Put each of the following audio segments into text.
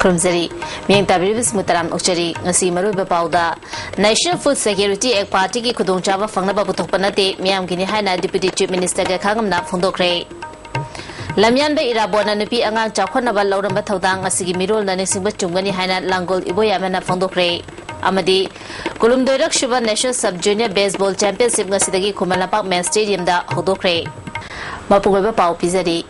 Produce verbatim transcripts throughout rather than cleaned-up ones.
ꯈꯨꯔꯨꯝꯖꯔꯤ꯫ ꯃꯤꯠꯌꯦꯡ ꯇꯥꯕꯤꯔꯤꯕꯁꯤꯡꯕꯨ ꯇꯔꯥꯝꯅ ꯑꯣꯛꯆꯔꯤ꯫ ꯉꯁꯤ ꯃꯔꯨꯑꯣꯏꯕ ꯄꯥꯎꯗ, National Food Security Act partyꯒꯤ ꯈꯨꯗꯣꯡꯆꯥꯕ ꯐꯪꯅꯕ ꯄꯨꯊꯣꯛꯄ ꯅꯠꯇꯦ, ꯃꯤꯌꯥꯝꯒꯤꯅꯤ ꯍꯥꯏꯅ Deputy Chief Minister ꯒꯥꯏꯈꯥꯉꯝꯅ ꯐꯣꯡꯗꯣꯛꯈ꯭ꯔꯦ꯫ ꯂꯝꯌꯥꯟꯕ ꯏꯔꯥꯕꯣꯠꯅ ꯅꯨꯄꯤ ꯑꯉꯥꯡ ꯆꯥꯎꯈꯠꯅꯕ ꯂꯧꯔꯝꯕ ꯊꯧꯗꯥꯡ ꯉꯁꯤꯒꯤ ꯃꯤꯔꯣꯜꯅ ꯅꯤꯡꯁꯤꯡꯕ ꯆꯨꯝꯒꯅꯤ ꯍꯥꯏꯅ ꯂꯥꯡꯒꯣꯜ ꯏꯕꯣꯌꯥꯏꯃꯅ ꯐꯣꯡꯗꯣꯛꯈ꯭ꯔꯦ꯫ ꯑꯃꯗꯤ ꯀꯨꯟꯍꯨꯝꯗꯣꯏꯔꯛ ꯁꯨꯕ National Sub Junior Baseball Championship ꯉꯁꯤꯗꯒꯤ ꯈꯨꯃꯟ ꯂꯝꯄꯥꯛ Main Stadiumꯗ ꯍꯧꯗꯣꯛꯈ꯭ꯔꯦ꯫ ꯃꯄꯨꯡ ꯑꯣꯏꯕ ꯄꯥꯎ ꯄꯤꯖꯔꯤ꯫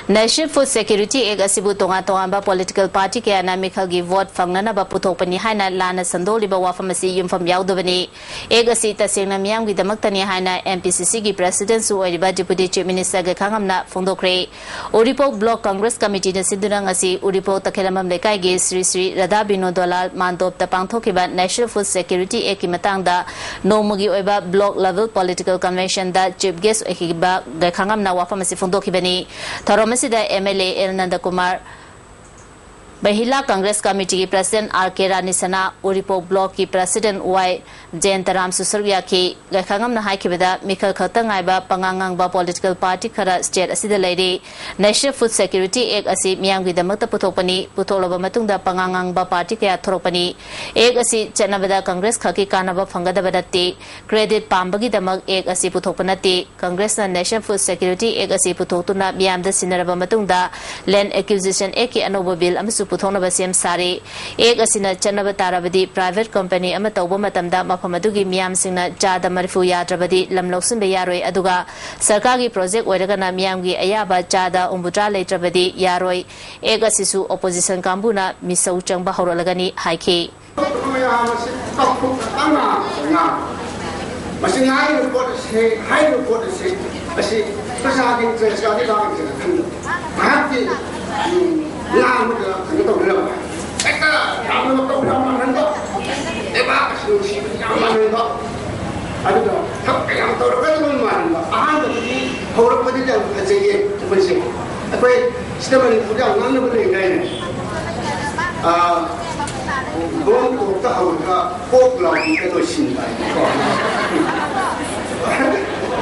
National Food Security Act ꯑꯁꯤꯕꯨ ꯇꯣꯉꯥꯟ ꯇꯣꯉꯥꯟꯕ political party ꯀꯌꯥꯅ ꯃꯤꯈꯜꯒꯤ vote ꯐꯪꯅꯅꯕ ꯄꯨꯊꯣꯛꯄꯅꯤ ꯍꯥꯏꯅ ꯂꯥꯟꯅ ꯁꯟꯗꯣꯛꯂꯤꯕ ꯋꯥꯐꯝ ꯑꯁꯤ ꯌꯨꯝꯐꯝ ꯌꯥꯎꯗꯕꯅꯤ꯫ Act ꯑꯁꯤ ꯇꯁꯦꯡꯅ ꯃꯤꯌꯥꯝꯒꯤꯗꯃꯛꯇꯅꯤ ꯍꯥꯏꯅ M P C Cꯒꯤ Presidentꯁꯨ ꯑꯣꯏꯔꯤꯕ Deputy Chief Minister ꯒꯥꯏꯈꯥꯉꯝꯅ ꯐꯣꯡꯗꯣꯛꯈ꯭ꯔꯦ꯫ ꯎꯔꯤꯄꯣꯛ Block Congress Committeeꯅ ꯁꯤꯟꯗꯨꯅ ꯉꯁꯤ ꯎꯔꯤꯄꯣꯛ ꯇꯈꯦꯂꯝꯕꯝ ꯂꯩꯀꯥꯏꯒꯤ ꯁ꯭ꯔꯤ ꯁ꯭ꯔꯤ ꯔꯥꯙꯥ ꯕꯤꯅꯣ ꯗꯣꯂꯥꯜ ꯃꯥꯟꯗꯣꯞꯇ ꯄꯥꯡꯊꯣꯛꯈꯤꯕ National Food Security Actꯀꯤ ꯃꯇꯥꯡꯗ ꯅꯣꯡꯃꯒꯤ ꯑꯣꯏꯕ Block Level Political Conventionꯗ Chief Guest ꯑꯣꯏꯈꯤꯕ ꯒꯥꯏꯈꯥꯉꯝꯅ ꯋꯥꯐꯝ ꯑꯁꯤ ꯐꯣꯡꯗꯣꯛꯈꯤꯕꯅꯤ꯫ ꯊꯧꯔꯝ ꯑꯁꯤꯗ M L A L ꯅꯟꯗꯀꯨꯃꯥꯔ, Mahila Congress Committeeꯒꯤ President R K ꯔꯥꯅꯤ ꯁꯅꯥ, ꯎꯔꯤꯄꯣꯛ Blockꯀꯤ President Y ꯖꯌꯟꯇꯔꯥꯝꯁꯨ ꯁꯔꯨꯛ ꯌꯥꯈꯤ꯫ ꯒꯥꯏꯈꯥꯉꯝꯅ ꯍꯥꯏꯈꯤꯕꯗ, ꯃꯤꯈꯜ ꯈꯛꯇ ꯉꯥꯏꯕ ꯄꯉꯥꯡ ꯉꯥꯡꯕ political party ꯈꯔ state ꯑꯁꯤꯗ ꯂꯩꯔꯤ꯫ National Food Security Act ꯑꯁꯤ ꯃꯤꯌꯥꯝꯒꯤꯗꯃꯛꯇ ꯄꯨꯊꯣꯛꯄꯅꯤ꯫ ꯄꯨꯊꯣꯛꯂꯕ ꯃꯇꯨꯡꯗ ꯄꯉꯥꯡ ꯉꯥꯡꯕ party ꯀꯌꯥ ꯊꯣꯔꯛꯄꯅꯤ꯫ Act ꯑꯁꯤ ꯆꯠꯅꯕꯗ Congress ꯈꯛꯀꯤ ꯀꯥꯟꯅꯕ ꯐꯪꯒꯗꯕ ꯅꯠꯇꯦ꯫ Credit ꯄꯥꯝꯕꯒꯤꯗꯃꯛ Act ꯑꯁꯤ ꯄꯨꯊꯣꯛꯄ ꯅꯠꯇꯦ꯫ Congressꯅ National Food Security Act ꯑꯁꯤ ꯄꯨꯊꯣꯛꯇꯨꯅ ꯃꯤꯌꯥꯝꯗ ꯁꯤꯟꯅꯔꯕ ꯃꯇꯨꯡꯗ, Land Acquisition Actꯀꯤ ꯑꯅꯧꯕ bill ꯑꯃꯁꯨ ꯄꯨꯊꯣꯛꯅꯕ ꯁꯦꯝ ꯁꯥꯔꯦ꯫ Act ꯑꯁꯤꯅ ꯆꯠꯅꯕ ꯇꯥꯔꯕꯗꯤ, private company ꯑꯃ ꯇꯧꯕ ꯃꯇꯝꯗ ꯃꯐꯝ ꯑꯗꯨꯒꯤ ꯃꯤꯌꯥꯝꯁꯤꯡꯅ ꯆꯥꯗ ꯃꯔꯤꯐꯨ ꯌꯥꯗ꯭ꯔꯕꯗꯤ ꯂꯝ ꯂꯧꯁꯤꯟꯕ ꯌꯥꯔꯣꯏ, ꯑꯗꯨꯒ ꯁꯔꯀꯥꯔꯒꯤ project ꯑꯣꯏꯔꯒꯅ ꯃꯤꯌꯥꯝꯒꯤ ꯑꯌꯥꯕ ꯆꯥꯗ ꯍꯨꯝꯐꯨꯇꯔꯥ ꯂꯩꯇ꯭ꯔꯕꯗꯤ ꯌꯥꯔꯣꯏ꯫ Act ꯑꯁꯤꯁꯨ opposition ꯀꯥꯡꯕꯨꯅ ꯃꯤꯁꯧ ꯆꯪꯕ ꯍꯧꯔꯛꯂꯒꯅꯤ ꯍꯥꯏꯈꯤ꯫ ꯃꯌꯥꯝ ꯑꯁꯤ ꯀꯞꯊꯣꯛꯇꯅ ꯉꯥꯡꯕ꯫ ꯃꯁꯤ ꯉꯥꯡꯂꯤꯕ ꯄꯣꯠ ꯑꯁꯤ, ꯍꯥꯏꯔꯤꯕ ꯄꯣꯠ ꯑꯁꯤ, ꯑꯁꯤ ꯄ꯭ꯔꯖꯥꯒꯤ interest, ꯂꯩꯕꯥꯛꯀꯤ interest ꯈꯟꯗꯕ꯫ ꯉꯥꯏꯍꯥꯛꯀꯤ, ꯎꯝ, ꯂꯥꯡꯕꯗ ꯀꯩꯅꯣ ꯇꯧꯅꯅꯕ꯫ ꯍꯦꯛꯇ ꯌꯥꯝꯅ ꯃꯇꯧ ꯌꯥꯝ ꯃꯥꯟꯍꯟꯕ꯫ ꯂꯩꯕꯥꯛ ꯑꯁꯤ ꯅꯨꯡꯁꯤꯕꯗꯤ ꯌꯥꯝ ꯃꯥꯟꯍꯟꯕ꯫ ꯑꯗꯨꯒ ꯊꯕꯛ ꯀꯌꯥꯝ ꯇꯧꯔꯒ ꯑꯗꯨꯝ ꯃꯥꯟꯍꯟꯕ꯫ ꯑꯍꯥꯟꯕꯗꯗꯤ ꯍꯧꯔꯛꯄꯗꯗꯤ ꯌꯥꯝ ꯐꯖꯩꯌꯦ ꯑꯩꯈꯣꯏꯁꯦ꯫ ꯑꯩꯈꯣꯏ ꯁꯤꯗ ꯃꯅꯤꯄꯨꯔꯗ ꯌꯥꯝ ꯉꯥꯡꯅꯕ ꯂꯩꯗꯥꯏꯅꯦ? ꯑꯥ, ꯕꯣꯝ ꯀꯣꯛꯇ ꯍꯧꯔꯒ ꯀꯣꯛ ꯂꯥꯎꯕꯤꯗ ꯂꯣꯏꯁꯤꯟꯕ ꯍꯥꯏꯅꯀꯣ꯫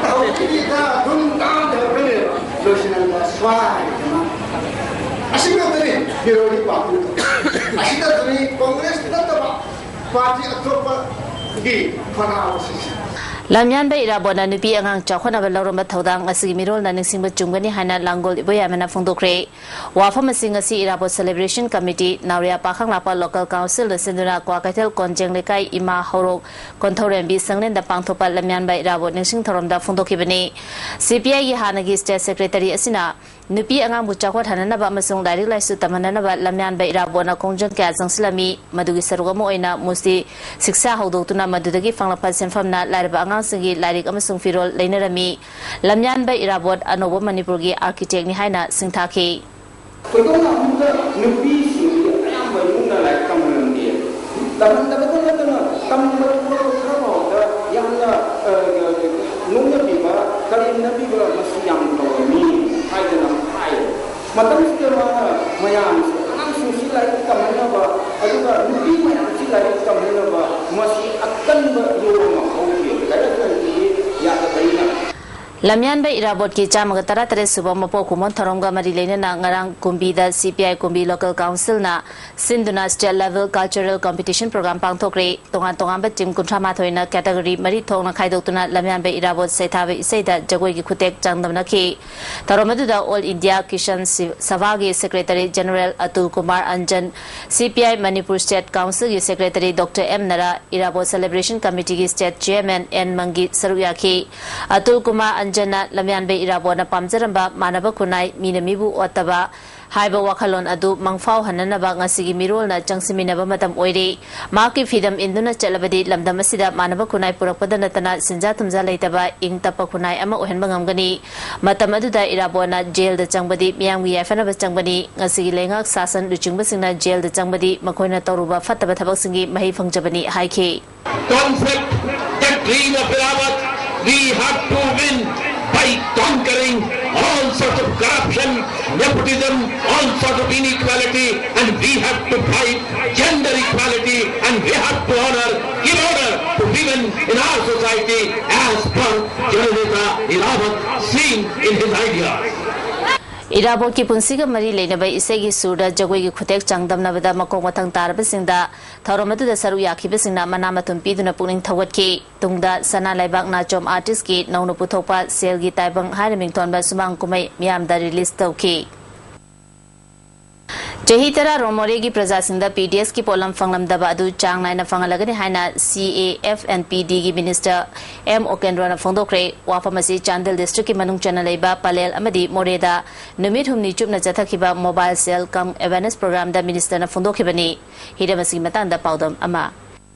ꯍꯧꯖꯤꯛꯀꯤꯗꯤ ꯈꯔ ꯑꯗꯨꯝ ꯉꯥꯡꯗ ꯍꯧꯔꯛꯀꯅꯦꯕ꯫ ꯂꯣꯏꯁꯤꯜꯂꯝꯕ ꯁ꯭ꯋꯥꯏꯗꯅ꯫ ꯑꯁꯤ ꯈꯛꯇꯅꯤ ꯕꯤꯔꯣꯗꯤ ꯄꯥꯔꯇꯤ꯫ ꯑꯁꯤ ꯈꯛꯇꯅꯤ ꯀꯣꯡꯒ꯭ꯔꯦꯁ ꯅꯠꯇꯕ ꯄꯥꯔꯇꯤ ꯑꯇꯣꯞꯄꯒꯤ ꯐꯅꯥꯕꯁꯤꯡꯁꯦ꯫ ꯂꯝꯌꯥꯟꯕ ꯏꯔꯥꯕꯣꯠꯅ ꯅꯨꯄꯤ ꯑꯉꯥꯡ ꯆꯥꯎꯈꯠꯅꯕ ꯂꯧꯔꯝꯕ ꯊꯧꯗꯥꯡ ꯉꯁꯤꯒꯤ ꯃꯤꯔꯣꯜꯅ ꯅꯤꯡꯁꯤꯡꯕ ꯆꯨꯝꯒꯅꯤ ꯍꯥꯏꯅ ꯂꯥꯡꯒꯣꯜ ꯏꯕꯣꯌꯥꯏꯃꯅ ꯐꯣꯡꯗꯣꯛꯈ꯭ꯔꯦ꯫ ꯋꯥꯐꯝ ꯑꯁꯤ ꯉꯁꯤ ꯏꯔꯥꯕꯣꯠ ꯁꯦꯂꯦꯕ꯭ꯔꯦꯁꯟ ꯀꯃꯤꯇꯤ, ꯅꯥꯎꯔꯤꯌꯥ ꯄꯥꯈꯪꯂꯥꯛꯄ ꯂꯣꯀꯦꯜ ꯀꯥꯎꯟꯁꯤꯜꯅ ꯁꯤꯟꯗꯨꯅ ꯀ꯭ꯋꯥꯀꯩꯊꯦꯜ ꯀꯣꯟꯖꯦꯡ ꯂꯩꯀꯥꯏ ꯏꯃꯥ ꯍꯧꯔꯣꯛ ꯀꯣꯟꯊꯧꯔꯦꯝꯕꯤ ꯁꯪꯂꯦꯟꯗ ꯄꯥꯡꯊꯣꯛꯄ ꯂꯝꯌꯥꯟꯕ ꯏꯔꯥꯕꯣꯠ ꯅꯤꯡꯁꯤꯡ ꯊꯧꯔꯝꯗ ꯐꯣꯡꯗꯣꯛꯈꯤꯕꯅꯤ꯫ ꯁꯤ ꯄꯤ ꯑꯥꯏꯒꯤ ꯍꯥꯟꯅꯒꯤ ꯁ꯭ꯇꯦꯠ ꯁꯦꯀ꯭ꯔꯦꯇꯔꯤ ꯑꯁꯤꯅ ꯅꯨꯄꯤ ꯑꯉꯥꯡꯕꯨ ꯆꯥꯎꯈꯠꯍꯟꯅꯅꯕ ꯑꯃꯁꯨꯡ ꯂꯥꯏꯔꯤꯛ ꯂꯥꯏꯁꯨ ꯇꯝꯍꯟꯅꯅꯕ ꯂꯝꯌꯥꯟꯕ ꯏꯔꯥꯕꯣꯠꯅ ꯈꯣꯡꯖꯪ ꯀꯌꯥ ꯆꯪꯁꯤꯜꯂꯝꯃꯤ꯫ ꯃꯗꯨꯒꯤ ꯁꯔꯨꯛ ꯑꯃ ꯑꯣꯏꯅ ꯃꯨꯁꯂꯤ ꯁꯤꯛꯁꯥ ꯍꯧꯗꯣꯛꯇꯨꯅ ꯃꯗꯨꯗꯒꯤ ꯐꯪꯂꯛꯄ ꯁꯦꯟꯐꯝꯅ ꯂꯥꯏꯔꯕ ꯑꯉꯥꯡꯁꯤꯡꯒꯤ ꯂꯥꯏꯔꯤꯛ ꯑꯃꯁꯨꯡ ꯐꯤꯔꯣꯜ ꯂꯩꯅꯔꯝꯃꯤ꯫ ꯂꯝꯌꯥꯟꯕ ꯏꯔꯥꯕꯣꯠ ꯑꯅꯧꯕ ꯃꯅꯤꯄꯨꯔꯒꯤ ꯑꯥꯔꯀꯤꯇꯦꯛꯅꯤ ꯍꯥꯏꯅ ꯁꯤꯡꯊꯥꯈꯤ꯫ ꯊꯣꯏꯗꯣꯛꯅ ꯑꯃꯨꯛꯇ ꯅꯨꯄꯤꯁꯤꯡꯗꯤ ꯑꯌꯥꯝꯕ ꯏꯃꯨꯡꯅ ꯂꯥꯏꯔꯤꯛ ꯇꯝꯍꯜꯂꯝꯗꯦ꯫ ꯇꯝꯍꯟꯗꯕꯇ ꯅꯠꯇꯅ ꯇꯝꯕ ꯊꯣꯛꯂꯛꯄ ꯈꯔ ꯐꯥꯎꯗ ꯌꯥꯝꯅ, ꯑ, ꯅꯣꯛꯅꯕꯤꯕ, ꯀꯔꯦꯝꯅꯕꯤꯕ ꯃꯁꯤ ꯌꯥꯝ ꯇꯧꯔꯝꯃꯤ ꯍꯥꯏꯗꯅ ꯍꯥꯏ꯫ ꯃꯇꯝꯁꯤꯗ ꯃꯥꯅ ꯃꯌꯥꯝꯁꯦ, ꯑꯉꯥꯡꯁꯤꯡꯁꯤ ꯂꯥꯏꯔꯤꯛ ꯇꯝꯍꯟꯅꯕ, ꯑꯗꯨꯒ ꯅꯨꯄꯤ ꯃꯌꯥꯝꯁꯤ ꯂꯥꯏꯔꯤꯛ ꯇꯝꯍꯟꯅꯕ ꯃꯁꯤ ꯑꯀꯟꯕ ꯔꯣꯜ ꯑꯃ ꯍꯧꯈꯤ꯫ ꯂꯥꯏꯔꯤꯛ ꯇꯝꯕꯤꯕ ꯌꯥꯗꯕꯅꯤꯅ꯫ ꯂꯝꯌꯥꯟꯕ ꯏꯔꯥꯕꯣꯠꯀꯤ ꯆꯥꯝꯃꯒ ꯇꯔꯥꯇꯔꯦꯠ ꯁꯨꯕ ꯃꯄꯣꯛ ꯀꯨꯝꯑꯣꯟ ꯊꯧꯔꯝꯒ ꯃꯔꯤ ꯂꯩꯅꯅ ꯉꯔꯥꯡ ꯀꯨꯝꯕꯤꯗ ꯁꯤ ꯄꯤ ꯑꯥꯏ ꯀꯨꯝꯕꯤ ꯂꯣꯀꯦꯜ ꯀꯥꯎꯟꯁꯤꯜꯅ ꯁꯤꯟꯗꯨꯅ state level cultural competition programme ꯄꯥꯡꯊꯣꯛꯈ꯭ꯔꯦ꯫ ꯇꯣꯉꯥꯟ ꯇꯣꯉꯥꯟꯕ ꯇꯤꯝ ꯀꯨꯟꯊ꯭ꯔꯥ ꯃꯥꯊꯣꯏꯅ ꯀꯦꯇꯒꯣꯔꯤ ꯃꯔꯤ ꯊꯣꯛꯅ ꯈꯥꯏꯗꯣꯛꯇꯨꯅ ꯂꯝꯌꯥꯟꯕ ꯏꯔꯥꯕꯣꯠ ꯁꯩꯊꯥꯕ ꯏꯁꯩꯗ ꯖꯒꯣꯏꯒꯤ ꯈꯨꯠꯊꯦꯛ ꯆꯥꯡꯗꯝꯅꯈꯤ꯫ ꯊꯧꯔꯝ ꯑꯗꯨꯗ ꯑꯣꯜ ꯏꯟꯗꯤꯌꯥ ꯀꯤꯁꯥꯟ ꯁꯤ-, ꯁꯚꯥꯒꯤ secretary general Atul Kumar Anjan, C P I Manipur state ꯀꯥꯎꯟꯁꯤꯜꯒꯤ secretary doctor M Nara, Irabot celebration ꯀꯃꯤꯇꯤꯒꯤ ꯁ꯭ꯇꯦꯠ ꯆꯤꯌꯔꯃꯦꯟ ꯑꯦꯟ ꯃꯪꯒꯤ ꯁꯔꯨꯛ ꯌꯥꯈꯤ꯫ ꯑꯇꯨꯜ ꯀꯨꯃꯥꯔ ꯑꯟꯖꯟꯅ ꯂꯝꯌꯥꯟꯕ ꯏꯔꯥꯕꯣꯠꯅ ꯄꯥꯝꯖꯔꯝꯕ ꯃꯥꯟꯅꯕ ꯈꯨꯟꯅꯥꯏ, ꯃꯤꯅ ꯃꯤꯕꯨ ꯑꯣꯠꯇꯕ ꯍꯥꯏꯕ ꯋꯥꯈꯜꯂꯣꯟ ꯑꯗꯨ ꯃꯪꯐꯥꯎꯍꯟꯅꯅꯕ ꯉꯁꯤꯒꯤ ꯃꯤꯔꯣꯜꯅ ꯆꯪꯁꯤꯟꯃꯤꯟꯅꯕ ꯃꯇꯝ ꯑꯣꯏꯔꯦ꯫ ꯃꯍꯥꯛꯀꯤ ꯐꯤꯗꯝ ꯏꯟꯗꯨꯅ ꯆꯠꯂꯕꯗꯤ ꯂꯝꯗꯝ ꯑꯁꯤꯗ ꯃꯥꯟꯅꯕ ꯈꯨꯟꯅꯥꯏ ꯄꯨꯔꯛꯄꯗ ꯅꯠꯇꯅ ꯁꯦꯟꯖꯥ ꯊꯨꯝꯖꯥ ꯂꯩꯇꯕ ꯏꯪ ꯇꯞꯄ ꯈꯨꯟꯅꯥꯏ ꯑꯃ ꯑꯣꯏꯍꯟꯕ ꯉꯝꯒꯅꯤ꯫ ꯃꯇꯝ ꯑꯗꯨꯗ ꯏꯔꯥꯕꯣꯠꯅ ꯖꯦꯜꯗ ꯆꯪꯕꯗꯤ ꯃꯤꯌꯥꯝꯒꯤ ꯌꯥꯏꯐꯅꯕ ꯆꯪꯕꯅꯤ꯫ ꯉꯁꯤꯒꯤ ꯂꯩꯉꯥꯛ ꯁꯥꯁꯟ ꯂꯨꯆꯤꯡꯕꯁꯤꯡꯅ ꯖꯦꯜꯗ ꯆꯪꯕꯗꯤ ꯃꯈꯣꯏꯅ ꯇꯧꯔꯨꯕ ꯐꯠꯇꯕ ꯊꯕꯛꯁꯤꯡꯒꯤ ꯃꯍꯩ ꯐꯪꯖꯕꯅꯤ ꯍꯥꯏꯈꯤ꯫ Concept, the dream of Irabot, we have to win by conquering all sorts of corruption, nepotism, all sorts of inequality, and we have to fight gender equality, and we have to honor, give honor to women in our society as per Jananeta Irabot Singh in his ideas. ꯏꯔꯥꯕꯣꯠꯀꯤ ꯄꯨꯟꯁꯤꯒ ꯃꯔꯤ ꯂꯩꯅꯕ ꯏꯁꯩꯒꯤ ꯁꯨꯔꯗ ꯖꯒꯣꯏꯒꯤ ꯈꯨꯠꯊꯦꯛ ꯆꯥꯡꯗꯝꯅꯕꯗ ꯃꯀꯣꯛ ꯃꯊꯪ ꯇꯥꯔꯕꯁꯤꯡꯗ ꯊꯧꯔꯝ ꯑꯗꯨꯗ ꯁꯔꯨꯛ ꯌꯥꯈꯤꯕꯁꯤꯡꯅ ꯃꯅꯥ ꯃꯊꯨꯝ ꯄꯤꯗꯨꯅ ꯄꯨꯛꯅꯤꯡ ꯊꯧꯒꯠꯈꯤ꯫ ꯇꯨꯡꯗ ꯁꯅꯥ ꯂꯩꯕꯥꯛ ꯅꯥꯆꯣꯝ ꯑꯥꯔꯇꯤꯁꯀꯤ ꯅꯧꯅ ꯄꯨꯊꯣꯛꯄ ꯁꯦꯜꯒꯤ ꯇꯥꯏꯕꯪ ꯍꯥꯏꯅ ꯃꯤꯡꯊꯣꯟꯕ ꯁꯨꯃꯥꯡ ꯀꯨꯝꯍꯩ ꯃꯤꯌꯥꯝꯗ ꯔꯤꯂꯤꯖ ꯇꯧꯈꯤ꯫ ꯆꯍꯤ ꯇꯔꯥ ꯔꯣꯝ ꯃꯣꯔꯦꯒꯤ ꯄ꯭ꯔꯖꯥꯁꯤꯡꯗ ꯄꯤ-ꯗꯤ-ꯑꯦꯁꯀꯤ ꯄꯣꯠꯂꯝ ꯐꯪꯂꯝꯗꯕ ꯑꯗꯨ ꯆꯥꯡ ꯅꯥꯏꯅ ꯐꯪꯍꯜꯂꯒꯅꯤ ꯍꯥꯏꯅ C A F N P ꯗꯤꯒꯤ ꯃꯤꯅꯤꯁꯇꯔ ꯑꯦꯝ ꯑꯣꯀꯦꯟꯗ꯭ꯔꯣꯅ ꯐꯣꯡꯗꯣꯛꯈ꯭ꯔꯦ꯫ ꯋꯥꯐꯝ ꯑꯁꯤ ꯆꯥꯟꯗꯦꯜ ꯗꯤꯁꯇ꯭ꯔꯤꯛꯀꯤ ꯃꯅꯨꯡ ꯆꯟꯅ ꯂꯩꯕ ꯄꯂꯦꯜ ꯑꯃꯗꯤ ꯃꯣꯔꯦꯗ ꯅꯨꯃꯤꯠ ꯍꯨꯝꯅꯤ ꯆꯨꯞꯅ ꯆꯠꯊꯈꯤꯕ ꯃꯣꯕꯥꯏꯜ ꯁꯦꯜ ꯀꯝ ꯑꯦꯋꯦꯔꯅꯦꯁ ꯄ꯭ꯔꯣꯒ꯭ꯔꯥꯝꯗ ꯃꯤꯅꯤꯁꯇꯔꯅ ꯐꯣꯡꯗꯣꯛꯈꯤꯕꯅꯤ꯫ ꯍꯤꯔꯝ ꯑꯁꯤꯒꯤ ꯃꯇꯥꯡꯗ ꯄꯥꯎꯗꯝ ꯑꯃ꯫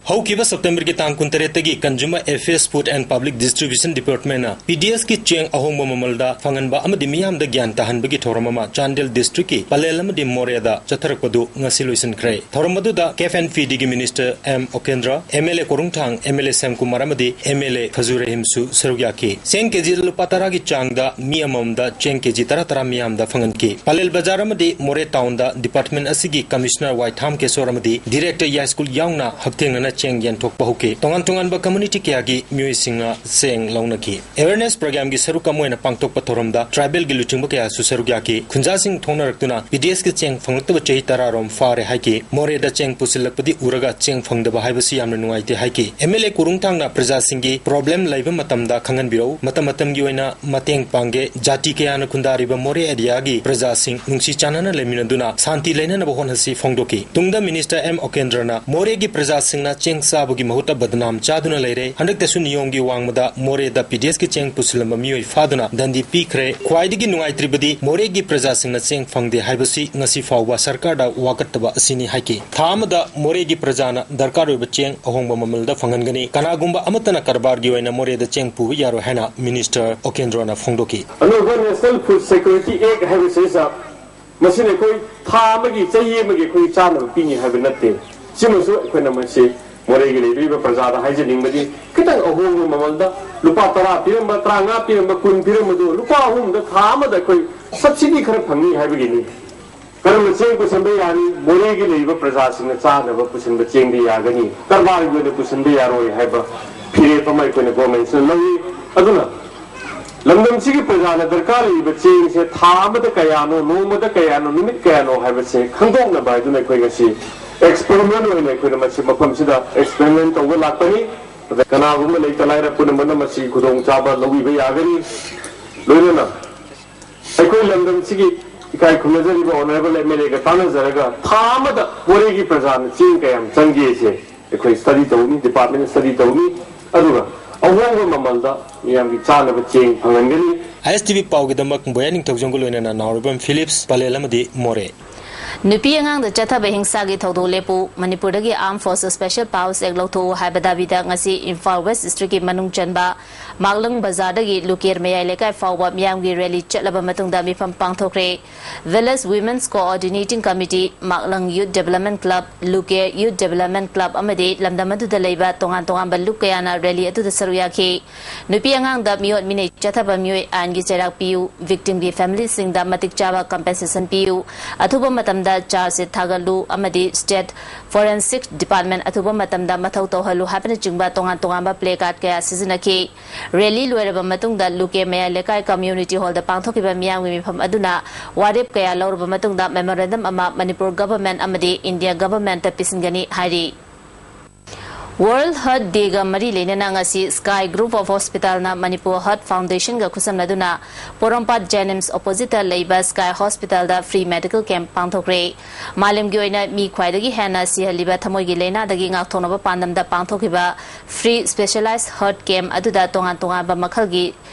ꯍꯧꯈꯤꯕ ꯁꯦꯞꯇꯦꯝꯕꯔꯒꯤ ꯇꯥꯡ ꯀꯨꯟꯇꯔꯦꯠꯇꯒꯤ Consumer Affairs, Food and Public Distribution Departmentꯅ ꯄꯤ-ꯗꯤ-ꯑꯦꯁꯀꯤ ꯆꯦꯡ ꯑꯍꯣꯡꯕ ꯃꯃꯜꯗ ꯐꯪꯍꯟꯕ ꯑꯃꯗꯤ ꯃꯤꯌꯥꯝꯗ ꯒ꯭ꯌꯥꯟ ꯇꯥꯍꯟꯕꯒꯤ ꯊꯧꯔꯝ ꯑꯃ ꯆꯥꯟꯗꯦꯜ ꯗꯤꯁꯇ꯭ꯔꯤꯛꯀꯤ ꯄꯂꯦꯜ ꯑꯃꯗꯤ ꯃꯣꯔꯦꯗ ꯆꯠꯊꯔꯛꯄꯗꯨ ꯉꯁꯤ ꯂꯣꯏꯁꯤꯟꯈ꯭ꯔꯦ꯫ ꯊꯧꯔꯝ ꯑꯗꯨꯗ ꯀꯦꯐ ꯑꯦꯟ ꯄꯤ ꯗꯤꯒꯤ minister M Okendra, M L A Korungthang, M L A Shyamkumar ꯑꯃꯗꯤ ꯑꯦꯝ ꯑꯦꯜ ꯑꯦ ꯐꯖꯨ ꯔꯍꯤꯝꯁꯨ ꯁꯔꯨꯛ ꯌꯥꯈꯤ꯫ ꯆꯦꯡ ꯀꯦꯖꯤꯗ ꯂꯨꯄꯥ ꯇꯔꯥꯒꯤ ꯆꯥꯡꯗ ꯃꯤ ꯑꯃꯃꯝꯗ ꯆꯦꯡ ꯀꯦꯖꯤ ꯇꯔꯥ ꯇꯔꯥ ꯃꯤꯌꯥꯝꯗ ꯐꯪꯍꯟꯈꯤ꯫ ꯄꯂꯦꯜ ꯕꯖꯥꯔ ꯑꯃꯗꯤ ꯃꯣꯔꯦ ꯇꯥꯎꯟꯗ ꯗꯤꯄꯥꯔꯠꯃꯦꯟ ꯑꯁꯤꯒꯤ ꯀꯃꯤꯁꯅꯔ ꯋꯥꯏꯊꯥꯝ ꯀꯦꯁꯣꯔ ꯑꯃꯗꯤ ꯗꯤꯔꯦꯛꯇꯔ ꯌꯥꯏꯁ꯭ꯀꯨꯜ ꯌꯥꯎꯅ ꯍꯛꯊꯦꯡꯅꯅ ꯆꯦꯡ ꯌꯦꯟꯊꯣꯛꯄ ꯍꯧꯈꯤ꯫ ꯇꯣꯉꯥꯟ ꯇꯣꯉꯥꯟꯕ ꯀꯝꯃ꯭ꯌꯨꯅꯤꯇꯤ ꯀꯌꯥꯒꯤ ꯃꯤꯑꯣꯏꯁꯤꯡꯅ ꯆꯦꯡ ꯂꯧꯅꯈꯤ꯫ ꯑꯦꯋꯦꯔꯅꯦꯁ ꯄ꯭ꯔꯣꯒ꯭ꯔꯥꯝꯒꯤ ꯁꯔꯨꯛ ꯑꯃ ꯑꯣꯏꯅ ꯄꯥꯡꯊꯣꯛꯄ ꯊꯧꯔꯝꯗ ꯇ꯭ꯔꯥꯏꯕꯦꯜꯒꯤ ꯂꯨꯆꯤꯡꯕ ꯀꯌꯥꯁꯨ ꯁꯔꯨꯛ ꯌꯥꯈꯤ꯫ ꯈꯨꯟꯖꯥꯁꯤꯡ ꯊꯣꯛꯅꯔꯛꯇꯨꯅ ꯄꯤ-ꯗꯤ-ꯑꯦꯁꯀꯤ ꯆꯦꯡ ꯐꯪꯂꯛꯇꯕ ꯆꯍꯤ ꯇꯔꯥ ꯔꯣꯝ ꯐꯥꯔꯦ ꯍꯥꯏꯈꯤ꯫ ꯃꯣꯔꯦꯗ ꯆꯦꯡ ꯄꯨꯁꯤꯜꯂꯛꯄꯗꯤ ꯎꯔꯒ ꯆꯦꯡ ꯐꯪꯗꯕ ꯍꯥꯏꯕꯁꯤ ꯌꯥꯝꯅ ꯅꯨꯡꯉꯥꯏꯇꯦ ꯍꯥꯏꯈꯤ꯫ ꯑꯦꯝ ꯑꯦꯜ ꯑꯦ ꯀꯣꯔꯨꯡꯊꯥꯡꯅ ꯄ꯭ꯔꯖꯥꯁꯤꯡꯒꯤ ꯄ꯭ꯔꯣꯕ꯭ꯂꯦꯝ ꯂꯩꯕ ꯃꯇꯝꯗ ꯈꯪꯍꯟꯕꯤꯔꯛꯎ, ꯃꯇꯝ ꯃꯇꯝꯒꯤ ꯑꯣꯏꯅ ꯃꯇꯦꯡ ꯄꯥꯡꯒꯦ꯫ ꯖꯥꯇꯤ ꯀꯌꯥꯅ ꯈꯨꯟꯗꯥꯔꯤꯕ ꯃꯣꯔꯦ ꯑꯦꯔꯤꯌꯥꯒꯤ ꯄ꯭ꯔꯖꯥꯁꯤꯡ ꯅꯨꯡꯁꯤ ꯆꯥꯟꯅꯅ ꯂꯩꯃꯤꯟꯅꯗꯨꯅ ꯁꯥꯟꯇꯤ ꯂꯩꯅꯅꯕ ꯍꯣꯠꯅꯁꯤ ꯐꯣꯡꯗꯣꯛꯈꯤ꯫ ꯇꯨꯡꯗ ꯃꯤꯅꯤꯁꯇꯔ ꯑꯦꯝ ꯑꯣꯀꯦꯟꯗ꯭ꯔꯅ ꯃꯣꯔꯦꯒꯤ ꯄ꯭ꯔꯖꯥꯁꯤꯡꯅ ꯆꯦꯡ ꯆꯥꯕꯒꯤ ꯃꯍꯨꯠꯇ ꯕꯗꯅꯥꯝ ꯆꯥꯗꯨꯅ ꯂꯩꯔꯦ, ꯍꯟꯗꯛꯇꯁꯨ ꯅꯤꯌꯣꯝꯒꯤ ꯋꯥꯡꯃꯗ ꯃꯣꯔꯦꯗ ꯄꯤ-ꯗꯤ-ꯑꯦꯁꯀꯤ ꯆꯦꯡ ꯄꯨꯁꯤꯜꯂꯝꯕ ꯃꯤꯑꯣꯏ ꯐꯥꯗꯨꯅ ꯗꯟꯗꯤ ꯄꯤꯈ꯭ꯔꯦ꯫ ꯈ꯭ꯋꯥꯏꯗꯒꯤ ꯅꯨꯡꯉꯥꯏꯇ꯭ꯔꯤꯕꯗꯤ ꯃꯣꯔꯦꯒꯤ ꯄ꯭ꯔꯖꯥꯁꯤꯡꯅ ꯆꯦꯡ ꯐꯪꯗꯦ ꯍꯥꯏꯕꯁꯤ ꯉꯁꯤ ꯐꯥꯎꯕ ꯁꯔꯀꯥꯔꯗ ꯋꯥꯀꯠꯇꯕ ꯑꯁꯤꯅꯤ ꯍꯥꯏꯈꯤ꯫ ꯊꯥ ꯑꯃꯗ ꯃꯣꯔꯦꯒꯤ ꯄ꯭ꯔꯖꯥꯅ ꯗꯔꯀꯥꯔ ꯑꯣꯏꯕ ꯆꯦꯡ ꯑꯍꯣꯡꯕ ꯃꯃꯜꯗ ꯐꯪꯍꯟꯒꯅꯤ꯫ ꯀꯅꯥꯒꯨꯝꯕ ꯑꯃꯠꯇꯅ ꯀꯔꯕꯥꯔꯒꯤ ꯑꯣꯏꯅ ꯃꯣꯔꯦꯗ ꯆꯦꯡ ꯄꯨꯕ ꯌꯥꯔꯣꯏ ꯍꯥꯏꯅ ꯃꯤꯅꯤꯁꯇꯔ ꯑꯣꯀꯦꯟꯗ꯭ꯔꯣꯅ ꯐꯣꯡꯗꯣꯛꯈꯤ꯫ ꯑꯅꯧꯕ National Food Security Act ꯍꯥꯏꯕꯁꯤꯗ ꯃꯁꯤꯅ ꯑꯩꯈꯣꯏ ꯊꯥ ꯑꯃꯒꯤ, ꯆꯍꯤ ꯑꯃꯒꯤ ꯑꯩꯈꯣꯏ ꯆꯥꯅꯕ ꯄꯤꯅꯤ ꯍꯥꯏꯕ ꯅꯠꯇꯦ꯫ ꯁꯤꯃꯁꯨ ꯑꯩꯈꯣꯏꯅ ꯃꯁꯤ ꯃꯣꯔꯦꯒꯤ ꯂꯩꯕꯤꯔꯤꯕ ꯄ꯭ꯔꯖꯥꯗ ꯍꯥꯏꯖꯅꯤꯡꯕꯗꯤ, ꯈꯤꯇꯪ ꯑꯍꯣꯡꯕ ꯃꯃꯜꯗ ꯂꯨꯄꯥ ꯇꯔꯥ ꯄꯤꯔꯝꯕ, ꯇꯔꯥꯃꯉꯥ ꯄꯤꯔꯝꯕ, ꯀꯨꯟ ꯄꯤꯔꯝꯕꯗꯨ ꯂꯨꯄꯥ ꯑꯍꯨꯝꯗ ꯊꯥ ꯑꯃꯗ ꯑꯩꯈꯣꯏ subsidy ꯈꯔ ꯐꯪꯅꯤ ꯍꯥꯏꯕꯒꯤꯅꯤ꯫ ꯀꯔꯝꯅ ꯆꯦꯡ ꯄꯨꯁꯟꯕ ꯌꯥꯅꯤ? ꯃꯣꯔꯦꯒꯤ ꯂꯩꯔꯤꯕ ꯄ꯭ꯔꯖꯥꯁꯤꯡꯅ ꯆꯥꯅꯕ ꯄꯨꯁꯟꯕ ꯆꯦꯡꯗꯤ ꯌꯥꯒꯅꯤ, ꯀꯔꯕꯥꯔꯒꯤ ꯑꯣꯏꯅ ꯄꯨꯁꯟꯕ ꯌꯥꯔꯣꯏ ꯍꯥꯏꯕ ꯐꯤꯔꯦꯞ ꯑꯃ ꯑꯩꯈꯣꯏꯅ ꯒꯣꯔꯃꯦꯟꯁꯤꯅ ꯂꯧꯏ꯫ ꯑꯗꯨꯅ ꯂꯝꯗꯝꯁꯤꯒꯤ ꯄ꯭ꯔꯖꯥꯅ ꯗꯔꯀꯥꯔ ꯂꯩꯔꯤꯕ ꯆꯦꯡꯁꯦ ꯊꯥ ꯑꯃꯗ ꯀꯌꯥꯅꯣ, ꯅꯣꯡꯃꯗ ꯀꯌꯥꯅꯣ, ꯅꯨꯃꯤꯠ ꯀꯌꯥꯅꯣ ꯍꯥꯏꯕꯁꯦ ꯈꯪꯗꯣꯛꯅꯕ ꯍꯥꯏꯗꯨꯅ ꯑꯩꯈꯣꯏ ꯉꯁꯤ ꯑꯦꯛꯁꯄꯦꯔꯤꯃꯦꯟ ꯑꯣꯏꯅ ꯑꯩꯈꯣꯏꯅ ꯃꯁꯤ ꯃꯐꯝꯁꯤꯗ ꯑꯦꯛꯁꯄꯦꯔꯤꯃꯦꯟ ꯇꯧꯕ ꯂꯥꯛꯄꯅꯤ꯫ ꯑꯗ ꯀꯅꯥꯒꯨꯝꯕ ꯂꯩꯇ ꯂꯥꯏꯔ ꯄꯨꯝꯅꯃꯛꯅ ꯃꯁꯤ ꯈꯨꯗꯣꯡꯆꯥꯕ ꯂꯧꯕꯤꯕ ꯌꯥꯒꯅꯤ꯫ ꯂꯣꯏꯅꯅ ꯑꯩꯈꯣꯏ ꯂꯝꯗꯝꯁꯤꯒꯤ ꯏꯀꯥꯏ ꯈꯨꯝꯅꯖꯔꯤꯕ ꯑꯣꯅꯔꯦꯕꯜ ꯑꯦꯝ ꯑꯦꯜ ꯑꯦꯒ ꯇꯥꯟꯅꯖꯔꯒ ꯊꯥ ꯑꯃꯗ ꯃꯣꯔꯦꯒꯤ ꯄ꯭ꯔꯖꯥꯅ ꯆꯦꯡ ꯀꯌꯥꯝ ꯆꯪꯒꯦꯁꯦ ꯑꯩꯈꯣꯏ ꯁ꯭ꯇꯗꯤ ꯇꯧꯅꯤ, ꯗꯤꯄꯥꯔꯠꯃꯦꯟꯅ ꯁ꯭ꯇꯗꯤ ꯇꯧꯅꯤ꯫ ꯑꯗꯨꯒ ꯑꯍꯣꯡꯕ ꯃꯃꯜꯗ ꯃꯤꯌꯥꯝꯒꯤ ꯆꯥꯅꯕ ꯆꯦꯡ ꯐꯪꯍꯟꯒꯅꯤ꯫ ꯑꯥꯏ ꯑꯦꯁ ꯇꯤ ꯚꯤ ꯄꯥꯎꯒꯤꯗꯃꯛ ꯕꯣꯌꯥ ꯅꯤꯡꯊꯧꯖꯝꯒ ꯂꯣꯏꯅꯅ ꯅꯥꯎꯔꯤꯕꯝ ꯐꯤꯂꯤꯞꯁ, ꯄꯂꯦꯜ ꯑꯃꯗꯤ ꯃꯣꯔꯦ꯫ ꯅꯨꯄꯤ ꯑꯉꯥꯡꯗ ꯆꯠꯊꯕ ꯍꯤꯡꯁꯥꯒꯤ ꯊꯧꯗꯣꯛ ꯂꯦꯞꯄꯨ꯫ ꯃꯅꯤꯄꯨꯔꯗꯒꯤ Armed Forces Special Powers Act ꯂꯧꯊꯣꯛꯎ ꯍꯥꯏꯕ ꯗꯥꯕꯤꯗ ꯉꯁꯤ ꯏꯝꯐꯥꯜ ꯋꯦꯁ ꯗꯤꯁꯇ꯭ꯔꯤꯛꯀꯤ ꯃꯅꯨꯡ ꯆꯟꯕ ꯃꯥꯛꯂꯪ ꯕꯖꯥꯔꯗꯒꯤ ꯂꯨꯀꯦꯔ ꯃꯌꯥꯏ ꯂꯩꯀꯥꯏ ꯐꯥꯎꯕ ꯃꯤꯌꯥꯝꯒꯤ ꯔꯦꯂꯤ ꯆꯠꯂꯕ ꯃꯇꯨꯡꯗ ꯃꯤꯐꯝ ꯄꯥꯡꯊꯣꯛꯈ꯭ꯔꯦ꯫ Village Women's Coordinating Committee, ꯃꯥꯛꯂꯪ Youth Development Club, ꯂꯨꯀꯦꯔ Youth Development Club ꯑꯃꯗꯤ ꯂꯝꯗꯝ ꯑꯗꯨꯗ ꯂꯩꯕ ꯇꯣꯉꯥꯟ ꯇꯣꯉꯥꯟꯕ ꯂꯨꯞ ꯀꯌꯥꯅ ꯔꯦꯂꯤ ꯑꯗꯨꯗ ꯁꯔꯨꯛ ꯌꯥꯈꯤ꯫ ꯅꯨꯄꯤ ꯑꯉꯥꯡꯗ ꯃꯤꯑꯣꯠ ꯃꯤꯅꯩ ꯆꯠꯊꯕ ꯃꯤꯑꯣꯏ ꯑꯥꯏꯟꯒꯤ ꯆꯩꯔꯥꯛ ꯄꯤꯌꯨ, victim ꯒꯤ family ꯁꯤꯡꯗ ꯃꯇꯤꯛ ꯆꯥꯕ compensation ꯄꯤꯌꯨ, ꯑꯊꯨꯕ ꯃꯇꯝꯗ charge sheet ꯊꯥꯒꯠꯂꯨ ꯑꯃꯗꯤ State Forensic Department ꯑꯊꯨꯕ ꯃꯇꯝꯗ ꯃꯊꯧ ꯇꯧꯍꯜꯂꯨ ꯍꯥꯏꯕꯅꯆꯤꯡꯕ ꯇꯣꯉꯥꯟ ꯇꯣꯉꯥꯟꯕ placard ꯀꯌꯥ ꯁꯤꯖꯤꯟꯅꯈꯤ꯫ ꯔꯦꯂꯤ ꯂꯣꯏꯔꯕ ꯃꯇꯨꯡꯗ ꯂꯨꯀꯦ ꯃꯌꯥꯏ ꯂꯩꯀꯥꯏ community hall ꯗ ꯄꯥꯡꯊꯣꯛꯈꯤꯕ ꯃꯤꯌꯥꯝꯒꯤ ꯃꯤꯐꯝ ꯑꯗꯨꯅ ꯋꯥꯔꯦꯞ ꯀꯌꯥ ꯂꯧꯔꯕ ꯃꯇꯨꯡꯗ memorandum ꯑꯃ ꯃꯅꯤꯄꯨꯔ government ꯑꯃꯗꯤ India government ꯇ ꯄꯤꯁꯤꯟꯒꯅꯤ ꯍꯥꯏꯔꯤ꯫ World Heart Day ꯒ ꯃꯔꯤ ꯂꯩꯅꯅ ꯉꯁꯤ Sky Group of Hospital ꯅ ꯃꯅꯤꯄꯨꯔ Heart Foundation ꯒ ꯈꯨꯠꯁꯝꯅꯗꯨꯅ ꯄꯣꯔꯣꯝꯄꯥꯠ JNIMS opposite ꯇ ꯂꯩꯕ Sky Hospital ꯗ free medical camp ꯄꯥꯡꯊꯣꯛꯈ꯭ꯔꯦ꯫ ꯃꯥꯂꯦꯝꯒꯤ ꯑꯣꯏꯅ ꯃꯤ ꯈ꯭ꯋꯥꯏꯗꯒꯤ ꯍꯦꯟꯅ ꯁꯤꯍꯜꯂꯤꯕ ꯊꯃꯣꯏꯒꯤ ꯂꯥꯏꯅꯥꯗꯒꯤ ꯉꯥꯛꯊꯣꯛꯅꯕ ꯄꯥꯟꯗꯝꯗ ꯄꯥꯡꯊꯣꯛꯈꯤꯕ free specialized heart camp ꯑꯗꯨꯗ ꯇꯣꯉꯥꯟ ꯇꯣꯉꯥꯟꯕ ꯃꯈꯜꯒꯤ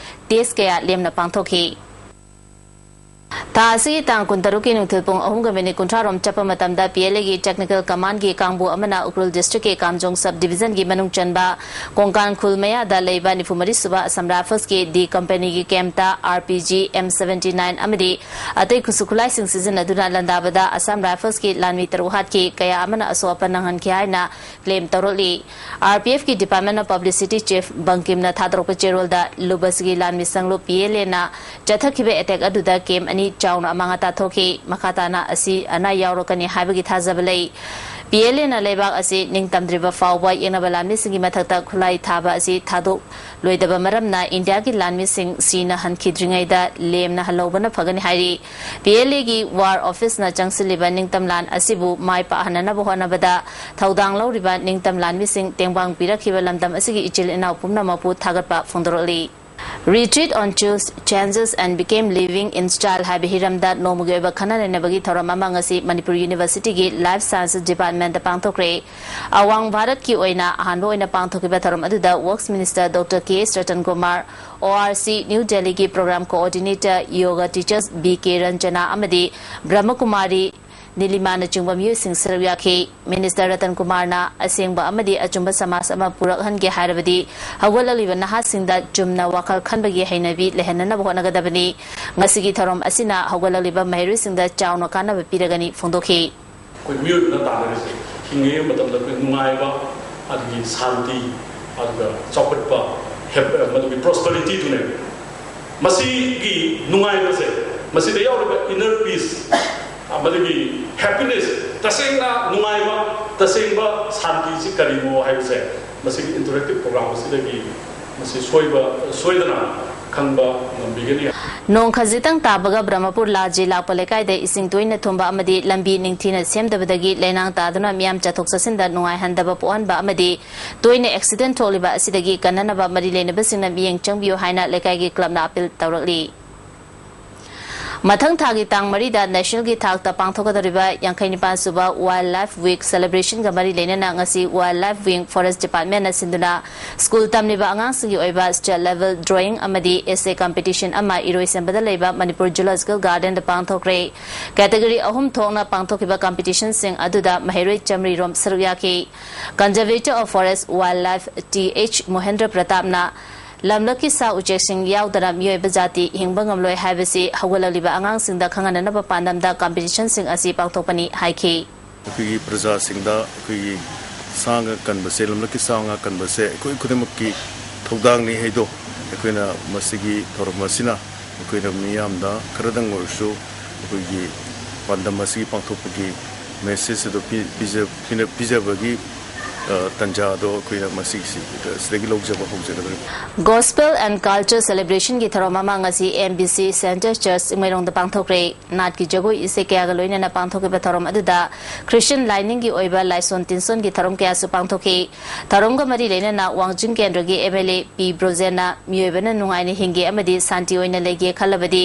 test ꯀꯌꯥ ꯂꯦꯝꯅ ꯄꯥꯡꯊꯣꯛꯈꯤ꯫ ꯊꯥ ꯑꯁꯤꯒꯤ ꯇꯥꯡ ꯀꯨꯟꯇꯔꯨꯛꯀꯤ ꯅꯨꯡꯊꯤꯜ ꯄꯨꯡ ꯑꯍꯨꯝꯒ ꯃꯤꯅꯤꯠ ꯀꯨꯟꯊ꯭ꯔꯥ ꯔꯣꯝ ꯆꯠꯄ ꯃꯇꯝꯗ P L A ꯒꯤ technical command ꯒꯤ ꯀꯥꯡꯕꯨ ꯑꯃꯅ ꯎꯈ꯭ꯔꯨꯜ district ꯀꯤ ꯀꯥꯝꯖꯣꯡ sub division ꯒꯤ ꯃꯅꯨꯡ ꯆꯟꯕ ꯀꯣꯡꯀꯥꯟ ꯈꯨꯜ ꯃꯌꯥꯗ ꯂꯩꯕ ꯅꯤꯐꯨ ꯃꯔꯤ ꯁꯨꯕ Assam Rifles ꯀꯤ D company ꯒꯤ camp ꯇ R P G, M seventy nine ꯑꯃꯗꯤ ꯑꯇꯩ ꯈꯨꯠꯁꯨ ꯈꯨꯠꯂꯥꯏꯁꯤꯡ ꯁꯤꯖꯤꯟꯅꯗꯨꯅ ꯂꯥꯟꯗꯥꯕꯗ Assam Rifles ꯀꯤ ꯂꯥꯟꯃꯤ ꯇꯔꯨꯛ ꯍꯥꯠꯈꯤ, ꯀꯌꯥ ꯑꯃꯅ ꯑꯁꯣꯛ ꯑꯄꯟ ꯅꯪꯍꯟꯈꯤ ꯍꯥꯏꯅ claim ꯇꯧꯔꯛꯂꯤ꯫ R P F ꯀꯤ Department of Publicity Chief ꯕꯪꯀꯤꯝꯅ ꯊꯥꯗꯣꯔꯛꯄ ꯆꯦꯔꯣꯜꯗ ꯂꯨꯕꯁꯒꯤ ꯂꯥꯟꯃꯤ ꯁꯪꯂꯨꯞ P L A ꯅ ꯆꯠꯊꯈꯤꯕ attack ꯑꯗꯨꯗ camp ꯑꯅꯤ ꯆꯥꯎꯅ ꯑꯃꯥꯡ ꯑꯇꯥ ꯊꯣꯛꯈꯤ꯫ ꯃꯈꯥ ꯇꯥꯅ ꯑꯁꯤ ꯑꯅꯥ ꯌꯥꯎꯔꯛꯀꯅꯤ ꯍꯥꯏꯕꯒꯤ ꯊꯥꯖꯕ ꯂꯩ꯫ ꯄꯤ ꯑꯦꯜ ꯑꯦꯅ ꯂꯩꯕꯥꯛ ꯑꯁꯤ ꯅꯤꯡꯇꯝꯗ꯭ꯔꯤꯕ ꯐꯥꯎꯕ ꯌꯦꯛꯅꯕ ꯂꯥꯟꯃꯤꯁꯤꯡꯒꯤ ꯃꯊꯛꯇ ꯈꯨꯠꯂꯥꯏ ꯊꯥꯕ ꯑꯁꯤ ꯊꯥꯗꯣꯛꯂꯣꯏꯗꯕ ꯃꯔꯝꯅ ꯏꯟꯗꯤꯌꯥꯒꯤ ꯂꯥꯟꯃꯤꯁꯤꯡ ꯁꯤꯅ ꯍꯟꯈꯤꯗ꯭ꯔꯤꯉꯩꯗ ꯂꯦꯝꯅ ꯍꯜꯍꯧꯕꯅ ꯐꯒꯅꯤ ꯍꯥꯏꯔꯤ꯫ ꯄꯤ ꯑꯦꯜ ꯑꯦꯒꯤ ꯋꯥꯔ ꯑꯣꯐꯤꯁꯅ ꯆꯪꯁꯤꯜꯂꯤꯕ ꯅꯤꯡꯇꯝ ꯂꯥꯟ ꯑꯁꯤꯕꯨ ꯃꯥꯏ ꯄꯥꯛꯍꯟꯅꯅꯕ ꯍꯣꯠꯅꯕꯗ ꯊꯧꯗꯥꯡ ꯂꯧꯔꯤꯕ ꯅꯤꯡꯇꯝ ꯂꯥꯟꯃꯤꯁꯤꯡ ꯇꯦꯡꯕꯥꯡ ꯄꯤꯔꯛꯈꯤꯕ ꯂꯝꯗꯝ ꯑꯁꯤꯒꯤ ꯏꯆꯤꯜ ꯏꯅꯥꯎ ꯄꯨꯝꯅꯃꯛꯄꯨ ꯊꯥꯒꯠꯄ ꯐꯣꯡꯗꯣꯔꯛꯂꯤ꯫ Retreat on Choose, Changes and Became Living in Style ꯍꯥꯏꯕ ꯍꯤꯔꯝꯗ ꯅꯣꯡꯃꯒꯤ ꯑꯣꯏꯕ ꯈꯟꯅ ꯅꯩꯅꯕꯒꯤ ꯊꯧꯔꯝ ꯑꯃ ꯉꯁꯤ ꯃꯅꯤꯄꯨꯔ ꯌꯨꯅꯤꯚꯔꯁꯤꯇꯤꯒꯤ ꯂꯥꯏꯐ ꯁꯥꯏꯟꯁ ꯗꯤꯄꯥꯔꯠꯃꯦꯟꯇ ꯄꯥꯡꯊꯣꯛꯈ꯭ꯔꯦ꯫ ꯑꯋꯥꯡ ꯚꯥꯔꯠꯀꯤ ꯑꯣꯏꯅ ꯑꯍꯥꯟꯕ ꯑꯣꯏꯅ ꯄꯥꯡꯊꯣꯛꯈꯤꯕ ꯊꯧꯔꯝ ꯑꯗꯨꯗ works minister doctor K S Ratan Kumar, O R C new ꯗꯦꯜꯂꯤꯒꯤ programme coordinator yoga teachers B K Ranjana ꯑꯃꯗꯤ ꯕ꯭ꯔꯍꯃꯀꯨꯃꯥꯔꯤ ꯅꯤꯂꯤꯃꯥꯅꯆꯤꯡꯕ ꯃꯤꯑꯣꯏꯁꯤꯡ ꯁꯔꯨꯛ ꯌꯥꯈꯤ꯫ ꯃꯤꯅꯤꯁꯇꯔ ꯔꯇꯟ ꯀꯨꯃꯥꯔꯅ ꯑꯁꯦꯡꯕ ꯑꯃꯗꯤ ꯑꯆꯨꯝꯕ ꯁꯃꯥꯖ ꯑꯃ ꯄꯨꯔꯛꯍꯟꯒꯦ ꯍꯥꯏꯔꯕꯗꯤ ꯍꯧꯒꯠꯂꯛꯂꯤꯕ ꯅꯍꯥꯁꯤꯡꯗ ꯆꯨꯝꯅ ꯋꯥꯈꯜ ꯈꯟꯕꯒꯤ ꯍꯩꯅꯕꯤ ꯂꯩꯍꯟꯅꯅꯕ ꯍꯣꯠꯅꯒꯗꯕꯅꯤ꯫ ꯉꯁꯤꯒꯤ ꯊꯧꯔꯝ ꯑꯁꯤꯅ ꯍꯧꯒꯠꯂꯛꯂꯤꯕ ꯃꯍꯩꯔꯣꯏꯁꯤꯡꯗ ꯆꯥꯎꯅ ꯀꯥꯟꯅꯕ ꯄꯤꯔꯒꯅꯤ ꯐꯣꯡꯗꯣꯛꯈꯤ꯫ ꯑꯩꯈꯣꯏ ꯃꯤꯑꯣꯏꯕꯅ ꯇꯥꯟꯅꯔꯤꯁꯦ ꯍꯤꯡꯉꯤꯉꯩ ꯃꯇꯝꯗ ꯑꯩꯈꯣꯏ ꯅꯨꯡꯉꯥꯏꯕ, ꯑꯗꯨꯒꯤ ꯁꯥꯟꯇꯤ, ꯑꯗꯨꯒ ꯆꯥꯎꯈꯠꯄ, ꯍꯦꯞ-, ꯃꯗꯨꯒꯤ ꯄ꯭ꯔꯣꯁꯄꯔꯤꯇꯤꯗꯨꯅꯦꯕ꯫ ꯃꯁꯤꯒꯤ ꯅꯨꯡꯉꯥꯏꯕꯁꯦ, ꯃꯁꯤꯗ ꯌꯥꯎꯔꯤꯕ ꯏꯟꯅꯔ ꯄꯤꯁ, ꯃꯗꯨꯒꯤ ꯍꯦꯄꯤꯅꯦꯁ, ꯇꯁꯦꯡꯅ ꯅꯨꯡꯉꯥꯏꯕ, ꯇꯁꯦꯡꯕ ꯁꯥꯟꯇꯤꯁꯤ ꯀꯔꯤꯅꯣ ꯍꯥꯏꯕꯁꯦ ꯃꯁꯤꯒꯤ ꯏꯟꯇꯔꯦꯛꯇꯤꯞ ꯄ꯭ꯔꯣꯒ꯭ꯔꯥꯝ ꯑꯁꯤꯗꯒꯤ ꯃꯁꯤ ꯁꯣꯏꯕ, ꯁꯣꯏꯗꯅ ꯈꯪꯕ ꯉꯝꯕꯤꯒꯅꯤ꯫ ꯅꯣꯡ ꯈꯖꯤꯛꯇꯪ ꯇꯥꯕꯒ ꯕ꯭ꯔꯍꯃꯄꯨꯔ ꯂꯥꯖꯤ ꯂꯥꯛꯄ ꯂꯩꯀꯥꯏꯗ ꯏꯁꯤꯡ ꯇꯣꯏꯅ ꯊꯨꯝꯕ ꯑꯃꯗꯤ ꯂꯝꯕꯤ ꯅꯤꯡꯊꯤꯅ ꯁꯦꯝꯗꯕꯗꯒꯤ ꯂꯩꯅꯥꯡ ꯇꯥꯗꯨꯅ ꯃꯤꯌꯥꯝ ꯆꯠꯊꯣꯛ ꯆꯠꯁꯤꯟꯗ ꯅꯨꯡꯉꯥꯏꯍꯟꯗꯕ ꯄꯣꯛꯍꯟꯕ ꯑꯃꯗꯤ ꯇꯣꯏꯅ ꯑꯦꯛꯁꯤꯗꯦꯟ ꯊꯣꯛꯂꯤꯕ ꯑꯁꯤꯗꯒꯤ ꯀꯟꯅꯅꯕ ꯃꯔꯤ ꯂꯩꯅꯕꯁꯤꯡꯅ ꯃꯤꯠꯌꯦꯡ ꯆꯪꯕꯤꯌꯨ ꯍꯥꯏꯅ ꯂꯩꯀꯥꯏꯒꯤ ꯀ꯭ꯂꯕꯅ ꯑꯄꯤꯜ ꯇꯧꯔꯛꯂꯤ꯫ ꯃꯊꯪ ꯊꯥꯒꯤ ꯇꯥꯡ ꯃꯔꯤꯗ ꯅꯦꯁꯅꯦꯜꯒꯤ ꯊꯥꯛꯇ ꯄꯥꯡꯊꯣꯛꯀꯗꯧꯔꯤꯕ ꯌꯥꯡꯈꯩ ꯅꯤꯄꯥꯟ ꯁꯨꯕ ꯋꯥꯏꯜ ꯂꯥꯏꯐ ꯋꯤꯛ ꯁꯦꯂꯦꯕ꯭ꯔꯦꯁꯟꯒ ꯃꯔꯤ ꯂꯩꯅꯅ ꯉꯁꯤ ꯋꯥꯏꯜ ꯂꯥꯏꯐ ꯋꯤꯡ ꯐꯣꯔꯦꯁ ꯗꯤꯄꯥꯔꯠꯃꯦꯟꯅ ꯁꯤꯟꯗꯨꯅ ꯁ꯭ꯀꯨꯜ ꯇꯝꯂꯤꯕ ꯑꯉꯥꯡꯁꯤꯡꯒꯤ ꯑꯣꯏꯕ ꯁ꯭ꯇꯦꯠ ꯂꯦꯚꯦꯜ ꯗ꯭ꯔꯣꯌꯤꯡ ꯑꯃꯗꯤ ꯑꯦꯁꯦ ꯀꯝꯄꯤꯇꯤꯁꯟ ꯑꯃ ꯏꯔꯣꯏꯁꯦꯝꯕꯗ ꯂꯩꯕ ꯃꯅꯤꯄꯨꯔ ꯖꯨꯂꯣꯖꯤꯀꯦꯜ ꯒꯥꯔꯗꯦꯟꯗ ꯄꯥꯡꯊꯣꯛꯈ꯭ꯔꯦ꯫ ꯀꯦꯇꯒꯣꯔꯤ ꯑꯍꯨꯝ ꯊꯣꯛꯅ ꯄꯥꯡꯊꯣꯛꯈꯤꯕ ꯀꯝꯄꯤꯇꯤꯁꯟꯁꯤꯡ ꯑꯗꯨꯗ ꯃꯍꯩꯔꯣꯏ ꯆꯥꯃꯔꯤ ꯔꯣꯝ ꯁꯔꯨꯛ ꯌꯥꯈꯤ꯫ Conservator of Forest Wildlife T H Mohendra ꯄ꯭ꯔꯇꯥꯞꯅ ꯂꯝꯂꯛꯀꯤ ꯁꯥ ꯎꯆꯦꯛꯁꯤꯡ ꯌꯥꯎꯗꯅ ꯃꯤꯑꯣꯏꯕ ꯖꯥꯇꯤ ꯍꯤꯡꯕ ꯉꯝꯂꯣꯏ ꯍꯥꯏꯕꯁꯤ ꯍꯧꯒꯠꯂꯛꯂꯤꯕ ꯑꯉꯥꯡꯁꯤꯡꯗ ꯈꯪꯍꯟꯅꯅꯕ ꯄꯥꯟꯗꯝꯗ ꯀꯝꯄꯤꯇꯤꯁꯟꯁꯤꯡ ꯑꯁꯤ ꯄꯥꯡꯊꯣꯛꯄꯅꯤ ꯍꯥꯏꯈꯤ꯫ ꯑꯩꯈꯣꯏꯒꯤ ꯄ꯭ꯔꯖꯥꯁꯤꯡꯗ ꯑꯩꯈꯣꯏꯒꯤ ꯁꯥ ꯉꯥ ꯀꯟꯕꯁꯦ, ꯂꯝꯂꯛꯀꯤ ꯁꯥ ꯉꯥ ꯀꯟꯕꯁꯦ ꯑꯩꯈꯣꯏ ꯈꯨꯗꯤꯡꯃꯛꯀꯤ ꯊꯧꯗꯥꯡꯅꯤ ꯍꯥꯏꯗꯣ ꯑꯩꯈꯣꯏꯅ ꯃꯁꯤꯒꯤ ꯊꯧꯔꯝ ꯑꯁꯤꯅ ꯑꯩꯈꯣꯏꯅ ꯃꯤꯌꯥꯝꯗ ꯈꯔꯗꯪ ꯑꯣꯏꯔꯁꯨ ꯑꯩꯈꯣꯏꯒꯤ ꯄꯥꯟꯗꯝ ꯑꯁꯤ ꯄꯥꯡꯊꯣꯛꯄꯒꯤ ꯃꯦꯁꯦꯖ ꯑꯗꯨ ꯄꯤ- ꯄꯤꯖ- ꯄꯤꯅ- ꯄꯤꯖꯕꯒꯤ ꯑ, ꯇꯟꯖꯥꯗꯣ ꯑꯩꯈꯣꯏꯅ ꯃꯁꯤꯒꯤꯁꯤꯗ ꯁꯤꯗꯒꯤ ꯂꯧꯖꯕ ꯍꯧꯖꯒꯗꯧꯔꯤꯕꯅꯤ꯫ Gospel and Culture Celebrationꯒꯤ ꯊꯧꯔꯝ ꯑꯃ ꯉꯁꯤ M B C Center Church ꯆꯤꯡꯃꯩꯔꯣꯡꯗ ꯄꯥꯡꯊꯣꯛꯈ꯭ꯔꯦ꯫ ꯅꯥꯠꯀꯤ ꯖꯒꯣꯏ ꯏꯁꯩ ꯀꯌꯥꯒ ꯂꯣꯏꯅꯅ ꯄꯥꯡꯊꯣꯛꯈꯤꯕ ꯊꯧꯔꯝ ꯑꯗꯨꯗ Christian ꯂꯥꯏꯅꯤꯡꯒꯤ ꯑꯣꯏꯕ ꯂꯥꯏꯁꯣꯟ ꯇꯤꯟꯁꯣꯟꯒꯤ ꯊꯧꯔꯝ ꯀꯌꯥꯁꯨ ꯄꯥꯡꯊꯣꯛꯈꯤ꯫ ꯊꯧꯔꯝꯒ ꯃꯔꯤ ꯂꯩꯅꯅ ꯋꯥꯡꯖꯤꯡ ꯀꯦꯟꯗ꯭ꯔꯒꯤ M L A P ꯕ꯭ꯔꯣꯖꯦꯟꯅ ꯃꯤꯑꯣꯏꯕꯅ ꯅꯨꯡꯉꯥꯏꯅ ꯍꯤꯡꯒꯦ ꯑꯃꯗꯤ ꯁꯥꯟꯇꯤ ꯑꯣꯏꯅ ꯂꯩꯒꯦ ꯈꯜꯂꯕꯗꯤ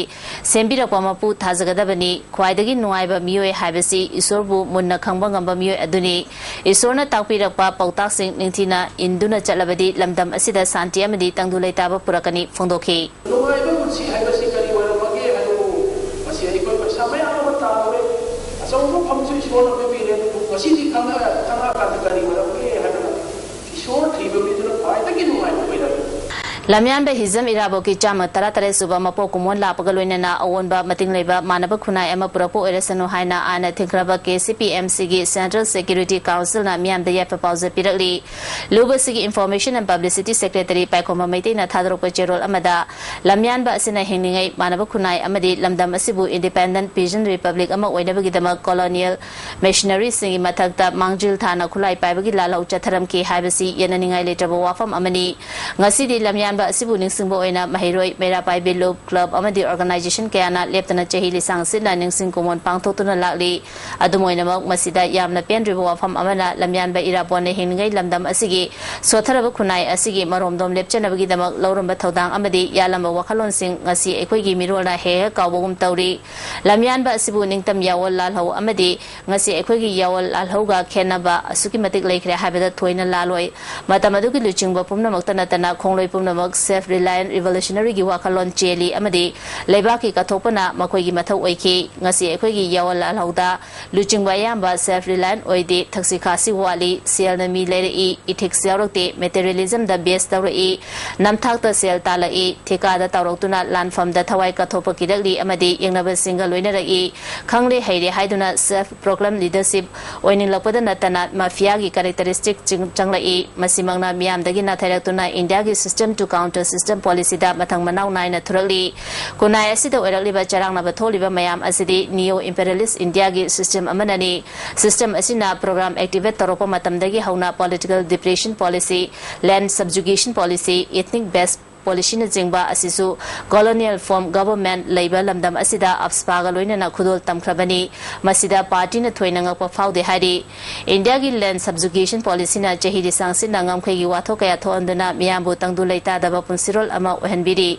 ꯁꯦꯝꯕꯤꯔꯛꯄ ꯃꯄꯨ ꯊꯥꯖꯒꯗꯕꯅꯤ꯫ ꯈ꯭ꯋꯥꯏꯗꯒꯤ ꯅꯨꯡꯉꯥꯏꯕ ꯃꯤꯑꯣꯏ ꯍꯥꯏꯕꯁꯤ ꯏꯁꯣꯔꯕꯨ ꯃꯨꯟꯅ ꯈꯪꯕ ꯉꯝꯕ ꯃꯤꯑꯣꯏ ꯑꯗꯨꯅꯤ꯫ ꯏꯁꯣꯔꯅ ꯇꯥꯛꯄꯤꯔꯛꯄ ꯄꯥꯎꯇꯥꯛꯁꯤꯡ ꯅꯤꯡꯊꯤꯅ ꯏꯟꯗꯨꯅ ꯆꯠꯂꯕꯗꯤ ꯂꯝꯗꯝ ꯑꯁꯤꯗ ꯁꯥꯟꯇꯤ ꯑꯃꯗꯤ ꯇꯪꯗꯨ ꯂꯩꯇꯥꯕ ꯄꯨꯔꯛꯀꯅꯤ ꯐꯣꯡꯗꯣꯛꯈꯤ꯫ ꯅꯨꯡꯉꯥꯏꯕ ꯄꯨꯟꯁꯤ ꯍꯥꯏꯕꯁꯤ ꯀꯔꯤ ꯑꯣꯏꯔꯝꯕꯒꯦ ꯍꯥꯏꯕꯕꯨ ꯃꯁꯤ ꯑꯩꯈꯣꯏ ꯄꯩꯁꯥ ꯃꯌꯥꯝ ꯑꯃ ꯇꯥꯜꯂꯨꯔꯦ, ꯑꯆꯧꯕ ꯐꯝꯁꯨ ꯏꯁꯣꯔꯅ ꯄꯤꯕꯤꯔꯦ, ꯑꯗꯨꯕꯨ ꯉꯁꯤꯗꯤ ꯈꯪꯉ- ꯈꯪꯉꯛꯑꯀꯥꯟꯗ ꯀꯔꯤ ꯑꯣꯏꯔꯝꯒꯦ ꯍꯥꯏꯕꯗ ꯏꯁꯣꯔ ꯊꯤꯕ ꯃꯤꯗꯨꯅ ꯈ꯭ꯋꯥꯏꯗꯒꯤ ꯅꯨꯡꯉꯥꯏꯕ ꯑꯣꯏꯔꯝꯃꯤ꯫ ꯂꯝꯌꯥꯟꯕ ꯍꯤꯖꯝ ꯏꯔꯥꯕꯣꯠꯀꯤ ꯆꯥꯝꯃ ꯇꯔꯥ ꯇꯔꯦꯠ ꯁꯨꯕ ꯃꯄꯣꯛ ꯀꯨꯝꯑꯣꯟ ꯂꯥꯛꯄꯒ ꯂꯣꯏꯅꯅ ꯑꯑꯣꯟꯕ ꯃꯇꯤꯡ ꯂꯩꯕ ꯃꯥꯟꯅꯕ ꯈꯨꯟꯅꯥꯏ ꯑꯃ ꯄꯨꯔꯛꯄ ꯑꯣꯏꯔꯁꯅꯨ ꯍꯥꯏꯅ ꯑꯥꯅ ꯊꯤꯡꯈ꯭ꯔꯕ K C P M Cꯒꯤ Central Security Councilꯅ ꯃꯤꯌꯥꯝꯗ ꯌꯥꯏꯐ ꯄꯥꯎꯖꯦꯜ ꯄꯤꯔꯛꯂꯤ꯫ ꯂꯨꯕꯁꯤꯒꯤ Information and Publicity Secretary ꯄꯥꯏꯈꯣꯝꯕ ꯃꯩꯇꯩꯅ ꯊꯥꯗꯣꯔꯛꯄ ꯆꯦꯔꯣꯜ ꯑꯃꯗ ꯂꯝꯌꯥꯟꯕ ꯑꯁꯤꯅ ꯍꯤꯡꯂꯤꯉꯩ ꯃꯥꯟꯅꯕ ꯈꯨꯟꯅꯥꯏ ꯑꯃꯗꯤ ꯂꯝꯗꯝ ꯑꯁꯤꯕꯨ Independent Pigeon Republic ꯑꯃ ꯑꯣꯏꯅꯕꯒꯤꯗꯃꯛ colonial missionaryꯁꯤꯡꯒꯤ ꯃꯊꯛꯇ ꯃꯥꯡꯖꯤꯜ ꯊꯥꯅ ꯈꯨꯠꯂꯥꯏ ꯄꯥꯏꯕꯒꯤ ꯂꯥꯜꯍꯧ ꯆꯠꯊꯔꯝꯈꯤ ꯍꯥꯏꯕꯁꯤ ꯌꯦꯠꯅꯅꯤꯡꯉꯥꯏ ꯂꯩꯇ꯭ꯔꯕ ꯋꯥꯐꯝ ꯑꯃꯅꯤ꯫ ꯉꯁꯤꯗꯤ ꯂꯝꯌꯥꯟꯕ ꯑꯁꯤꯕꯨ ꯅꯤꯡꯁꯤꯡꯕ ꯑꯣꯏꯅ ꯃꯍꯩꯔꯣꯏ, ꯃꯩꯔꯥ ꯄꯥꯏꯕꯤ ꯂꯨꯞ, club ꯑꯃꯗꯤ organization ꯀꯌꯥꯅ ꯂꯦꯞꯇꯅ ꯆꯍꯤ ꯂꯤꯁꯥꯡ ꯁꯤꯠꯅ ꯅꯤꯡꯁꯤꯡ ꯀꯨꯝꯑꯣꯟ ꯄꯥꯡꯊꯣꯛꯇꯨꯅ ꯂꯥꯛꯂꯤ꯫ ꯑꯗꯨꯝ ꯑꯣꯏꯅꯃꯛ, ꯃꯁꯤꯗ ꯌꯥꯝꯅ ꯄꯦꯟꯗ꯭ꯔꯤꯕ ꯋꯥꯐꯝ ꯑꯃꯅ ꯂꯝꯌꯥꯟꯕ ꯏꯔꯥꯕꯣꯠꯅ ꯍꯤꯡꯂꯤꯉꯩ ꯂꯝꯗꯝ ꯑꯁꯤꯒꯤ ꯁꯣꯠꯊꯔꯕ ꯈꯨꯟꯅꯥꯏ ꯑꯁꯤꯒꯤ ꯃꯔꯣꯝꯗꯣꯝ ꯂꯦꯞꯆꯅꯕꯒꯤꯗꯃꯛ ꯂꯧꯔꯝꯕ ꯊꯧꯗꯥꯡ ꯑꯃꯗꯤ ꯌꯥꯜꯂꯝꯕ ꯋꯥꯈꯜꯂꯣꯟꯁꯤꯡ ꯉꯁꯤ ꯑꯩꯈꯣꯏꯒꯤ ꯃꯤꯔꯣꯜꯅ ꯍꯦꯛ ꯍꯦꯛ ꯀꯥꯎꯕꯒꯨꯝ ꯇꯧꯔꯤ꯫ ꯂꯝꯌꯥꯟꯕ ꯑꯁꯤꯕꯨ ꯅꯤꯡꯇꯝ ꯌꯥꯑꯣꯜ ꯂꯥꯜꯍꯧ ꯑꯃꯗꯤ ꯉꯁꯤ ꯑꯩꯈꯣꯏꯒꯤ ꯌꯥꯑꯣꯜ ꯂꯥꯜꯍꯧꯒ ꯈꯦꯠꯅꯕ ꯑꯁꯨꯛꯀꯤ ꯃꯇꯤꯛ ꯂꯩꯈ꯭ꯔꯦ ꯍꯥꯏꯕꯗ ꯊꯣꯏꯅ ꯂꯥꯜꯂꯣꯏ꯫ ꯃꯇꯝ ꯑꯗꯨꯒꯤ ꯂꯨꯆꯤꯡꯕ ꯄꯨꯝꯅꯃꯛꯇ ꯅꯠꯇꯅ ꯈꯣꯡꯂꯣꯏ ꯄꯨꯝꯅꯃꯛ self reliant revolutionaryꯒꯤ ꯋꯥꯈꯜꯂꯣꯟ ꯆꯦꯜꯂꯤ ꯑꯃꯗꯤ ꯂꯩꯕꯥꯛꯀꯤ ꯀꯠꯊꯣꯛꯄꯅ ꯃꯈꯣꯏꯒꯤ ꯃꯊꯧ ꯑꯣꯏꯈꯤ꯫ ꯉꯁꯤ ꯑꯩꯈꯣꯏꯒꯤ ꯌꯥꯑꯣꯜ ꯂꯥꯜꯍꯧꯗ ꯂꯨꯆꯤꯡꯕ ꯑꯌꯥꯝꯕ self reliant ꯑꯣꯏꯗꯦ, ꯊꯛꯁꯤ ꯈꯥꯁꯤ ꯋꯥꯠꯂꯤ, ꯁꯦꯜꯅ ꯃꯤ ꯂꯩꯔꯛꯏ, ethics ꯌꯥꯎꯔꯛꯇꯦ, materialismꯗ base ꯇꯧꯔꯛꯏ, ꯅꯝꯊꯥꯛꯇ ꯁꯦꯜ ꯇꯥꯜꯂꯛꯏ, ꯊꯤꯀꯥꯗ ꯇꯧꯔꯛꯇꯨꯅ ꯂꯥꯟꯐꯝꯗ ꯊꯋꯥꯏ ꯀꯠꯊꯣꯛꯄ ꯀꯤꯔꯛꯂꯤ ꯑꯃꯗꯤ ꯌꯦꯡꯅꯕꯁꯤꯡꯒ ꯂꯣꯏꯅꯔꯛꯏ꯫ ꯈꯪꯂꯦ ꯍꯩꯔꯦ ꯍꯥꯏꯗꯨꯅ self proclaimed leadership ꯑꯣꯏꯅꯤꯡꯂꯛꯄꯗ ꯅꯠꯇꯅ mafiaꯒꯤ characteristic ꯆꯤꯡ- ꯆꯪꯂꯛꯏ꯫ ꯃꯁꯤꯃꯛꯅ ꯃꯤꯌꯥꯝꯗꯒꯤ ꯅꯥꯊꯩꯔꯛꯇꯨꯅ Indiaꯒꯤ system to counter system policyꯗ ꯃꯊꯪ ꯃꯅꯥꯎ ꯅꯥꯏꯅ ꯊꯨꯔꯛꯂꯤ꯫ ꯈꯨꯟꯅꯥꯏ ꯑꯁꯤꯗ ꯑꯣꯏꯔꯛꯂꯤꯕ ꯆꯔꯥꯡꯅꯕ ꯊꯣꯛꯂꯤꯕ ꯃꯌꯥꯝ ꯑꯁꯤꯗꯤ neo imperialist Indiaꯒꯤ system ꯑꯃꯅꯅꯤ꯫ System ꯑꯁꯤꯅ program activate ꯇꯧꯔꯛꯄ ꯃꯇꯝꯗꯒꯤ ꯍꯧꯅ political deprivation policy, land subjugation policy, ethnic based policyꯅꯆꯤꯡꯕ ꯑꯁꯤꯁꯨ colonial form government ꯂꯩꯕ ꯂꯝꯗꯝ ꯑꯁꯤꯗ AFSPAꯒ ꯂꯣꯏꯅꯅ ꯈꯨꯗꯣꯜ ꯇꯝꯈ꯭ꯔꯕꯅꯤ꯫ ꯃꯁꯤꯗ partyꯅ ꯊꯣꯏꯅ ꯉꯛꯄ ꯐꯥꯎꯗꯦ ꯍꯥꯏꯔꯤ꯫ Indiaꯒꯤ land subjugation policyꯅ ꯆꯍꯤ ꯂꯤꯁꯥꯡ ꯁꯤꯠꯅ ꯉꯝꯈꯩꯒꯤ ꯋꯥꯊꯣꯛ ꯀꯌꯥ ꯊꯣꯛꯍꯟꯗꯨꯅ ꯃꯤꯌꯥꯝꯕꯨ ꯇꯪꯗꯨ ꯂꯩꯇꯥꯗꯕ ꯄꯨꯟꯁꯤꯔꯣꯜ ꯑꯃ ꯑꯣꯏꯍꯟꯕꯤꯔꯤ꯫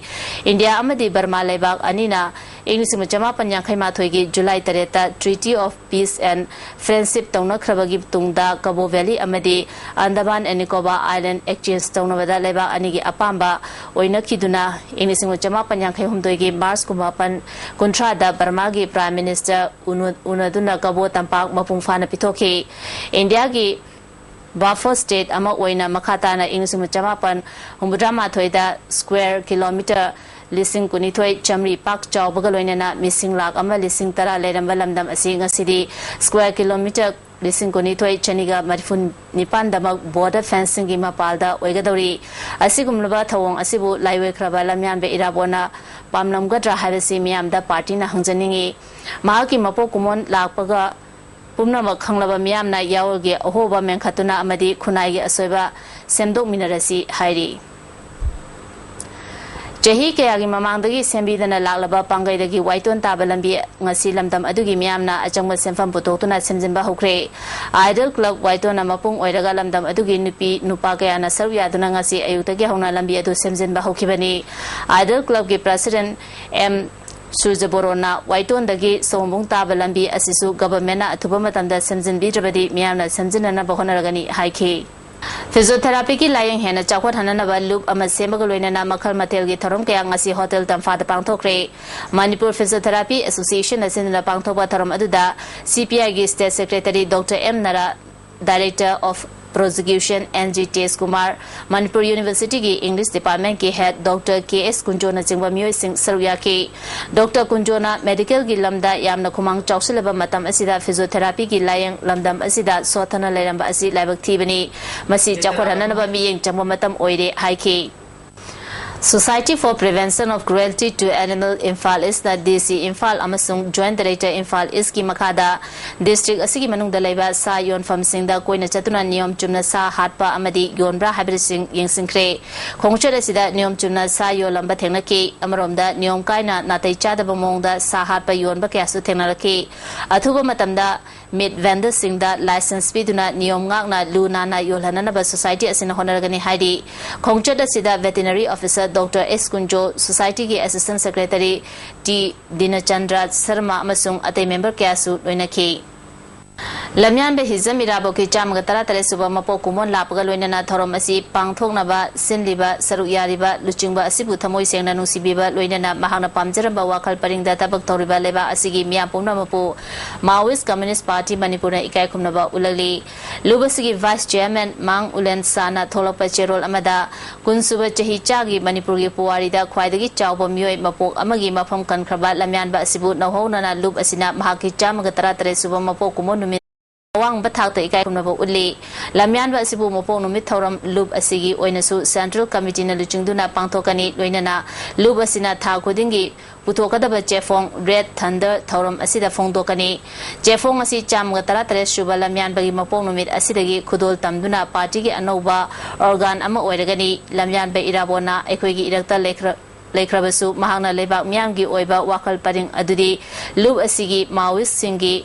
India ꯑꯃꯗꯤ Burma ꯂꯩꯕꯥꯛ ꯑꯅꯤꯅ ꯏꯪ ꯂꯤꯁꯤꯡ ꯑꯃ ꯆꯃꯥꯄꯟ ꯌꯥꯡꯈꯩ ꯃꯥꯊꯣꯏꯒꯤ July ꯇꯔꯦꯠꯇ Treaty of Peace and Friendship ꯇꯧꯅꯈ꯭ꯔꯕꯒꯤ ꯇꯨꯡꯗ Cabo Verde ꯑꯃꯗꯤ Andaman and Nicobar Island exchange ꯇꯧꯅꯕꯗ ꯂꯩꯕꯥꯛ ꯑꯅꯤꯒꯤ ꯑꯄꯥꯝꯕ ꯑꯣꯏꯅꯈꯤꯗꯨꯅ, ꯏꯪ ꯂꯤꯁꯤꯡ ꯑꯃ ꯆꯃꯥꯄꯟ ꯌꯥꯡꯈꯩ ꯍꯨꯝꯗꯣꯏꯒꯤ March ꯀꯨꯟꯃꯥꯄꯟ, ꯀꯨꯟꯊ꯭ꯔꯥꯗ Burmaꯒꯤ Prime Minister ꯎꯅ-, ꯎꯅꯗꯨꯅ ꯀꯕꯣ ꯇꯝꯄꯥꯛ ꯃꯄꯨꯡ ꯐꯥꯅ ꯄꯤꯊꯣꯛꯈꯤ꯫ Indiaꯒꯤ buffer state ꯑꯃ ꯑꯣꯏꯅ ꯃꯈꯥ ꯇꯥꯅ ꯏꯪ ꯂꯤꯁꯤꯡ ꯑꯃ ꯆꯃꯥꯄꯟ ꯍꯨꯝꯐꯨꯇꯔꯥ ꯃꯥꯊꯣꯏꯗ square kilometre ꯂꯤꯁꯤꯡ ꯀꯨꯟꯅꯤꯊꯣꯏ ꯆꯥꯃꯔꯤ ꯄꯥꯛ ꯆꯥꯎꯕꯒ ꯂꯣꯏꯅꯅ ꯃꯤꯁꯤꯡ ꯂꯥꯈ ꯑꯃ ꯂꯤꯁꯤꯡ ꯇꯔꯥ ꯂꯩꯔꯝꯕ ꯂꯝꯗꯝ ꯑꯁꯤ ꯉꯁꯤꯗꯤ square kilometre ꯂꯤꯁꯤꯡ ꯀꯨꯟꯅꯤꯊꯣꯏ ꯆꯅꯤꯒ ꯃꯔꯤꯐꯨ ꯅꯤꯄꯥꯟꯗꯃꯛ border fencingꯒꯤ ꯃꯄꯥꯜꯗ ꯑꯣꯏꯒꯗꯧꯔꯤ꯫ ꯑꯁꯤꯒꯨꯝꯂꯕ ꯊꯧꯑꯣꯡ ꯑꯁꯤꯕꯨ ꯂꯥꯏꯑꯣꯏꯈ꯭ꯔꯕ ꯂꯝꯌꯥꯟꯕ ꯏꯔꯥꯕꯣꯠꯅ ꯄꯥꯝꯂꯝꯒꯗ꯭ꯔꯥ ꯍꯥꯏꯕꯁꯤ ꯃꯤꯌꯥꯝꯗ partyꯅ ꯍꯪꯖꯅꯤꯡꯏ꯫ ꯃꯍꯥꯛꯀꯤ ꯃꯄꯣꯛ ꯀꯨꯝꯑꯣꯟ ꯂꯥꯛꯄꯒ ꯄꯨꯝꯅꯃꯛ ꯈꯪꯂꯕ ꯃꯤꯌꯥꯝꯅ ꯌꯥꯑꯣꯜꯒꯤ ꯑꯍꯣꯕ ꯃꯦꯟꯈꯠꯇꯨꯅ ꯑꯃꯗꯤ ꯈꯨꯟꯅꯥꯏꯒꯤ ꯑꯁꯣꯏꯕ ꯁꯦꯝꯗꯣꯛꯃꯤꯟꯅꯔꯁꯤ ꯍꯥꯏꯔꯤ꯫ ꯆꯍꯤ ꯀꯌꯥꯒꯤ ꯃꯃꯥꯡꯗꯒꯤ ꯁꯦꯝꯕꯤꯗꯅ ꯂꯥꯛꯂꯕ ꯄꯥꯡꯒꯩꯗꯒꯤ ꯋꯥꯏꯇꯣꯟ ꯇꯥꯕ ꯂꯝꯕꯤ ꯉꯁꯤ ꯂꯝꯗꯝ ꯑꯗꯨꯒꯤ ꯃꯤꯌꯥꯝꯅ ꯑꯆꯪꯕ ꯁꯦꯟꯐꯝ ꯄꯨꯊꯣꯛꯇꯨꯅ ꯁꯦꯝꯖꯤꯟꯕ ꯍꯧꯈ꯭ꯔꯦ꯫ Idol Club ꯋꯥꯏꯇꯣꯟꯅ ꯃꯄꯨꯡ ꯑꯣꯏꯔꯒ ꯂꯝꯗꯝ ꯑꯗꯨꯒꯤ ꯅꯨꯄꯤ ꯅꯨꯄꯥ ꯀꯌꯥꯅ ꯁꯔꯨꯛ ꯌꯥꯗꯨꯅ ꯉꯁꯤ ꯑꯌꯨꯛꯇꯒꯤ ꯍꯧꯅ ꯂꯝꯕꯤ ꯑꯗꯨ ꯁꯦꯝꯖꯤꯟꯕ ꯍꯧꯈꯤꯕꯅꯤ꯫ Idol Clubꯀꯤ President ꯑꯦꯝ ꯁꯨꯔꯖꯕꯣꯔꯣꯟꯅ ꯋꯥꯏꯇꯣꯟꯗꯒꯤ ꯁꯣꯝꯕꯨꯡ ꯇꯥꯕ ꯂꯝꯕꯤ ꯑꯁꯤꯁꯨ governmentꯅ ꯑꯊꯨꯕ ꯃꯇꯝꯗ ꯁꯦꯝꯖꯤꯟꯕꯤꯗ꯭ꯔꯕꯗꯤ ꯃꯤꯌꯥꯝꯅ ꯁꯦꯝꯖꯤꯟꯅꯅꯕ ꯍꯣꯠꯅꯔꯒꯅꯤ ꯍꯥꯏꯈꯤ꯫ Physiotherapyꯒꯤ ꯂꯥꯏꯌꯦꯡ ꯍꯦꯟꯅ ꯆꯥꯎꯈꯠꯍꯟꯅꯅꯕ loop ꯑꯃ ꯁꯦꯝꯕꯒ ꯂꯣꯏꯅꯅ ꯃꯈꯜ ꯃꯊꯦꯜꯒꯤ ꯊꯧꯔꯝ ꯀꯌꯥ ꯉꯁꯤ Hotel ꯇꯝꯐꯥꯗ ꯄꯥꯡꯊꯣꯛꯈ꯭ꯔꯦ꯫ Manipur Physiotherapy Associationꯅ ꯁꯤꯟꯗꯨꯅ ꯄꯥꯡꯊꯣꯛꯄ ꯊꯧꯔꯝ ꯑꯗꯨꯗ CPIꯒꯤ State Secretary Doctor M Nara, Director of Prosecution N G Tej Kumar, Manipur Universityꯒꯤ English Departmentꯀꯤ Head Doctor ꯀꯦ ꯑꯦꯁ ꯀꯨꯟꯖꯣꯅꯆꯤꯡꯕ ꯃꯤꯑꯣꯏꯁꯤꯡ ꯁꯔꯨꯛ ꯌꯥꯈꯤ꯫ Doctor ꯀꯨꯟꯖꯣꯅ medicalꯒꯤ ꯂꯝꯗ ꯌꯥꯝꯅ ꯈꯨꯃꯥꯡ ꯆꯥꯎꯁꯤꯜꯂꯕ ꯃꯇꯝ ꯑꯁꯤꯗ physiotherapyꯒꯤ ꯂꯥꯏꯌꯦꯡ ꯂꯝꯗꯝ ꯑꯁꯤꯗ ꯁꯣꯠꯊꯅ ꯂꯩꯔꯝꯕ ꯑꯁꯤ ꯂꯥꯏꯕꯛ ꯊꯤꯕꯅꯤ꯫ ꯃꯁꯤ ꯆꯥꯎꯈꯠꯍꯟꯅꯅꯕ ꯃꯤꯠꯌꯦꯡ ꯆꯪꯕ ꯃꯇꯝ ꯑꯣꯏꯔꯦ ꯍꯥꯏꯈꯤ꯫ Society for Prevention of Cruelty to Animal Imphal East ꯅ D C Imphal ꯑꯃꯁꯨꯡ Joint Director Imphal East ꯀꯤ ꯃꯈꯥꯗ district ꯑꯁꯤꯒꯤ ꯃꯅꯨꯡꯗ ꯂꯩꯕ ꯁꯥ ꯌꯣꯟꯐꯝꯁꯤꯡꯗ ꯀꯣꯏꯅ ꯆꯠꯇꯨꯅ ꯅꯤꯌꯣꯝ ꯆꯨꯝꯅ ꯁꯥ ꯍꯥꯠꯄ ꯑꯃꯗꯤ ꯌꯣꯟꯕ꯭ꯔꯥ ꯍꯥꯏꯕꯁꯤꯡ ꯌꯦꯡꯁꯤꯟꯈ꯭ꯔꯦ꯫ ꯈꯣꯡꯆꯠ ꯑꯁꯤꯗ ꯅꯤꯌꯣꯝ ꯆꯨꯝꯅ ꯁꯥ ꯌꯣꯜꯂꯝꯕ ꯊꯦꯡꯅꯈꯤ꯫ ꯑꯃꯔꯣꯝꯗ ꯅꯤꯌꯣꯝ ꯀꯥꯏꯅ ꯅꯥꯇꯩ ꯆꯥꯗꯕ ꯃꯑꯣꯡꯗ ꯁꯥ ꯍꯥꯠꯄ ꯌꯣꯟꯕ ꯀꯌꯥꯁꯨ ꯊꯦꯡꯅꯔꯛꯈꯤ꯫ ꯑꯊꯨꯕ ꯃꯇꯝꯗ meat vendor ꯁꯤꯡꯗ license ꯄꯤꯗꯨꯅ ꯅꯤꯌꯣꯝ ꯉꯥꯛꯅ ꯂꯨ ꯅꯥꯟꯅ ꯌꯣꯜꯍꯟꯅꯅꯕ society ꯑꯁꯤꯅ ꯍꯣꯠꯅꯔꯒꯅꯤ ꯍꯥꯏꯔꯤ꯫ ꯈꯣꯡꯆꯠ ꯑꯁꯤꯗ Veterinary Officer Doctor S Kunjo, society ꯒꯤ Assistant Secretary T ꯗꯤꯅꯆꯟꯗ꯭ꯔ ꯁꯔꯃ ꯑꯃꯁꯨꯡ ꯑꯇꯩ member ꯀꯌꯥꯁꯨ ꯂꯣꯏꯅꯈꯤ꯫ ꯂꯝꯌꯥꯟꯕ ꯍꯤꯖꯝ ꯏꯔꯥꯕꯣꯠꯀꯤ ꯆꯥꯝꯃꯒ ꯇꯔꯥꯇꯔꯦꯠ ꯁꯨꯕ ꯃꯄꯣꯛ ꯀꯨꯝꯑꯣꯟ ꯂꯥꯛꯄꯒ ꯂꯣꯏꯅꯅ ꯊꯧꯔꯝ ꯑꯁꯤ ꯄꯥꯡꯊꯣꯛꯅꯕ ꯁꯤꯟꯂꯤꯕ ꯁꯔꯨꯛ ꯌꯥꯔꯤꯕ ꯂꯨꯆꯤꯡꯕ ꯑꯁꯤꯕꯨ ꯊꯃꯣꯏ ꯁꯦꯡꯅ ꯅꯨꯡꯁꯤꯕꯤꯕ ꯂꯣꯏꯅꯅ ꯃꯍꯥꯛꯅ ꯄꯥꯝꯖꯔꯝꯕ ꯋꯥꯈꯜ ꯄꯔꯤꯡꯗ ꯊꯕꯛ ꯇꯧꯔꯤꯕ ꯂꯩꯕꯥꯛ ꯑꯁꯤꯒꯤ ꯃꯤꯌꯥꯝ ꯄꯨꯝꯅꯃꯛꯄꯨ Maoist Communist Party ꯃꯅꯤꯄꯨꯔꯅ ꯏꯀꯥꯏ ꯈꯨꯝꯅꯕ ꯎꯠꯂꯛꯂꯤ꯫ ꯂꯨꯞ ꯑꯁꯤꯒꯤ Vice Chairman ꯃꯥꯡ ꯎꯂꯦꯟ ꯁꯥꯅ ꯊꯣꯛꯂꯛꯄ ꯆꯦꯔꯣꯜ ꯑꯃꯗ ꯀꯨꯟꯁꯨꯕ ꯆꯍꯤ ꯆꯥꯒꯤ ꯃꯅꯤꯄꯨꯔꯒꯤ ꯄꯨꯋꯥꯔꯤꯗ ꯈ꯭ꯋꯥꯏꯗꯒꯤ ꯆꯥꯎꯕ ꯃꯤꯑꯣꯏ ꯃꯄꯣꯛ ꯑꯃꯒꯤ ꯃꯐꯝ ꯀꯟꯈ꯭ꯔꯕ ꯂꯝꯌꯥꯟꯕ ꯑꯁꯤꯕꯨ ꯅꯧꯍꯧꯅꯅ ꯂꯨꯞ ꯑꯁꯤꯅ ꯃꯍꯥꯛꯀꯤ ꯆꯥꯝꯃꯒ ꯇꯔꯥꯇꯔꯦꯠ ꯁꯨꯕ ꯃꯄꯣꯛ ꯀꯨꯝꯑꯣꯟ ꯅꯨꯃꯤꯠ ꯑꯋꯥꯡꯕ ꯊꯥꯛꯇ ꯏꯀꯥꯏ ꯈꯨꯝꯅꯕ ꯎꯠꯂꯤ꯫ ꯂꯝꯌꯥꯟꯕ ꯑꯁꯤꯕꯨ ꯃꯄꯣꯛ ꯅꯨꯃꯤꯠ ꯊꯧꯔꯝ ꯂꯨꯞ ꯑꯁꯤꯒꯤ ꯑꯣꯏꯅꯁꯨ Central Committee ꯅ ꯂꯨꯆꯤꯡꯗꯨꯅ ꯄꯥꯡꯊꯣꯛꯀꯅꯤ꯫ ꯂꯣꯏꯅꯅ ꯂꯨꯞ ꯑꯁꯤꯅ ꯊꯥ ꯈꯨꯗꯤꯡꯒꯤ ꯄꯨꯊꯣꯛꯀꯗꯕ ꯆꯦꯐꯣꯡ Red Thunder ꯊꯧꯔꯝ ꯑꯁꯤꯗ ꯐꯣꯡꯗꯣꯛꯀꯅꯤ꯫ ꯆꯦꯐꯣꯡ ꯑꯁꯤ ꯆꯥꯝꯃꯒ ꯇꯔꯥꯇꯔꯦꯠ ꯁꯨꯕ ꯂꯝꯌꯥꯟꯕꯒꯤ ꯃꯄꯣꯛ ꯅꯨꯃꯤꯠ ꯑꯁꯤꯗꯒꯤ ꯈꯨꯗꯣꯜ ꯇꯝꯗꯨꯅ party ꯒꯤ ꯑꯅꯧꯕ organ ꯑꯃ ꯑꯣꯏꯔꯒꯅꯤ꯫ ꯂꯝꯌꯥꯟꯕ ꯏꯔꯥꯕꯣꯠꯅ ꯑꯩꯈꯣꯏꯒꯤ ꯏꯔꯛꯇ ꯂꯩꯈ꯭ꯔ-, ꯂꯩꯈ꯭ꯔꯕꯁꯨ ꯃꯍꯥꯛꯅ ꯂꯩꯕꯥꯛ ꯃꯤꯌꯥꯝꯒꯤ ꯑꯣꯏꯕ ꯋꯥꯈꯜ ꯄꯔꯤꯡ ꯑꯗꯨꯗꯤ ꯂꯨꯞ ꯑꯁꯤꯒꯤ Maoist ꯁꯤꯡꯒꯤ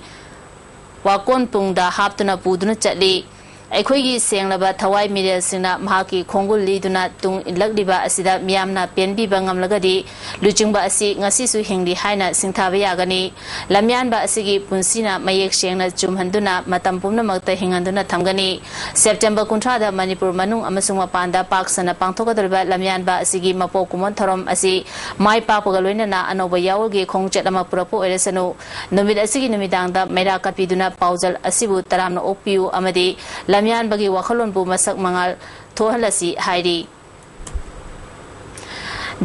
ꯋꯥꯀꯣꯟ ꯄꯨꯡꯗ ꯍꯥꯞꯇꯨꯅ ꯄꯨꯗꯨꯅ ꯆꯠꯂꯤ꯫ ꯑꯩꯈꯣꯏꯒꯤ ꯁꯦꯡꯂꯕ ꯊꯋꯥꯏ ꯃꯤꯔꯦꯜꯁꯤꯡꯅ ꯃꯍꯥꯛꯀꯤ ꯈꯣꯡꯒꯨꯜ ꯂꯤꯗꯨꯅ ꯇꯨꯡ ꯏꯜꯂꯛꯂꯤꯕ ꯑꯁꯤꯗ ꯃꯤꯌꯥꯝꯅ ꯄꯦꯟꯕꯤꯕ ꯉꯝꯂꯒꯗꯤ ꯂꯨꯆꯤꯡꯕ ꯑꯁꯤ ꯉꯁꯤꯁꯨ ꯍꯤꯡꯂꯤ ꯍꯥꯏꯅ ꯁꯤꯡꯊꯥꯕ ꯌꯥꯒꯅꯤ꯫ ꯂꯝꯌꯥꯟꯕ ꯑꯁꯤꯒꯤ ꯄꯨꯟꯁꯤꯅ ꯃꯌꯦꯛ ꯁꯦꯡꯅ ꯆꯨꯝꯍꯟꯗꯨꯅ ꯃꯇꯝ ꯄꯨꯝꯅꯃꯛꯇ ꯍꯤꯡꯍꯟꯗꯨꯅ ꯊꯝꯒꯅꯤ꯫ September ꯀꯨꯟꯊ꯭ꯔꯥꯗ ꯃꯅꯤꯄꯨꯔ ꯃꯅꯨꯡ ꯑꯃꯁꯨꯡ ꯃꯄꯥꯟꯗ ꯄꯥꯛ ꯁꯟꯅ ꯄꯥꯡꯊꯣꯛꯀꯗꯧꯔꯤꯕ ꯂꯝꯌꯥꯟꯕ ꯑꯁꯤꯒꯤ ꯃꯄꯣꯛ ꯀꯨꯝꯑꯣꯟ ꯊꯧꯔꯝ ꯑꯁꯤ ꯃꯥꯏ ꯄꯥꯛꯄꯒ ꯂꯣꯏꯅꯅ ꯑꯅꯧꯕ ꯌꯥꯑꯣꯜꯒꯤ ꯈꯣꯡꯆꯠ ꯑꯃ ꯄꯨꯔꯛꯄ ꯑꯣꯏꯔꯁꯅꯨ꯫ ꯅꯨꯃꯤꯠ ꯑꯁꯤꯒꯤ ꯅꯨꯃꯤꯗꯥꯡꯗ ꯃꯩꯔꯥ ꯀꯠꯄꯤꯗꯨꯅ ꯄꯥꯎꯖꯦꯜ ꯑꯁꯤꯕꯨ ꯇꯔꯥꯝꯅ ꯑꯣꯛꯄꯤꯌꯨ ꯑꯃꯗꯤ ꯂꯝꯌꯥꯟꯕꯒꯤ ꯋꯥꯈꯜꯂꯣꯟꯕꯨ ꯃꯁꯛ ꯃꯉꯥꯜ ꯊꯣꯛꯍꯜꯂꯁꯤ ꯍꯥꯏꯔꯤ꯫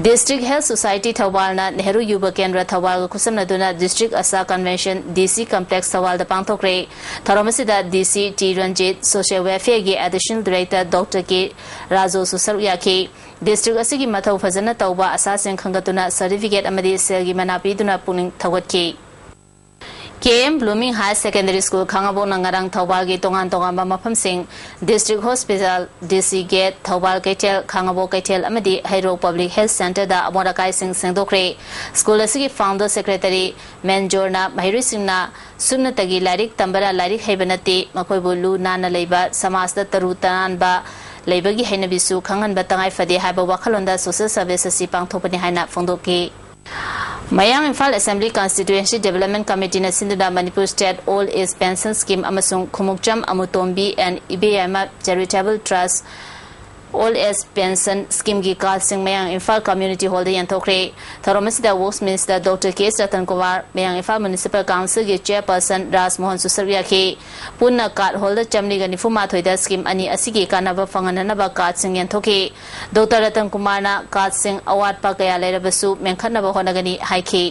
District Health Society ꯊꯧꯕꯥꯜꯅ ꯅꯦꯍꯔꯨ ꯌꯨꯕ ꯀꯦꯟꯗ꯭ꯔ ꯊꯧꯕꯥꯜꯒ ꯈꯨꯠꯁꯝꯅꯗꯨꯅ District ASHA Convention DC Complex ꯊꯧꯕꯥꯜꯗ ꯄꯥꯡꯊꯣꯛꯈ꯭ꯔꯦ꯫ ꯊꯧꯔꯝ ꯑꯁꯤꯗ DC T Ranjit, Social Welfare ꯒꯤ Additional Director Doctor ꯀꯦ ꯔꯥꯖꯨꯁꯨ ꯁꯔꯨꯛ ꯌꯥꯈꯤ꯫ District ꯑꯁꯤꯒꯤ ꯃꯊꯧ ꯐꯖꯅ ꯇꯧꯕ ꯑꯁꯥꯁꯤꯡ ꯈꯪꯒꯠꯇꯨꯅ certificate ꯑꯃꯗꯤ ꯁꯦꯜꯒꯤ ꯃꯅꯥ ꯄꯤꯗꯨꯅ ꯄꯨꯛꯅꯤꯡ ꯊꯧꯒꯠꯈꯤ꯫ K M blooming higher secondary school ꯈꯥꯉꯕꯣꯛꯅ ꯉꯔꯥꯡ ꯊꯧꯕꯥꯜꯒꯤ ꯇꯣꯉꯥꯟ ꯇꯣꯉꯥꯟꯕ ꯃꯐꯝꯁꯤꯡ, ꯗꯤꯁꯇ꯭ꯔꯤꯛ ꯍꯣꯁꯄꯤꯇꯥꯜ, ꯗꯤ ꯁꯤ ꯒꯦꯠ, ꯊꯧꯕꯥꯜ ꯀꯩꯊꯦꯜ, ꯈꯥꯉꯕꯣꯛ ꯀꯩꯊꯦꯜ ꯑꯃꯗꯤ ꯍꯩꯔꯣꯛ ꯄꯕ꯭ꯂꯤꯛ ꯍꯦꯜꯊ ꯁꯦꯟꯇꯔꯗ ꯑꯃꯣꯠ ꯑꯀꯥꯏꯁꯤꯡ ꯁꯦꯡꯗꯣꯛꯈ꯭ꯔꯦ꯫ ꯁ꯭ꯀꯨꯜ ꯑꯁꯤꯒꯤ ꯐꯥꯎꯟꯗꯔ ꯁꯦꯀ꯭ꯔꯦꯇꯔꯤ ꯃꯦꯟꯖꯣꯔꯅ ꯃꯍꯩꯔꯣꯏꯁꯤꯡꯅ ꯁꯨꯞꯅꯇꯒꯤ ꯂꯥꯏꯔꯤꯛ ꯇꯝꯕꯅ ꯂꯥꯏꯔꯤꯛ ꯍꯩꯕ ꯅꯠꯇꯦ, ꯃꯈꯣꯏꯕꯨ ꯂꯨ ꯅꯥꯟꯅ ꯂꯩꯕ, ꯁꯃꯥꯖꯇ ꯇꯔꯨ ꯇꯅꯥꯟꯕ ꯂꯩꯕꯒꯤ ꯍꯩꯅꯕꯤꯁꯨ ꯈꯪꯍꯟꯕ ꯇꯉꯥꯏ ꯐꯗꯦ ꯍꯥꯏꯕ ꯋꯥꯈꯜꯂꯣꯟꯗ ꯁꯣꯁꯦꯜ ꯁꯔꯚꯤꯁ ꯑꯁꯤ ꯄꯥꯡꯊꯣꯛꯄꯅꯤ ꯍꯥꯏꯅ ꯐꯣꯡꯗꯣꯛꯈꯤ꯫ Mayang Imphal assembly constituency development ꯀꯃꯤꯇꯤꯅ ꯁꯤꯟꯗꯨꯅ Manipur state all age pension scheme ꯑꯃꯁꯨꯡ ꯈꯣꯡꯎꯞꯆꯝ ꯑꯃꯨꯇꯣꯝꯕꯤ N Ibeyaima charitable trust all age pension ꯁ꯭ꯀꯤꯝꯒꯤ ꯀꯥꯔꯗꯁꯤꯡ ꯃꯌꯥꯡ ꯏꯝꯐꯥꯜ ꯀꯝꯃ꯭ꯌꯨꯅꯤꯇꯤ ꯍꯣꯜꯗ ꯌꯦꯟꯊꯣꯛꯈ꯭ꯔꯦ꯫ ꯊꯧꯔꯝ ꯑꯁꯤꯗ works minister doctor K S Ratan Kumar, Mayang Imphal municipal ꯀꯥꯎꯟꯁꯤꯜꯒꯤ ꯆꯦꯌꯔꯄꯔꯁꯟ ꯔꯥꯖ ꯃꯣꯍꯟꯁꯨ ꯁꯔꯨꯛ ꯌꯥꯈꯤ꯫ ꯄꯨꯟꯅ ꯀꯥꯔꯗ ꯍꯣꯜꯗꯔ ꯆꯥꯃꯔꯤꯒ ꯅꯤꯐꯨ ꯃꯥꯊꯣꯏꯗ ꯁ꯭ꯀꯤꯝ ꯑꯅꯤ ꯑꯁꯤꯒꯤ ꯀꯥꯟꯅꯕ ꯐꯪꯍꯟꯅꯅꯕ ꯀꯥꯔꯗꯁꯤꯡ ꯌꯦꯟꯊꯣꯛꯈꯤ꯫ ꯗꯣꯛꯇꯔ ꯔꯇꯟ ꯀꯨꯃꯥꯔꯅ ꯀꯥꯔꯗꯁꯤꯡ ꯑꯋꯥꯠꯄ ꯀꯌꯥ ꯂꯩꯔꯕꯁꯨ ꯃꯦꯟꯈꯠꯅꯕ ꯍꯣꯠꯅꯒꯅꯤ ꯍꯥꯏꯈꯤ꯫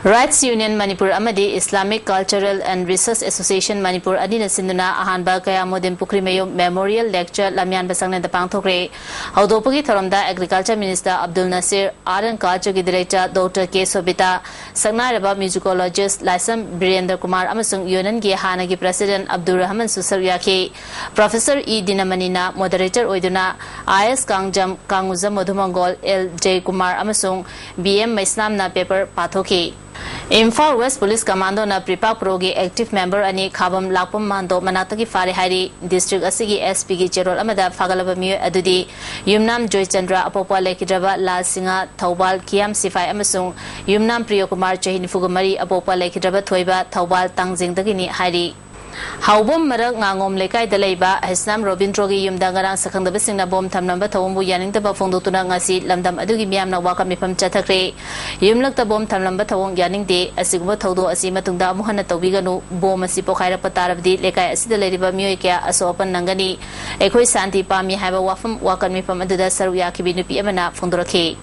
Rights Union ꯃꯅꯤꯄꯨꯔ ꯑꯃꯗꯤ Islamic Cultural and Research Association Manipur ꯑꯅꯤꯅ ꯁꯤꯟꯗꯨꯅ ꯑꯍꯥꯟꯕ ꯀꯌꯥꯃꯨꯗꯤꯟ ꯄꯨꯈ꯭ꯔꯤꯃꯌꯨꯝ ꯃꯦꯃꯣꯔꯤꯌꯦꯜ ꯂꯦꯛꯆꯔ ꯂꯝꯌꯥꯟꯕ ꯆꯥꯛꯂꯦꯟꯗ ꯄꯥꯡꯊꯣꯛꯈ꯭ꯔꯦ꯫ ꯍꯧꯗꯣꯛꯄꯒꯤ ꯊꯧꯔꯝꯗ agriculture minister Abdul Nasir, Art and Culture ꯒꯤ ꯗꯤꯔꯦꯛꯇꯔ ꯗꯣꯛꯇꯔ ꯀꯦ ꯁꯣꯕꯤꯇꯥ, ꯁꯛꯅꯥꯏꯔꯕ ꯃ꯭ꯌꯨꯖꯤꯀꯣꯂꯣꯖꯤꯁ ꯂꯥꯏꯁ꯭ꯔꯝ ꯕꯤꯔꯦꯟꯗ꯭ꯔ ꯀꯨꯃꯥꯔ ꯑꯃꯁꯨꯡ ꯌꯨꯅꯤꯌꯟꯒꯤ ꯍꯥꯟꯅꯒꯤ ꯄ꯭ꯔꯦꯁꯤꯗꯦꯟꯠ ꯑꯕꯗꯨꯔ ꯔꯍꯃꯟꯁꯨ ꯁꯔꯨꯛ ꯌꯥꯈꯤ꯫ ꯄ꯭ꯔꯣꯐꯦꯁꯔ ꯏ ꯗꯤꯅꯃꯅꯤꯅ ꯃꯣꯗꯔꯦꯇꯔ ꯑꯣꯏꯗꯨꯅ ꯑꯥꯏ ꯑꯦꯁ ꯀꯥꯡꯖꯝ, ꯀꯥꯡꯉꯨꯖꯝ ꯃꯣꯙꯨꯃꯪꯒꯣꯜ, ꯑꯦꯜ ꯖꯌꯀꯨꯃꯥꯔ ꯑꯃꯁꯨꯡ ꯕꯤ ꯑꯦꯝ ꯃꯩꯁꯅꯥꯝꯅ ꯄꯦꯄꯔ ꯄꯥꯊꯣꯛꯈꯤ꯫ ꯏꯝꯐꯥꯜ ꯋꯦꯁ ꯄꯨꯂꯤꯁ ꯀꯃꯥꯟꯗꯣꯅ ꯄ꯭ꯔꯤꯄꯥꯛ ꯄ꯭ꯔꯣꯒꯤ ꯑꯦꯛꯇꯤꯚ ꯃꯦꯝꯕꯔ ꯑꯅꯤ ꯈꯥꯕꯝ ꯂꯥꯛꯄꯝ ꯃꯥꯟꯗꯣ ꯃꯅꯥꯛꯇꯒꯤ ꯐꯥꯔꯦ ꯍꯥꯏꯔꯤ꯫ ꯗꯤꯁꯇ꯭ꯔꯤꯛ ꯑꯁꯤꯒꯤ ꯑꯦꯁ ꯄꯤꯒꯤ ꯆꯦꯔꯣꯜ ꯑꯃꯗ ꯐꯥꯒꯠꯂꯕ ꯃꯤꯑꯣꯏ ꯑꯗꯨꯗꯤ ꯌꯨꯝꯅꯥꯝ ꯖꯣꯏꯆꯟꯗ꯭ꯔ, ꯑꯄꯣꯛꯄ ꯂꯩꯈꯤꯗ꯭ꯔꯕ ꯂꯥꯜ ꯁꯤꯡꯍ, ꯊꯧꯕꯥꯜ ꯀꯤꯌꯥꯝ ꯁꯤꯐꯥꯏ, ꯑꯃꯁꯨꯡ ꯌꯨꯝꯅꯥꯝ ꯄ꯭ꯔꯤꯌꯣꯀꯨꯃꯥꯔ, ꯆꯍꯤ ꯅꯤꯐꯨꯒ ꯃꯔꯤ, ꯑꯄꯣꯛꯄ ꯂꯩꯈꯤꯗ꯭ꯔꯕ ꯊꯣꯏꯕ, ꯊꯧꯕꯥꯜ ꯇꯥꯡꯖꯤꯡꯗꯒꯤꯅꯤ ꯍꯥꯏꯔꯤ꯫ ꯍꯥꯎꯕꯝ ꯃꯔꯛ ꯉꯥꯉꯣꯝ ꯂꯩꯀꯥꯏꯗ ꯂꯩꯕ ꯍꯩꯁꯅꯥꯝ ꯔꯣꯕꯤꯟꯗ꯭ꯔꯣꯒꯤ ꯌꯨꯝꯗ ꯉꯔꯥꯡ ꯁꯛꯈꯪꯗꯕꯁꯤꯡꯅ ꯕꯣꯝ ꯊꯝꯂꯝꯕ ꯊꯧꯑꯣꯡꯕꯨ ꯌꯥꯅꯤꯡꯗꯕ ꯐꯣꯡꯗꯣꯛꯇꯨꯅ ꯉꯁꯤ ꯂꯝꯗꯝ ꯑꯗꯨꯒꯤ ꯃꯤꯌꯥꯝꯅ ꯋꯥꯀꯠ ꯃꯤꯐꯝ ꯆꯠꯊꯈ꯭ꯔꯦ꯫ ꯌꯨꯝꯂꯛꯇ ꯕꯣꯝ ꯊꯝꯂꯝꯕ ꯊꯧꯑꯣꯡ ꯌꯥꯅꯤꯡꯗꯦ꯫ ꯑꯁꯤꯒꯨꯝꯕ ꯊꯧꯗꯣꯛ ꯑꯁꯤ ꯃꯇꯨꯡꯗ ꯑꯃꯨꯛ ꯍꯟꯅ ꯇꯧꯕꯤꯒꯅꯨ꯫ ꯕꯣꯝ ꯑꯁꯤ ꯄꯣꯈꯥꯏꯔꯛꯄ ꯇꯥꯔꯕꯗꯤ ꯂꯩꯀꯥꯏ ꯑꯁꯤꯗ ꯂꯩꯔꯤꯕ ꯃꯤꯑꯣꯏ ꯀꯌꯥ ꯑꯁꯣꯛ ꯑꯄꯟ ꯅꯪꯒꯅꯤ꯫ ꯑꯩꯈꯣꯏ ꯁꯥꯟꯇꯤ ꯄꯥꯝꯃꯤ ꯍꯥꯏꯕ ꯋꯥꯐꯝ ꯋꯥꯀꯠ ꯃꯤꯐꯝ ꯑꯗꯨꯗ ꯁꯔꯨꯛ ꯌꯥꯈꯤꯕꯤ ꯅꯨꯄꯤ ꯑꯃꯅ ꯐꯣꯡꯗꯣꯔꯛꯈꯤ꯫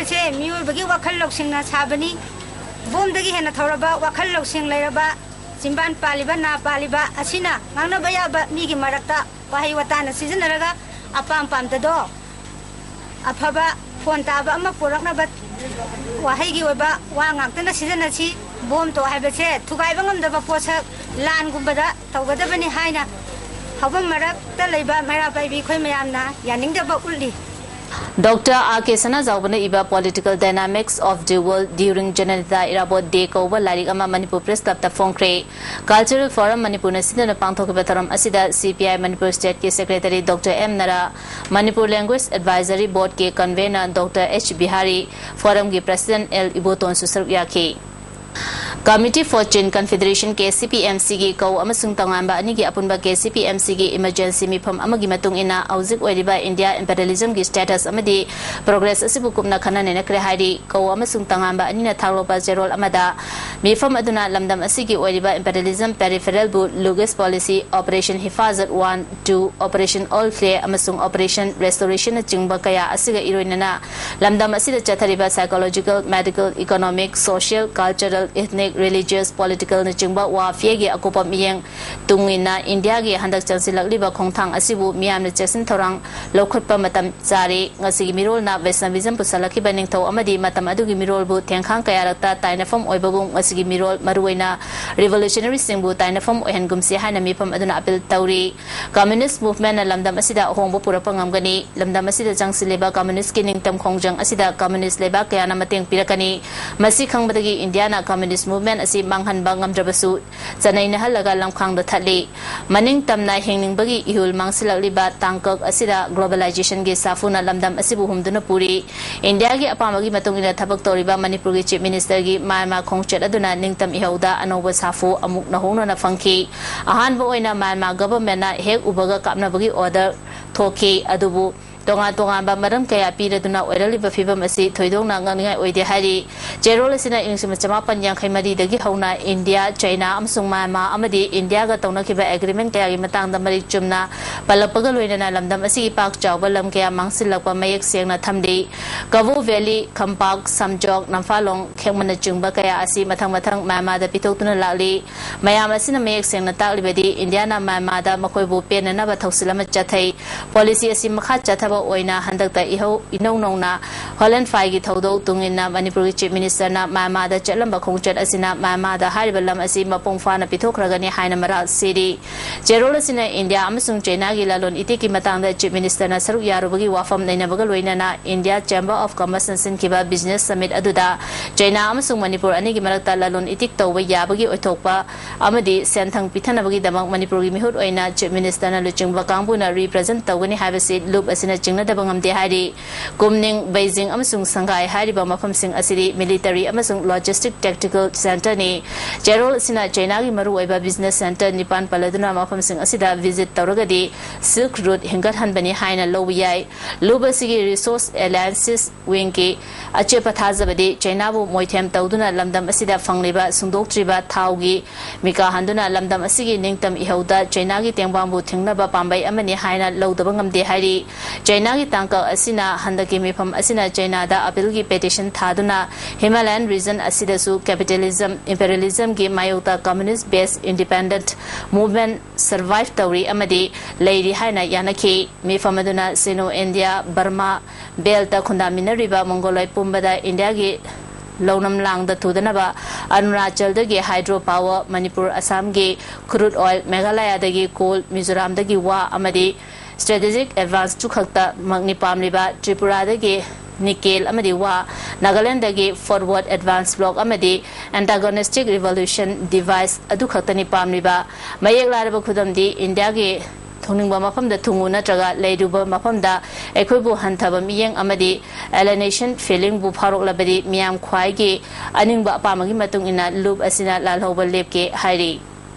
ꯁꯦ ꯃꯤꯑꯣꯏꯕꯒꯤ ꯋꯥꯈꯜ ꯂꯧꯁꯤꯡꯅ ꯁꯥꯕꯅꯤ꯫ ꯕꯣꯝꯗꯒꯤ ꯍꯦꯟꯅ ꯊꯧꯔꯕ ꯋꯥꯈꯜ ꯂꯧꯁꯤꯡ ꯂꯩꯔꯕ ꯆꯤꯝꯕꯥꯟ ꯄꯥꯜꯂꯤꯕ, ꯅꯥ ꯄꯥꯜꯂꯤꯕ ꯑꯁꯤꯅ ꯉꯥꯡꯅꯕ ꯌꯥꯕ ꯃꯤꯒꯤ ꯃꯔꯛꯇ ꯋꯥꯍꯩ ꯋꯥꯇꯥꯅ ꯁꯤꯖꯤꯟꯅꯔꯒ ꯑꯄꯥꯝ ꯄꯥꯝꯗꯗꯣ ꯑꯐꯕ ꯐꯣꯟ ꯇꯥꯕ ꯑꯃ ꯄꯨꯔꯛꯅꯕ ꯋꯥꯍꯩꯒꯤ ꯑꯣꯏꯕ ꯋꯥ ꯉꯥꯛꯇꯅ ꯁꯤꯖꯤꯟꯅꯁꯤ꯫ ꯕꯣꯝ ꯇꯣ ꯍꯥꯏꯕꯁꯦ ꯊꯨꯒꯥꯏꯕ ꯉꯝꯗꯕ ꯄꯣꯠꯁꯛ ꯂꯥꯟꯒꯨꯝꯕꯗ ꯇꯧꯒꯗꯕꯅꯤ ꯍꯥꯏꯅ ꯍꯧꯐꯝ ꯃꯔꯛꯇ ꯂꯩꯕ ꯃꯩꯔꯥ ꯄꯥꯏꯕꯤ ꯑꯩꯈꯣꯏ ꯃꯌꯥꯝꯅ ꯌꯥꯅꯤꯡꯗꯕ ꯎꯠꯂꯤ꯫ ꯗꯣꯛꯇꯔ ꯑꯥꯔ ꯀꯦ ꯁꯅꯥꯖꯥꯎꯕꯅ ꯏꯕ Political Dynamics of the World During Janata Irabot Day ꯀꯧꯕ ꯂꯥꯏꯔꯤꯛ ꯑꯃ ꯃꯅꯤꯄꯨꯔ ꯄ꯭ꯔꯦꯁ ꯀ꯭ꯂꯕꯇ ꯐꯣꯡꯈ꯭ꯔꯦ꯫ Cultural Forum ꯃꯅꯤꯄꯨꯔꯅ ꯁꯤꯟꯗꯨꯅ ꯄꯥꯡꯊꯣꯛꯈꯤꯕ ꯊꯧꯔꯝ ꯑꯁꯤꯗ C P I ꯃꯅꯤꯄꯨꯔ ꯁ꯭ꯇꯦꯠꯀꯤ secretary doctor M Nara, Manipur language advisory ꯕꯣꯔꯗꯀꯤ ꯀꯟꯚꯦꯅꯔ ꯗꯣꯛꯇꯔ ꯑꯩꯆ ꯕꯤꯍꯥꯔꯤ, ꯐꯣꯔꯝꯒꯤ ꯄ꯭ꯔꯁꯤꯗꯦꯟꯠ ꯑꯦꯜ ꯏꯕꯣꯇꯣꯟꯁꯨ ꯁꯔꯨꯛ ꯌꯥꯈꯤ꯫ Committee for Chin Confederation, K C P M C ꯒꯤ ꯀꯧ ꯑꯃꯁꯨꯡ ꯇꯣꯉꯥꯟꯕ ꯑꯅꯤꯒꯤ ꯑꯄꯨꯟꯕ K C P M C ꯒꯤ emergency ꯃꯤꯐꯝ ꯑꯃꯒꯤ ꯃꯇꯨꯡ ꯏꯟꯅ ꯍꯧꯖꯤꯛ ꯑꯣꯏꯔꯤꯕ ꯏꯟꯗꯤꯌꯥ imperialism ꯒꯤ status ꯑꯃꯗꯤ progress ꯑꯁꯤꯕꯨ ꯀꯨꯞꯅ ꯈꯟꯅ ꯅꯩꯅꯈ꯭ꯔꯦ ꯍꯥꯏꯔꯤ꯫ ꯀꯧ ꯑꯃꯁꯨꯡ ꯇꯣꯉꯥꯟꯕ ꯑꯅꯤꯅ ꯊꯥꯒꯠꯂꯛꯄ ꯆꯦꯔꯣꯜ ꯑꯃꯗ ꯃꯤꯐꯝ ꯑꯗꯨꯅ ꯂꯝꯗꯝ ꯑꯁꯤꯒꯤ ꯑꯣꯏꯔꯤꯕ imperialism peripheral ꯕꯨ Lugis policy, Operation Hifazat one, two, Operation All Clear ꯑꯃꯁꯨꯡ Operation Restoration ꯅꯆꯤꯡꯕ ꯀꯌꯥ ꯑꯁꯤꯒ ꯏꯔꯣꯏꯅꯅ ꯂꯝꯗꯝ ꯑꯁꯤꯗ ꯆꯠꯊꯔꯤꯕ psychological, medical, economic, social, cultural, ethnic, religious, political ꯅꯆꯤꯡꯕ ꯋꯥꯐꯤꯌꯦꯒꯤ ꯑꯀꯨꯞꯄ ꯃꯤꯠꯌꯦꯡ ꯇꯨꯡ ꯏꯟꯅ ꯏꯟꯗꯤꯌꯥꯒꯤ ꯍꯟꯗꯛ ꯆꯪꯁꯤꯜꯂꯛꯂꯤꯕ ꯈꯣꯡꯊꯥꯡ ꯑꯁꯤꯕꯨ ꯃꯤꯌꯥꯝꯅ ꯆꯦꯛꯁꯤꯟ ꯊꯧꯔꯥꯡ ꯂꯧꯈꯠꯄ ꯃꯇꯝ ꯆꯥꯔꯦ꯫ ꯉꯁꯤꯒꯤ ꯃꯤꯔꯣꯜꯅ Vaishnavism ꯄꯨꯁꯜꯂꯛꯈꯤꯕ ꯅꯤꯡꯊꯧ ꯑꯃꯗꯤ ꯃꯇꯝ ꯑꯗꯨꯒꯤ ꯃꯤꯔꯣꯜꯕꯨ ꯊꯦꯡꯈꯥꯡ ꯀꯌꯥꯔꯛꯇ ꯇꯥꯏꯅꯐꯝ ꯑꯣꯏꯕꯒꯨꯝ ꯉꯁꯤꯒꯤ ꯃꯤꯔꯣꯜ ꯃꯔꯨꯑꯣꯏꯅ revolutionary ꯁꯤꯡꯕꯨ ꯇꯥꯏꯅꯐꯝ ꯑꯣꯏꯍꯟꯒꯨꯝꯁꯤ ꯍꯥꯏꯅ ꯃꯤꯐꯝ ꯑꯗꯨꯅ appeal ꯇꯧꯔꯤ꯫ Communist movement ꯅ ꯂꯝꯗꯝ ꯑꯁꯤꯗ ꯑꯍꯣꯡꯕ ꯄꯨꯔꯛꯄ ꯉꯝꯒꯅꯤ꯫ ꯂꯝꯗꯝ ꯑꯁꯤꯗ ꯆꯪꯁꯤꯜꯂꯤꯕ communist ꯀꯤ ꯅꯤꯡꯇꯝ ꯈꯣꯡꯖꯪ ꯑꯁꯤꯗ communist ꯂꯩꯕꯥꯛ ꯀꯌꯥꯅ ꯃꯇꯦꯡ ꯄꯤꯔꯛꯀꯅꯤ꯫ ꯃꯁꯤ ꯈꯪꯕꯗꯒꯤ ꯏꯟꯗꯤꯌꯥꯅ communist movement ꯑꯁꯤ ꯃꯥꯡꯍꯟꯕ ꯉꯝꯗ꯭ꯔꯕꯁꯨ ꯆꯅꯩꯅꯍꯜꯂꯒ ꯂꯝꯈꯥꯡꯗ ꯊꯠꯂꯤ꯫ ꯃꯅꯤꯡ ꯇꯝꯅ ꯍꯤꯡꯅꯤꯡꯕꯒꯤ ꯏꯍꯨꯜ ꯃꯥꯡꯁꯤꯜꯂꯛꯂꯤꯕ ꯇꯥꯡꯀꯛ ꯑꯁꯤꯗ globalization ꯒꯤ ꯁꯥꯐꯨꯅ ꯂꯝꯗꯝ ꯑꯁꯤꯕꯨ ꯍꯨꯝꯗꯨꯅ ꯄꯨꯔꯤ꯫ ꯏꯟꯗꯤꯌꯥꯒꯤ ꯑꯄꯥꯝꯕꯒꯤ ꯃꯇꯨꯡ ꯏꯟꯅ ꯊꯕꯛ ꯇꯧꯔꯤꯕ ꯃꯅꯤꯄꯨꯔꯒꯤ Chief Minister ꯒꯤ ꯃ꯭ꯌꯥꯟꯃꯥꯔ ꯈꯣꯡꯆꯠ ꯑꯗꯨꯅ ꯅꯤꯡꯇꯝ ꯏꯍꯧꯗ ꯑꯅꯧꯕ ꯁꯥꯐꯨ ꯑꯃꯨꯛ ꯅꯧꯍꯧꯅꯅ ꯐꯪꯈꯤ꯫ ꯑꯍꯥꯟꯕ ꯑꯣꯏꯅ ꯃ꯭ꯌꯥꯟꯃꯥꯔ government ꯅ ꯍꯦꯛ ꯎꯕꯒ ꯀꯥꯞꯅꯕꯒꯤ order ꯊꯣꯛꯈꯤ꯫ ꯑꯗꯨꯕꯨ ꯇꯣꯉꯥꯟ ꯇꯣꯉꯥꯟꯕ ꯃꯔꯝ ꯀꯌꯥ ꯄꯤꯔꯗꯨꯅ ꯑꯣꯏꯔꯛꯂꯤꯕ ꯐꯤꯕꯝ ꯑꯁꯤ ꯊꯣꯏꯗꯣꯛꯅ ꯉꯛꯅꯤꯡꯉꯥꯏ ꯑꯣꯏꯗꯦ ꯍꯥꯏꯔꯤ꯫ ꯆꯦꯔꯣꯜ ꯑꯁꯤꯅ ꯏꯪ ꯂꯤꯁꯤꯡ ꯑꯃ ꯆꯃꯥꯄꯟ ꯌꯥꯡꯈꯩ ꯃꯔꯤꯗꯒꯤ ꯍꯧꯅ ꯏꯟꯗꯤꯌꯥ, ꯆꯥꯏꯅꯥ ꯑꯃꯁꯨꯡ ꯃ꯭ꯌꯥꯟꯃꯥꯔ ꯑꯃꯗꯤ ꯏꯟꯗꯤꯌꯥꯒ ꯇꯧꯅꯈꯤꯕ ꯑꯦꯒ꯭ꯔꯤꯃꯦꯟ ꯀꯌꯥꯒꯤ ꯃꯇꯥꯡꯗ ꯃꯔꯤꯛ ꯆꯨꯝꯅ ꯄꯜꯂꯛꯄꯒ ꯂꯣꯏꯅꯅ ꯂꯝꯗꯝ ꯑꯁꯤꯒꯤ ꯄꯥꯛ ꯆꯥꯎꯕ ꯂꯝ ꯀꯌꯥ ꯃꯥꯡꯁꯤꯜꯂꯛꯄ ꯃꯌꯦꯛ ꯁꯦꯡꯅ ꯊꯝꯂꯤ꯫ ꯀꯕꯣ ꯚꯦꯂꯤ, ꯈꯝꯄꯥꯛ, ꯁꯝꯖꯣꯛ, ꯅꯝꯐꯥꯂꯣꯡ, ꯈꯦꯛꯃꯟꯅꯆꯤꯡꯕ ꯀꯌꯥ ꯑꯁꯤ ꯃꯊꯪ ꯃꯊꯪ ꯃ꯭ꯌꯥꯟꯃꯥꯔꯗ ꯄꯤꯊꯣꯛꯇꯨꯅ ꯂꯥꯛꯂꯤ꯫ ꯃꯌꯥꯝ ꯑꯁꯤꯅ ꯃꯌꯦꯛ ꯁꯦꯡꯅ ꯇꯥꯛꯂꯤꯕꯗꯤ ꯏꯟꯗꯤꯌꯥꯅ ꯃ꯭ꯌꯥꯟꯃꯥꯔꯗ ꯃꯈꯣꯏꯕꯨ ꯄꯦꯟꯅꯅꯕ ꯊꯧꯁꯤꯜ ꯑꯃ ꯆꯠꯊꯩ꯫ ꯄꯣꯂꯤꯁꯤ ꯑꯁꯤ ꯃꯈꯥ ꯆꯠꯊꯕ ꯑꯣꯏꯅ ꯍꯟꯗꯛꯇ ꯏꯍꯧ ꯏꯅꯧ ꯅꯧꯅ ꯍꯣꯂꯦꯟ ꯐꯥꯏꯒꯤ ꯊꯧꯗꯣꯛ ꯇꯨꯡ ꯏꯟꯅ ꯃꯅꯤꯄꯨꯔꯒꯤ ꯆꯤꯐ ꯃꯤꯅꯤꯁꯇꯔꯅ ꯃ꯭ꯌꯥꯟꯃꯥꯔꯗ ꯆꯠꯂꯝꯕ ꯈꯣꯡꯆꯠ ꯑꯁꯤꯅ ꯃ꯭ꯌꯥꯟꯃꯥꯔꯗ ꯍꯥꯏꯔꯤꯕ ꯂꯝ ꯑꯁꯤ ꯃꯄꯨꯡ ꯐꯥꯅ ꯄꯤꯊꯣꯛꯈ꯭ꯔꯒꯅꯤ ꯍꯥꯏꯅ ꯃꯔꯥꯜ ꯁꯤꯔꯤ꯫ ꯆꯦꯔꯣꯜ ꯑꯁꯤꯅ ꯏꯟꯗꯤꯌꯥ ꯑꯃꯁꯨꯡ ꯆꯥꯏꯅꯥꯒꯤ ꯂꯂꯣꯟ ꯏꯇꯤꯛꯀꯤ ꯃꯇꯥꯡꯗ ꯆꯤꯐ ꯃꯤꯅꯤꯁꯇꯔꯅ ꯁꯔꯨꯛ ꯌꯥꯔꯨꯕꯒꯤ ꯋꯥꯐꯝ ꯅꯩꯅꯕꯒ ꯂꯣꯏꯅꯅ ꯏꯟꯗꯤꯌꯥ ꯆꯦꯝꯕꯔ ꯑꯣꯐ ꯀꯃꯔꯁꯅ ꯁꯤꯟꯈꯤꯕ ꯕꯤꯖꯤꯅꯦꯁ ꯁꯃꯤꯠ ꯑꯗꯨꯗ ꯆꯥꯏꯅꯥ ꯑꯃꯁꯨꯡ ꯃꯅꯤꯄꯨꯔ ꯑꯅꯤꯒꯤ ꯃꯔꯛꯇ ꯂꯂꯣꯟ ꯏꯇꯤꯛ ꯇꯧꯕ ꯌꯥꯕꯒꯤ ꯑꯣꯏꯊꯣꯛꯄ ꯑꯃꯗꯤ ꯁꯦꯟꯊꯪ ꯄꯤꯊꯅꯕꯒꯤꯗꯃꯛ ꯃꯅꯤꯄꯨꯔꯒꯤ ꯃꯤꯍꯨꯠ ꯑꯣꯏꯅ ꯆꯤꯐ ꯃꯤꯅꯤꯁꯇꯔꯅ ꯂꯨꯆꯤꯡꯕ ꯀꯥꯡꯕꯨꯅ ꯔꯤꯄ꯭ꯔꯖꯦꯟ ꯇꯧꯒꯅꯤ ꯍꯥꯏꯕꯁꯤ ꯂꯨꯞ ꯑꯁꯤꯅ ꯆꯤꯡꯅꯗꯕ ꯉꯝꯗꯦ ꯍꯥꯏꯔꯤ꯫ ꯀꯨꯝꯅꯤꯡ, ꯕꯩꯖꯤꯡ ꯑꯃꯁꯨꯡ ꯁꯪꯒꯥꯏ ꯍꯥꯏꯔꯤꯕ ꯃꯐꯝꯁꯤꯡ ꯑꯁꯤꯗꯤ ꯃꯤꯂꯤꯇꯔꯤ ꯑꯃꯁꯨꯡ ꯂꯣꯖꯤꯁꯇꯤꯛ ꯇꯦꯛꯇꯤꯀꯦꯜ ꯁꯦꯟꯇꯔꯅꯤ꯫ ꯆꯦꯔꯣꯜ ꯑꯁꯤꯅ ꯆꯥꯏꯅꯥꯒꯤ ꯃꯔꯨꯑꯣꯏꯕ ꯕꯤꯖꯤꯅꯦꯁ ꯁꯦꯟꯇꯔ ꯅꯤꯄꯥꯟ ꯄꯜꯂꯗꯨꯅ ꯃꯐꯝꯁꯤꯡ ꯑꯁꯤꯗ ꯚꯤꯖꯤꯠ ꯇꯧꯔꯒꯗꯤ ꯁꯤꯜꯛ ꯔꯨꯠ ꯍꯤꯡꯒꯠꯍꯟꯕꯅꯤ ꯍꯥꯏꯅ ꯂꯧꯕ ꯌꯥꯏ꯫ ꯂꯨꯞ ꯑꯁꯤꯒꯤ ꯔꯤꯁꯣꯔꯁ ꯑꯦꯂꯥꯌꯟꯁꯤꯁ ꯋꯤꯡꯒꯤ ꯑꯆꯦꯠꯄ ꯊꯥꯖꯕꯗꯤ ꯆꯥꯏꯅꯥꯕꯨ ꯃꯣꯏꯊꯦꯝ ꯇꯧꯗꯨꯅ ꯂꯝꯗꯝ ꯑꯁꯤꯗ ꯐꯪꯂꯤꯕ ꯁꯨꯡꯗꯣꯛꯇ꯭ꯔꯤꯕ ꯊꯥꯎꯒꯤ ꯃꯤꯀꯥ ꯍꯟꯗꯨꯅ ꯂꯝꯗꯝ ꯑꯁꯤꯒꯤ ꯅꯤꯡꯇꯝ ꯏꯍꯧꯗ ꯆꯥꯏꯅꯥꯒꯤ ꯇꯦꯡꯕꯥꯡꯕꯨ ꯊꯤꯡꯅꯕ ꯄꯥꯝꯕꯩ ꯑꯃꯅꯤ ꯍꯥꯏꯅ ꯂꯧꯗꯕ ꯉꯝꯗꯦ ꯍꯥꯏꯔꯤ꯫ ꯆꯥꯏꯅꯥꯒꯤ ꯇꯥꯡꯀꯛ ꯑꯁꯤꯅ ꯍꯟꯗꯛꯀꯤ ꯃꯤꯐꯝ ꯑꯁꯤꯅ ꯆꯥꯏꯅꯥꯗ ꯑꯄꯤꯜꯒꯤ ꯄꯦꯇꯤꯁꯟ ꯊꯥꯗꯨꯅ ꯍꯤꯃꯥꯂꯌꯟ ꯔꯤꯖꯟ ꯑꯁꯤꯗꯁꯨ ꯀꯦꯄꯤꯇꯦꯂꯤꯖꯝ, ꯏꯝꯄꯦꯔꯤꯌꯦꯂꯤꯖꯝꯒꯤ ꯃꯥꯌꯣꯛꯇ ꯀꯝꯃ꯭ꯌꯨꯅꯤꯁ ꯕꯦꯁ ꯏꯟꯗꯤꯄꯦꯟꯗꯦꯟꯠ ꯃꯨꯚꯃꯦꯟꯠ ꯁꯔꯚꯥꯏꯚ ꯇꯧꯔꯤ ꯑꯃꯗꯤ ꯂꯩꯔꯤ ꯍꯥꯏꯅ ꯌꯥꯅꯈꯤ꯫ ꯃꯤꯐꯝ ꯑꯗꯨꯅ ꯁꯤꯅꯣ ꯏꯟꯗꯤꯌꯥ, ꯕꯔꯃꯥ ꯕꯦꯜꯠꯇ ꯈꯨꯟꯗꯥꯃꯤꯟꯅꯔꯤꯕ ꯃꯣꯡꯒꯣꯂꯣꯏꯗ ꯄꯨꯝꯕꯗ ꯏꯟꯗꯤꯌꯥꯒꯤ ꯂꯧꯅꯝ ꯂꯥꯡꯗ ꯊꯨꯗꯅꯕ ꯑꯔꯨꯅꯥꯆꯜꯗꯒꯤ ꯍꯥꯏꯗ꯭ꯔꯣ ꯄꯥꯋꯔ, ꯃꯅꯤꯄꯨꯔ, ꯑꯁꯥꯝꯒꯤ ꯈꯨꯔꯨꯠ ꯑꯣꯏꯜ, ꯃꯦꯘꯥꯂꯌꯥꯗꯒꯤ ꯀꯣꯜ, ꯃꯤꯖꯣꯔꯥꯝꯗꯒꯤ ꯋꯥ ꯑꯃꯗꯤ ꯁ꯭ꯇ꯭ꯔꯦꯇꯦꯖꯤꯛ ꯑꯦꯗꯚꯥꯟꯁ ꯇꯨꯈꯛꯇꯃꯛꯅꯤ ꯄꯥꯝꯂꯤꯕ꯫ ꯇ꯭ꯔꯤꯄꯨꯔꯥꯗꯒꯤ ꯅꯤꯀꯦꯜ ꯑꯃꯗꯤ ꯋꯥ, ꯅꯥꯒꯥꯂꯦꯟꯗꯒꯤ ꯐꯣꯔꯋꯥꯔꯗ ꯑꯦꯗꯚꯥꯟꯁ ꯕ꯭ꯂꯣꯛ ꯑꯃꯗꯤ ꯑꯦꯟꯇꯥꯒꯣꯅꯤꯁꯇꯤꯛ ꯔꯤꯚꯣꯂꯨꯁꯟ ꯗꯤꯚꯥꯏꯁ ꯑꯗꯨꯈꯛꯇꯅꯤ ꯄꯥꯝꯂꯤꯕ꯫ ꯃꯌꯦꯛ ꯂꯥꯔꯕ ꯈꯨꯗꯝꯗꯤ ꯏꯟꯗꯤꯌꯥꯒꯤ ꯊꯨꯡꯅꯤꯡꯕ ꯃꯐꯝꯗ ꯊꯨꯡꯉꯨ ꯅꯠꯇ꯭ꯔꯒ ꯂꯩꯔꯨꯕ ꯃꯐꯝꯗ ꯑꯩꯈꯣꯏꯕꯨ ꯍꯟꯊꯕ ꯃꯤꯠꯌꯦꯡ ꯑꯃꯗꯤ alienation feelingꯕꯨ ꯐꯥꯎꯔꯛꯂꯕꯗꯤ ꯃꯤꯌꯥꯝ ꯈ꯭ꯋꯥꯏꯒꯤ ꯑꯅꯤꯡꯕ ꯑꯄꯥꯝꯕꯒꯤ ꯃꯇꯨꯡ ꯏꯟꯅ ꯂꯨꯞ ꯑꯁꯤꯅ ꯂꯥꯜꯍꯧꯕ ꯂꯦꯞꯀꯦ ꯍꯥꯏꯔꯤ꯫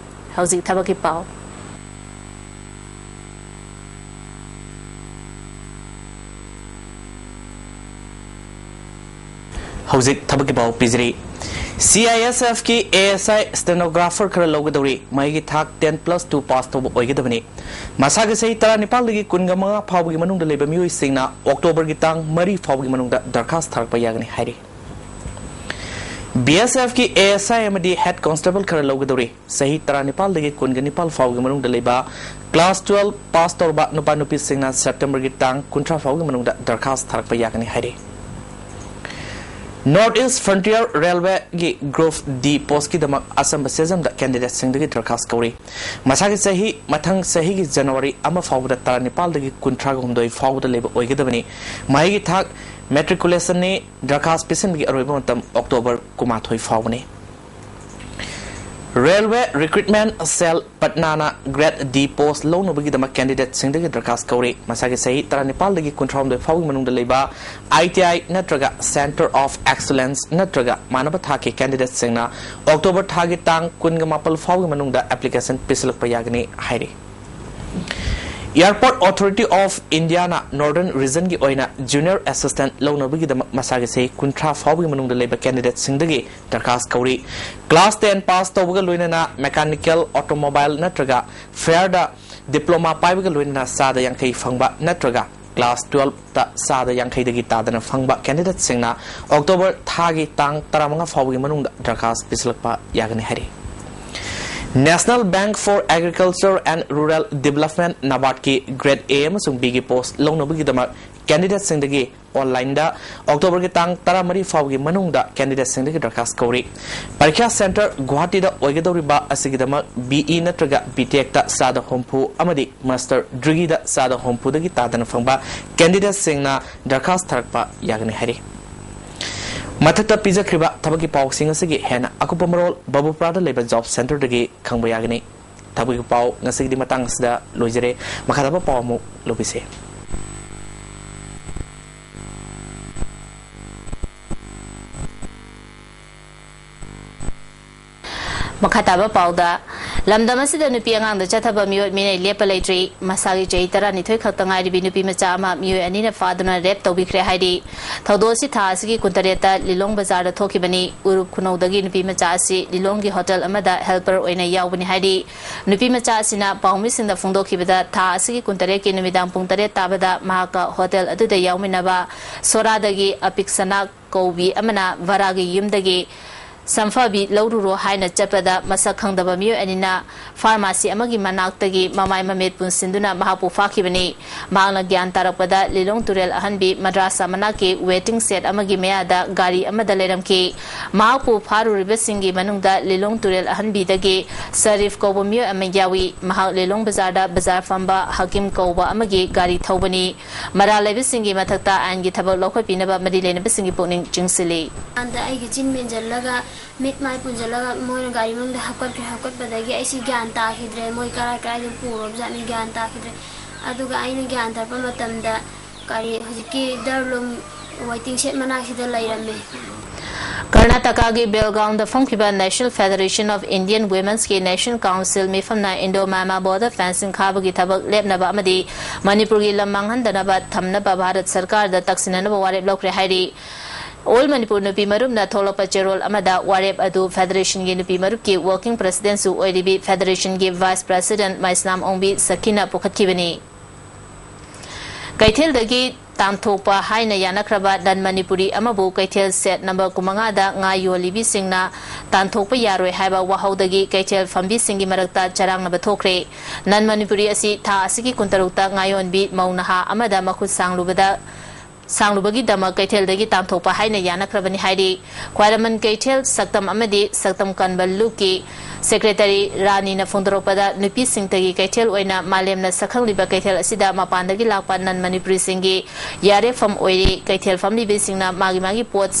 ꯍꯧꯖꯤꯛ ꯊꯕꯛꯀꯤ ꯄꯥꯎ꯫ ꯍꯧꯖꯤꯛ ꯊꯕꯛꯀꯤ ꯄꯥꯎ ꯄꯤꯖꯔꯤ꯫ C I S ꯑꯦꯐꯀꯤ A S ꯑꯥꯏ ꯁ꯭ꯇꯦꯅꯣꯒ꯭ꯔꯥꯐꯔ ꯈꯔ ꯂꯧꯒꯗꯧꯔꯤ꯫ ꯃꯍꯩꯒꯤ ꯊꯥꯛ ꯇꯦꯟ ꯄ꯭ꯂꯁ ꯇꯨ ꯄꯥꯁ ꯇꯧꯕ ꯑꯣꯏꯒꯗꯕꯅꯤ꯫ ꯃꯁꯥꯒꯤ ꯆꯍꯤ ꯇꯔꯥꯅꯤꯄꯥꯜꯗꯒꯤ ꯀꯨꯟꯒ ꯃꯉꯥ ꯐꯥꯎꯕꯒꯤ ꯃꯅꯨꯡꯗ ꯂꯩꯕ ꯃꯤꯑꯣꯏꯁꯤꯡꯅ ꯑꯣꯛꯇꯣꯕꯔꯒꯤ ꯇꯥꯡ ꯃꯔꯤ ꯐꯥꯎꯕꯒꯤ ꯃꯅꯨꯡꯗ ꯗꯔꯈꯥꯁ ꯊꯥꯔꯛꯄ ꯌꯥꯒꯅꯤ ꯍꯥꯏꯔꯤ꯫ ꯕꯤ ꯑꯦꯁ ꯑꯦꯐꯀꯤ ꯑꯦ ꯑꯦꯁ ꯑꯥꯏ ꯑꯃꯗꯤ ꯍꯦꯗ ꯀꯣꯟꯁꯇꯦꯕꯜ ꯈꯔ ꯂꯧꯒꯗꯧꯔꯤ꯫ ꯆꯍꯤ ꯇꯔꯥꯅꯤꯄꯥꯜꯗꯒꯤ ꯀꯨꯟꯒ ꯅꯤꯄꯥꯜ ꯐꯥꯎꯒꯤ ꯃꯅꯨꯡꯗ ꯂꯩꯕ ꯀ꯭ꯂꯥꯁ ꯇꯨꯋꯦꯜꯕ ꯄꯥꯁ ꯇꯧꯔꯕ ꯅꯨꯄꯥ ꯅꯨꯄꯤꯁꯤꯡꯅ ꯁꯦꯞꯇꯦꯝꯕꯔꯒꯤ ꯇꯥꯡ ꯀꯨꯟꯊ꯭ꯔꯥ ꯐꯥꯎꯒꯤ ꯃꯅꯨꯡꯗ ꯗꯔꯈꯥꯁ ꯊꯥꯔꯛꯄ ꯌꯥꯒꯅꯤ ꯍꯥꯏꯔꯤ꯫ ꯅꯣꯔꯠ ꯏꯁ ꯐ꯭ꯔꯟꯇꯤꯌꯔ ꯔꯦꯜꯋꯦꯒꯤ ꯒ꯭ꯔꯨꯞ ꯗꯤ ꯄꯣꯁꯀꯤꯗꯃꯛ ꯑꯆꯝꯕ ꯁꯦꯖꯝꯗ ꯀꯦꯟꯗꯤꯗꯦꯠꯁꯤꯡꯗꯒꯤ ꯗꯔꯈꯥꯁ ꯀꯧꯔꯤ꯫ ꯃꯁꯥꯒꯤ ꯆꯍꯤ ꯃꯊꯪ ꯆꯍꯤꯒꯤ ꯖꯅꯋꯥꯔꯤ ꯑꯃ ꯐꯥꯎꯕꯗ ꯇꯔꯥꯅꯤꯄꯥꯜꯗꯒꯤ ꯀꯨꯟꯊ꯭ꯔꯥꯒ ꯍꯨꯝꯗꯣꯏ ꯐꯥꯎꯕꯗ ꯂꯩꯕ ꯑꯣꯏꯒꯗꯕꯅꯤ꯫ ꯃꯍꯩꯒꯤ ꯊꯥꯛ ꯃꯦꯇ꯭ꯔꯤꯀꯨꯂꯦꯁꯟꯅꯤ꯫ ꯗꯔꯈꯥꯁ ꯄꯤꯁꯤꯟꯕꯒꯤ ꯑꯔꯣꯏꯕ ꯃꯇꯝ ꯑꯣꯛꯇꯣꯕꯔ ꯀꯨꯟꯃꯥꯊꯣꯏ ꯐꯥꯎꯕꯅꯤ꯫ ꯔꯦꯜꯋꯦ ꯔꯤꯀ꯭ꯔꯨꯠꯃꯦꯟ ꯁꯦꯜ ꯄꯠꯅꯥꯅ ꯒ꯭ꯔꯦꯗ ꯗꯤ ꯄꯣꯁ ꯂꯧꯅꯕꯒꯤꯗꯃꯛ ꯀꯦꯟꯗꯤꯗꯦꯠꯁꯤꯡꯗꯒꯤ ꯗꯔꯈꯥꯁ ꯀꯧꯔꯤ꯫ ꯃꯁꯥꯒꯤ ꯆꯍꯤ ꯇꯔꯥꯅꯤꯄꯥꯜꯗꯒꯤ ꯀꯨꯟꯊ꯭ꯔꯥꯍꯨꯝꯗꯣꯏ ꯐꯥꯎꯒꯤ ꯃꯅꯨꯡꯗ ꯂꯩꯕ ꯑꯥꯏ ꯇꯤ ꯑꯥꯏ ꯅꯠꯇ꯭ꯔꯒ Centre of Excellence ꯅꯠꯇ꯭ꯔꯒ ꯃꯥꯟꯅꯕ ꯊꯥꯛꯀꯤ ꯀꯦꯟꯗꯤꯗꯦꯠꯁꯤꯡꯅ ꯑꯣꯛꯇꯣꯕꯔ ꯊꯥꯒꯤ ꯇꯥꯡ ꯀꯨꯟꯒ ꯃꯥꯄꯜ ꯐꯥꯎꯒꯤ ꯃꯅꯨꯡꯗ ꯑꯦꯄ꯭ꯂꯤꯀꯦꯁꯟ ꯄꯤꯁꯤꯜꯂꯛꯄ ꯌꯥꯒꯅꯤ ꯍꯥꯏꯔꯤ꯫ Airport Authority of Indiaꯅ Northern Regionꯒꯤ ꯑꯣꯏꯅ ꯖꯨꯅꯤꯌꯔ ꯑꯦꯁꯤꯁꯇꯦꯟꯠ ꯂꯧꯅꯕꯒꯤꯗꯃꯛ ꯃꯁꯥꯒꯤ ꯆꯍꯤ ꯀꯨꯟꯊ꯭ꯔꯥ ꯐꯥꯎꯕꯒꯤ ꯃꯅꯨꯡꯗ ꯂꯩꯕ ꯀꯦꯟꯗꯤꯗꯦꯠꯁꯤꯡꯗꯒꯤ ꯗꯔꯈꯥꯁ ꯀꯧꯔꯤ꯫ ꯀ꯭ꯂꯥꯁ ꯇꯦꯟ ꯄꯥꯁ ꯇꯧꯕꯒ ꯂꯣꯏꯅꯅ ꯃꯦꯀꯥꯅꯤꯀꯦꯜ, ꯑꯣꯇꯣꯃꯣꯕꯥꯏꯜ ꯅꯠꯇ꯭ꯔꯒ ꯐꯥꯌꯔꯗ ꯗꯤꯄ꯭ꯂꯣꯃꯥ ꯄꯥꯏꯕꯒ ꯂꯣꯏꯅꯅ ꯆꯥꯗ ꯌꯥꯡꯈꯩ ꯐꯪꯕ ꯅꯠꯇ꯭ꯔꯒ ꯀ꯭ꯂꯥꯁ ꯇꯨꯋꯦꯜꯕꯇ ꯆꯥꯗ ꯌꯥꯡꯈꯩꯗꯒꯤ ꯇꯥꯗꯅ ꯐꯪꯕ ꯀꯦꯟꯗꯤꯗꯦꯠꯁꯤꯡꯅ ꯑꯣꯛꯇꯣꯕꯔ ꯊꯥꯒꯤ ꯇꯥꯡ ꯇꯔꯥꯃꯉꯥ ꯐꯥꯎꯕꯒꯤ ꯃꯅꯨꯡꯗ ꯗꯔꯈꯥꯁ ꯄꯤꯁꯤꯜꯂꯛꯄ ꯌꯥꯒꯅꯤ ꯍꯥꯏꯔꯤ꯫ National Bank for Agriculture and Rural Development, ꯅꯕꯥꯔꯗꯀꯤ ꯒ꯭ꯔꯦꯗ ꯑꯦ ꯑꯃꯁꯨꯡ ꯕꯤꯒꯤ ꯄꯣꯁ ꯂꯧꯅꯕꯒꯤꯗꯃꯛ ꯀꯦꯟꯗꯤꯗꯦꯠꯁꯤꯡꯗꯒꯤ ꯑꯣꯟꯂꯥꯏꯟꯗ ꯑꯣꯛꯇꯣꯕꯔꯒꯤ ꯇꯥꯡ ꯇꯔꯥꯃꯔꯤ ꯐꯥꯎꯕꯒꯤ ꯃꯅꯨꯡꯗ ꯀꯦꯟꯗꯤꯗꯦꯠꯁꯤꯡꯗꯒꯤ ꯗꯔꯈꯥꯁ ꯀꯧꯔꯤ꯫ ꯄꯔꯤꯈ꯭ꯌꯥ ꯁꯦꯟꯇꯔ ꯒꯨꯋꯥꯍꯥꯇꯤꯗ ꯑꯣꯏꯒꯗꯧꯔꯤꯕ ꯑꯁꯤꯒꯤꯗꯃꯛ ꯕꯤ ꯏ ꯅꯠꯇ꯭ꯔꯒ ꯕꯤ ꯇꯦꯛꯇ ꯆꯥꯗ ꯍꯨꯝꯐꯨ ꯑꯃꯗꯤ ꯃꯥꯁꯇꯔ ꯗꯤꯒ꯭ꯔꯤꯗ ꯆꯥꯗ ꯍꯨꯝꯐꯨꯗꯒꯤ ꯇꯥꯗꯅ ꯐꯪꯕ ꯀꯦꯟꯗꯤꯗꯦꯠꯁꯤꯡꯅ ꯗꯔꯈꯥꯁ ꯊꯥꯔꯛꯄ ꯌꯥꯒꯅꯤ ꯍꯥꯏꯔꯤ꯫ ꯃꯊꯛꯇ ꯄꯤꯖꯈ꯭ꯔꯤꯕ ꯊꯕꯛꯀꯤ ꯄꯥꯎꯁꯤꯡ ꯑꯁꯤꯒꯤ ꯍꯦꯟꯅ ꯑꯀꯨꯞꯄ ꯃꯔꯣꯜ ꯕꯕꯨꯄꯨꯔꯥꯗ ꯂꯩꯕ ꯖꯣꯕ ꯁꯦꯟꯇꯔꯗꯒꯤ ꯈꯪꯕ ꯌꯥꯒꯅꯤ꯫ ꯊꯕꯛꯀꯤ ꯄꯥꯎ ꯉꯁꯤꯒꯤꯗꯤ ꯃꯇꯥꯡ ꯑꯁꯤꯗ ꯂꯣꯏꯖꯔꯦ꯫ ꯃꯈꯥ ꯇꯥꯕ ꯄꯥꯎ ꯑꯃꯨꯛ ꯂꯧꯕꯤꯁꯦ꯫ ꯃꯈꯥ ꯇꯥꯕ ꯄꯥꯎꯗ, ꯂꯝꯗꯝ ꯑꯁꯤꯗ ꯅꯨꯄꯤ ꯑꯉꯥꯡꯗ ꯆꯠꯊꯕ ꯃꯤꯑꯣꯠ ꯃꯤꯅꯩ ꯂꯦꯞꯄ ꯂꯩꯇ꯭ꯔꯤ꯫ ꯃꯁꯥꯒꯤ ꯆꯍꯤ ꯇꯔꯥꯅꯤꯊꯣꯏ ꯈꯛꯇ ꯉꯥꯏꯔꯤꯕꯤ ꯅꯨꯄꯤ ꯃꯆꯥ ꯑꯃ ꯃꯤꯑꯣꯏ ꯑꯅꯤꯅ ꯐꯥꯗꯨꯅ ꯔꯦꯞ ꯇꯧꯕꯤꯈ꯭ꯔꯦ ꯍꯥꯏꯔꯤ꯫ ꯊꯧꯗꯣꯛ ꯑꯁꯤ ꯊꯥ ꯑꯁꯤꯒꯤ ꯀꯨꯟꯇꯔꯦꯠꯇ ꯂꯤꯂꯣꯡ ꯕꯖꯥꯔꯗ ꯊꯣꯛꯈꯤꯕꯅꯤ꯫ ꯎꯔꯨꯞ ꯈꯨꯅꯧꯗꯒꯤ ꯅꯨꯄꯤ ꯃꯆꯥ ꯑꯁꯤ ꯂꯤꯂꯣꯡꯒꯤ ꯍꯣꯇꯦꯜ ꯑꯃꯗ ꯍꯦꯜꯄꯔ ꯑꯣꯏꯅ ꯌꯥꯎꯕꯅꯤ ꯍꯥꯏꯔꯤ꯫ ꯅꯨꯄꯤ ꯃꯆꯥ ꯑꯁꯤꯅ ꯄꯥꯎꯃꯤꯁꯤꯡꯗ ꯐꯣꯡꯗꯣꯛꯈꯤꯕꯗ ꯊꯥ ꯑꯁꯤꯒꯤ ꯀꯨꯟꯇꯔꯦꯠꯀꯤ ꯅꯨꯃꯤꯗꯥꯡ ꯄꯨꯡ ꯇꯔꯦꯠ ꯇꯥꯕꯗ ꯃꯍꯥꯛꯀ ꯍꯣꯇꯦꯜ ꯑꯗꯨꯗ ꯌꯥꯎꯃꯤꯟꯅꯕ ꯁꯣꯔꯥꯗꯒꯤ ꯑꯄꯤꯛꯁꯅꯥ ꯀꯧꯕꯤ ꯑꯃꯅ ꯚꯔꯥꯒꯤ ꯌꯨꯝꯗꯒꯤ ꯁꯝꯐꯕꯤ ꯂꯧꯔꯨꯔꯣ ꯍꯥꯏꯅ ꯆꯠꯄꯗ ꯃꯁꯛ ꯈꯪꯗꯕ ꯃꯤꯑꯣꯏ ꯑꯅꯤꯅ ꯐꯥꯔꯃꯥꯁꯤ ꯑꯃꯒꯤ ꯃꯅꯥꯛꯇꯒꯤ ꯃꯃꯥꯏ ꯃꯃꯤꯠ ꯄꯨꯟꯁꯤꯟꯗꯨꯅ ꯃꯍꯥꯛꯄꯨ ꯐꯥꯈꯤꯕꯅꯤ꯫ ꯃꯍꯥꯛꯅ ꯒ꯭ꯌꯥꯟ ꯇꯥꯔꯛꯄꯗ ꯂꯤꯂꯣꯡ ꯇꯨꯔꯦꯜ ꯑꯍꯟꯕꯤ ꯃꯗ꯭ꯔꯥꯁꯥ ꯃꯅꯥꯛꯀꯤ ꯋꯦꯇꯤꯡ ꯁꯦꯠ ꯑꯃꯒꯤ ꯃꯌꯥꯗ ꯒꯥꯔꯤ ꯑꯃꯗ ꯂꯩꯔꯝꯈꯤ꯫ ꯃꯍꯥꯛꯄꯨ ꯐꯥꯔꯨꯔꯤꯕꯁꯤꯡꯒꯤ ꯃꯅꯨꯡꯗ ꯂꯤꯂꯣꯡ ꯇꯨꯔꯦꯜ ꯑꯍꯟꯕꯤꯗꯒꯤ ꯁꯔꯤꯐ ꯀꯧꯕ ꯃꯤꯑꯣꯏ ꯑꯃ ꯌꯥꯎꯏ꯫ ꯃꯍꯥꯛ ꯂꯤꯂꯣꯡ ꯕꯖꯥꯔꯗ ꯕꯖꯥꯔ ꯐꯝꯕ ꯍꯀꯤꯝ ꯀꯧꯕ ꯑꯃꯒꯤ ꯒꯥꯔꯤ ꯊꯧꯕꯅꯤ꯫ ꯃꯔꯥꯜ ꯂꯩꯕꯁꯤꯡꯒꯤ ꯃꯊꯛꯇ ꯑꯥꯏꯟꯒꯤ ꯊꯕꯛ ꯂꯧꯈꯠꯄꯤꯅꯕ ꯃꯔꯤ ꯂꯩꯅꯕꯁꯤꯡꯒꯤ ꯄꯨꯛꯅꯤꯡ ꯆꯤꯡꯁꯤꯜꯂꯤ꯫ ꯑꯗ ꯑꯩꯒꯤ ꯆꯤꯟ ꯃꯦꯟꯁꯤꯜꯂꯒ ꯃꯤꯠ ꯃꯥꯏ ꯄꯨꯟꯁꯤꯜꯂꯒ ꯃꯣꯏꯅ ꯒꯥꯔꯤ ꯃꯅꯨꯡꯗ ꯍꯥꯞꯀꯠꯈ꯭ꯔꯦ꯫ ꯍꯥꯞꯀꯠꯄꯗꯒꯤ ꯑꯩꯁꯤ ꯒ꯭ꯌꯥꯟ ꯇꯥꯈꯤꯗ꯭ꯔꯦ, ꯃꯣꯏ ꯀꯔꯥꯏ ꯀꯔꯥꯏꯗ ꯄꯨꯔꯕꯖꯥꯠꯅꯤ, ꯒ꯭ꯌꯥꯟ ꯇꯥꯈꯤꯗ꯭ꯔꯦ꯫ ꯑꯗꯨꯒ ꯑꯩꯅ ꯒ꯭ꯌꯥꯟ ꯇꯥꯔꯛꯄ ꯃꯇꯝꯗ ꯒꯥꯔꯤ ꯍꯧꯖꯤꯛꯀꯤ ꯗꯔꯂꯨꯝ ꯋꯦꯇꯤꯡ ꯁꯦꯠ ꯃꯅꯥꯛꯁꯤꯗ ꯂꯩꯔꯝꯃꯦ꯫ ꯀꯔꯅꯥꯇꯀꯥꯒꯤ ꯕꯦꯜꯒꯥꯎꯟꯗ ꯐꯝꯈꯤꯕ National Federation of Indian Women's ꯀꯤ National Council ꯃꯤꯐꯝꯅ Indo Myanmar border fencing ꯈꯥꯕꯒꯤ ꯊꯕꯛ ꯂꯦꯞꯅꯕ ꯑꯃꯗꯤ ꯃꯅꯤꯄꯨꯔꯒꯤ ꯂꯝ ꯃꯥꯡꯍꯟꯗꯅꯕ ꯊꯝꯅꯕ ꯚꯥꯔꯠ ꯁꯔꯀꯥꯔꯗ ꯇꯛꯁꯤꯟꯅꯅꯕ ꯋꯥꯔꯦꯞ ꯂꯧꯈ꯭ꯔꯦ ꯍꯥꯏꯔꯤ꯫ All Manipur ꯅꯨꯄꯤ ꯃꯔꯨꯞꯅ ꯊꯣꯛꯂꯛꯄ ꯆꯦꯔꯣꯜ ꯑꯃꯗ ꯋꯥꯔꯦꯞ ꯑꯗꯨ ꯐꯦꯗꯔꯦꯁꯟꯒꯤ ꯅꯨꯄꯤ ꯃꯔꯨꯞꯀꯤ ꯋꯥꯔꯀꯤꯡ ꯄ꯭ꯔꯦꯁꯤꯗꯦꯟꯠꯁꯨ ꯑꯣꯏꯔꯤꯕꯤ ꯐꯦꯗꯔꯦꯁꯟꯒꯤ ꯚꯥꯏꯁ ꯄ꯭ꯔꯦꯁꯤꯗꯦꯟꯠ ꯃꯩꯁꯅꯥꯝ ꯑꯣꯡꯕꯤ ꯁꯈꯤꯅ ꯄꯨꯈꯠꯈꯤꯕꯅꯤ꯫ ꯀꯩꯊꯦꯜꯗꯒꯤ ꯇꯥꯟꯊꯣꯛꯄ ꯍꯥꯏꯅ ꯌꯥꯅꯈ꯭ꯔꯕ ꯅꯟ ꯃꯅꯤꯄꯨꯔꯤ ꯑꯃꯕꯨ ꯀꯩꯊꯦꯜ ꯁꯦꯠ ꯅꯝꯕꯔ ꯀꯨꯟꯃꯉꯥꯗ ꯉꯥ ꯌꯣꯜꯂꯤꯕꯤꯁꯤꯡꯅ ꯇꯥꯟꯊꯣꯛꯄ ꯌꯥꯔꯣꯏ ꯍꯥꯏꯕ ꯋꯥꯍꯧꯗꯒꯤ ꯀꯩꯊꯦꯜ ꯐꯝꯕꯤꯁꯤꯡꯒꯤ ꯃꯔꯛꯇ ꯆꯔꯥꯡꯅꯕ ꯊꯣꯛꯈ꯭ꯔꯦ꯫ ꯅꯟ ꯃꯅꯤꯄꯨꯔꯤ ꯑꯁꯤ ꯊꯥ ꯑꯁꯤꯒꯤ ꯀꯨꯟꯇꯔꯨꯛꯇ ꯉꯥ ꯌꯣꯟꯕꯤ ꯃꯧ ꯅꯍꯥ ꯑꯃꯗ ꯃꯈꯨꯠ ꯁꯥꯡꯂꯨꯕꯗ, ꯁꯥꯡꯂꯨꯕꯒꯤꯗꯃꯛ ꯀꯩꯊꯦꯜꯗꯒꯤ ꯇꯥꯟꯊꯣꯛꯄ ꯍꯥꯏꯅ ꯌꯥꯅꯈ꯭ꯔꯕꯅꯤ ꯍꯥꯏꯔꯤ꯫ ꯈ꯭ꯋꯥꯏꯔꯝꯕꯟ ꯀꯩꯊꯦꯜ ꯁꯛꯇꯝ ꯑꯃꯗꯤ ꯁꯛꯇꯝ ꯀꯟꯕ ꯂꯨꯞꯀꯤ ꯁꯦꯀ꯭ꯔꯦꯇꯔꯤ ꯔꯥꯅꯤꯅ ꯐꯣꯡꯗꯣꯔꯛꯄꯗ, ꯅꯨꯄꯤꯁꯤꯡꯇꯒꯤ ꯀꯩꯊꯦꯜ ꯑꯣꯏꯅ ꯃꯥꯂꯦꯝꯅ ꯁꯛꯈꯪꯂꯤꯕ ꯀꯩꯊꯦꯜ ꯑꯁꯤꯗ ꯃꯄꯥꯟꯗꯒꯤ ꯂꯥꯛꯄ ꯅꯟ ꯃꯅꯤꯄꯨꯔꯤꯁꯤꯡꯒꯤ ꯌꯥꯔꯦꯐꯝ ꯑꯣꯏꯔꯤ꯫ ꯀꯩꯊꯦꯜ ꯐꯝꯂꯤꯕꯁꯤꯡꯅ ꯃꯥꯒꯤ ꯃꯥꯒꯤ ꯄꯣꯠ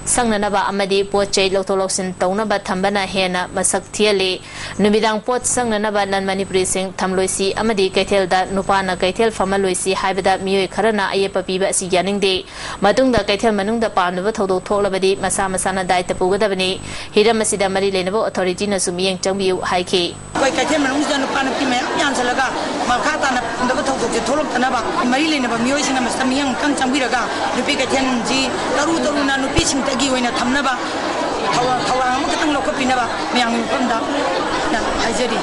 ꯁꯪꯅꯅꯕ ꯑꯃꯗꯤ ꯄꯣꯠ ꯆꯩ ꯂꯧꯊꯣꯛ ꯂꯧꯁꯤꯟ ꯇꯧꯅꯕ ꯊꯝꯕꯅ ꯍꯦꯟꯅ ꯃꯁꯛ ꯊꯤꯍꯜꯂꯤ꯫ ꯅꯨꯃꯤꯗꯥꯡ ꯄꯣꯠ ꯁꯪꯅꯅꯕ ꯅꯟ ꯃꯅꯤꯄꯨꯔꯤꯁꯤꯡ ꯊꯝꯂꯣꯏꯁꯤ ꯑꯃꯗꯤ ꯀꯩꯊꯦꯜꯗ ꯅꯨꯄꯥꯅ ꯀꯩꯊꯦꯜ ꯐꯝꯍꯜꯂꯣꯏꯁꯤ ꯍꯥꯏꯕꯗ ꯃꯤꯑꯣꯏ ꯈꯔꯅ ꯑꯌꯦꯠꯄ ꯄꯤꯕ ꯑꯁꯤ ꯌꯥꯅꯤꯡꯗꯦ꯫ ꯃꯇꯨꯡꯗ ꯀꯩꯊꯦꯜ ꯃꯅꯨꯡꯗ ꯄꯥꯝꯗꯕ ꯊꯧꯗꯣꯛ ꯊꯣꯛꯂꯕꯗꯤ ꯃꯁꯥ ꯃꯁꯥꯅ ꯗꯥꯏꯇ ꯄꯨꯒꯗꯕꯅꯤ꯫ ꯍꯤꯔꯝ ꯑꯁꯤꯗ ꯃꯔꯤ ꯂꯩꯅꯕ ꯑꯣꯊꯣꯔꯤꯇꯤꯅꯁꯨ ꯃꯤꯠꯌꯦꯡ ꯆꯪꯕꯤꯌꯨ ꯍꯥꯏꯈꯤ꯫ ꯑꯩꯈꯣꯏ ꯀꯩꯊꯦꯜ ꯃꯅꯨꯡꯁꯤꯗ ꯅꯨꯄꯥ ꯅꯨꯄꯤ ꯃꯌꯥꯝ ꯌꯥꯟꯁꯤꯜꯂꯒ ꯃꯈꯥ ꯇꯥꯅ ꯄꯥꯝꯗꯕ ꯊꯧꯗꯣꯛꯁꯦ ꯊꯣꯛꯂꯛꯇꯅꯕ ꯃꯔꯤ ꯂꯩꯅꯕ ꯃꯤꯑꯣꯏꯁꯤꯡꯅ ꯃꯁꯤꯗ ꯃꯤꯠꯌꯦꯡ ꯑꯃꯨꯛꯇꯪ ꯆꯪꯕꯤꯔꯒ ꯅꯨꯄꯤ ꯀꯩꯊꯦꯜꯁꯤ ꯇꯔꯨ ꯇꯔꯨꯅ ꯅꯨꯄꯤꯁꯤꯡꯇꯒꯤ ꯑꯣꯏꯅ ꯊꯝꯅꯕ ꯊꯧ-, ꯊꯧꯔꯥꯡ ꯑꯃꯈꯛꯇꯪ ꯂꯧꯈꯠꯄꯤꯅꯕ ꯃꯌꯥꯝꯒꯤ ꯃꯐꯝꯗ ꯍꯥꯏꯖꯔꯤ꯫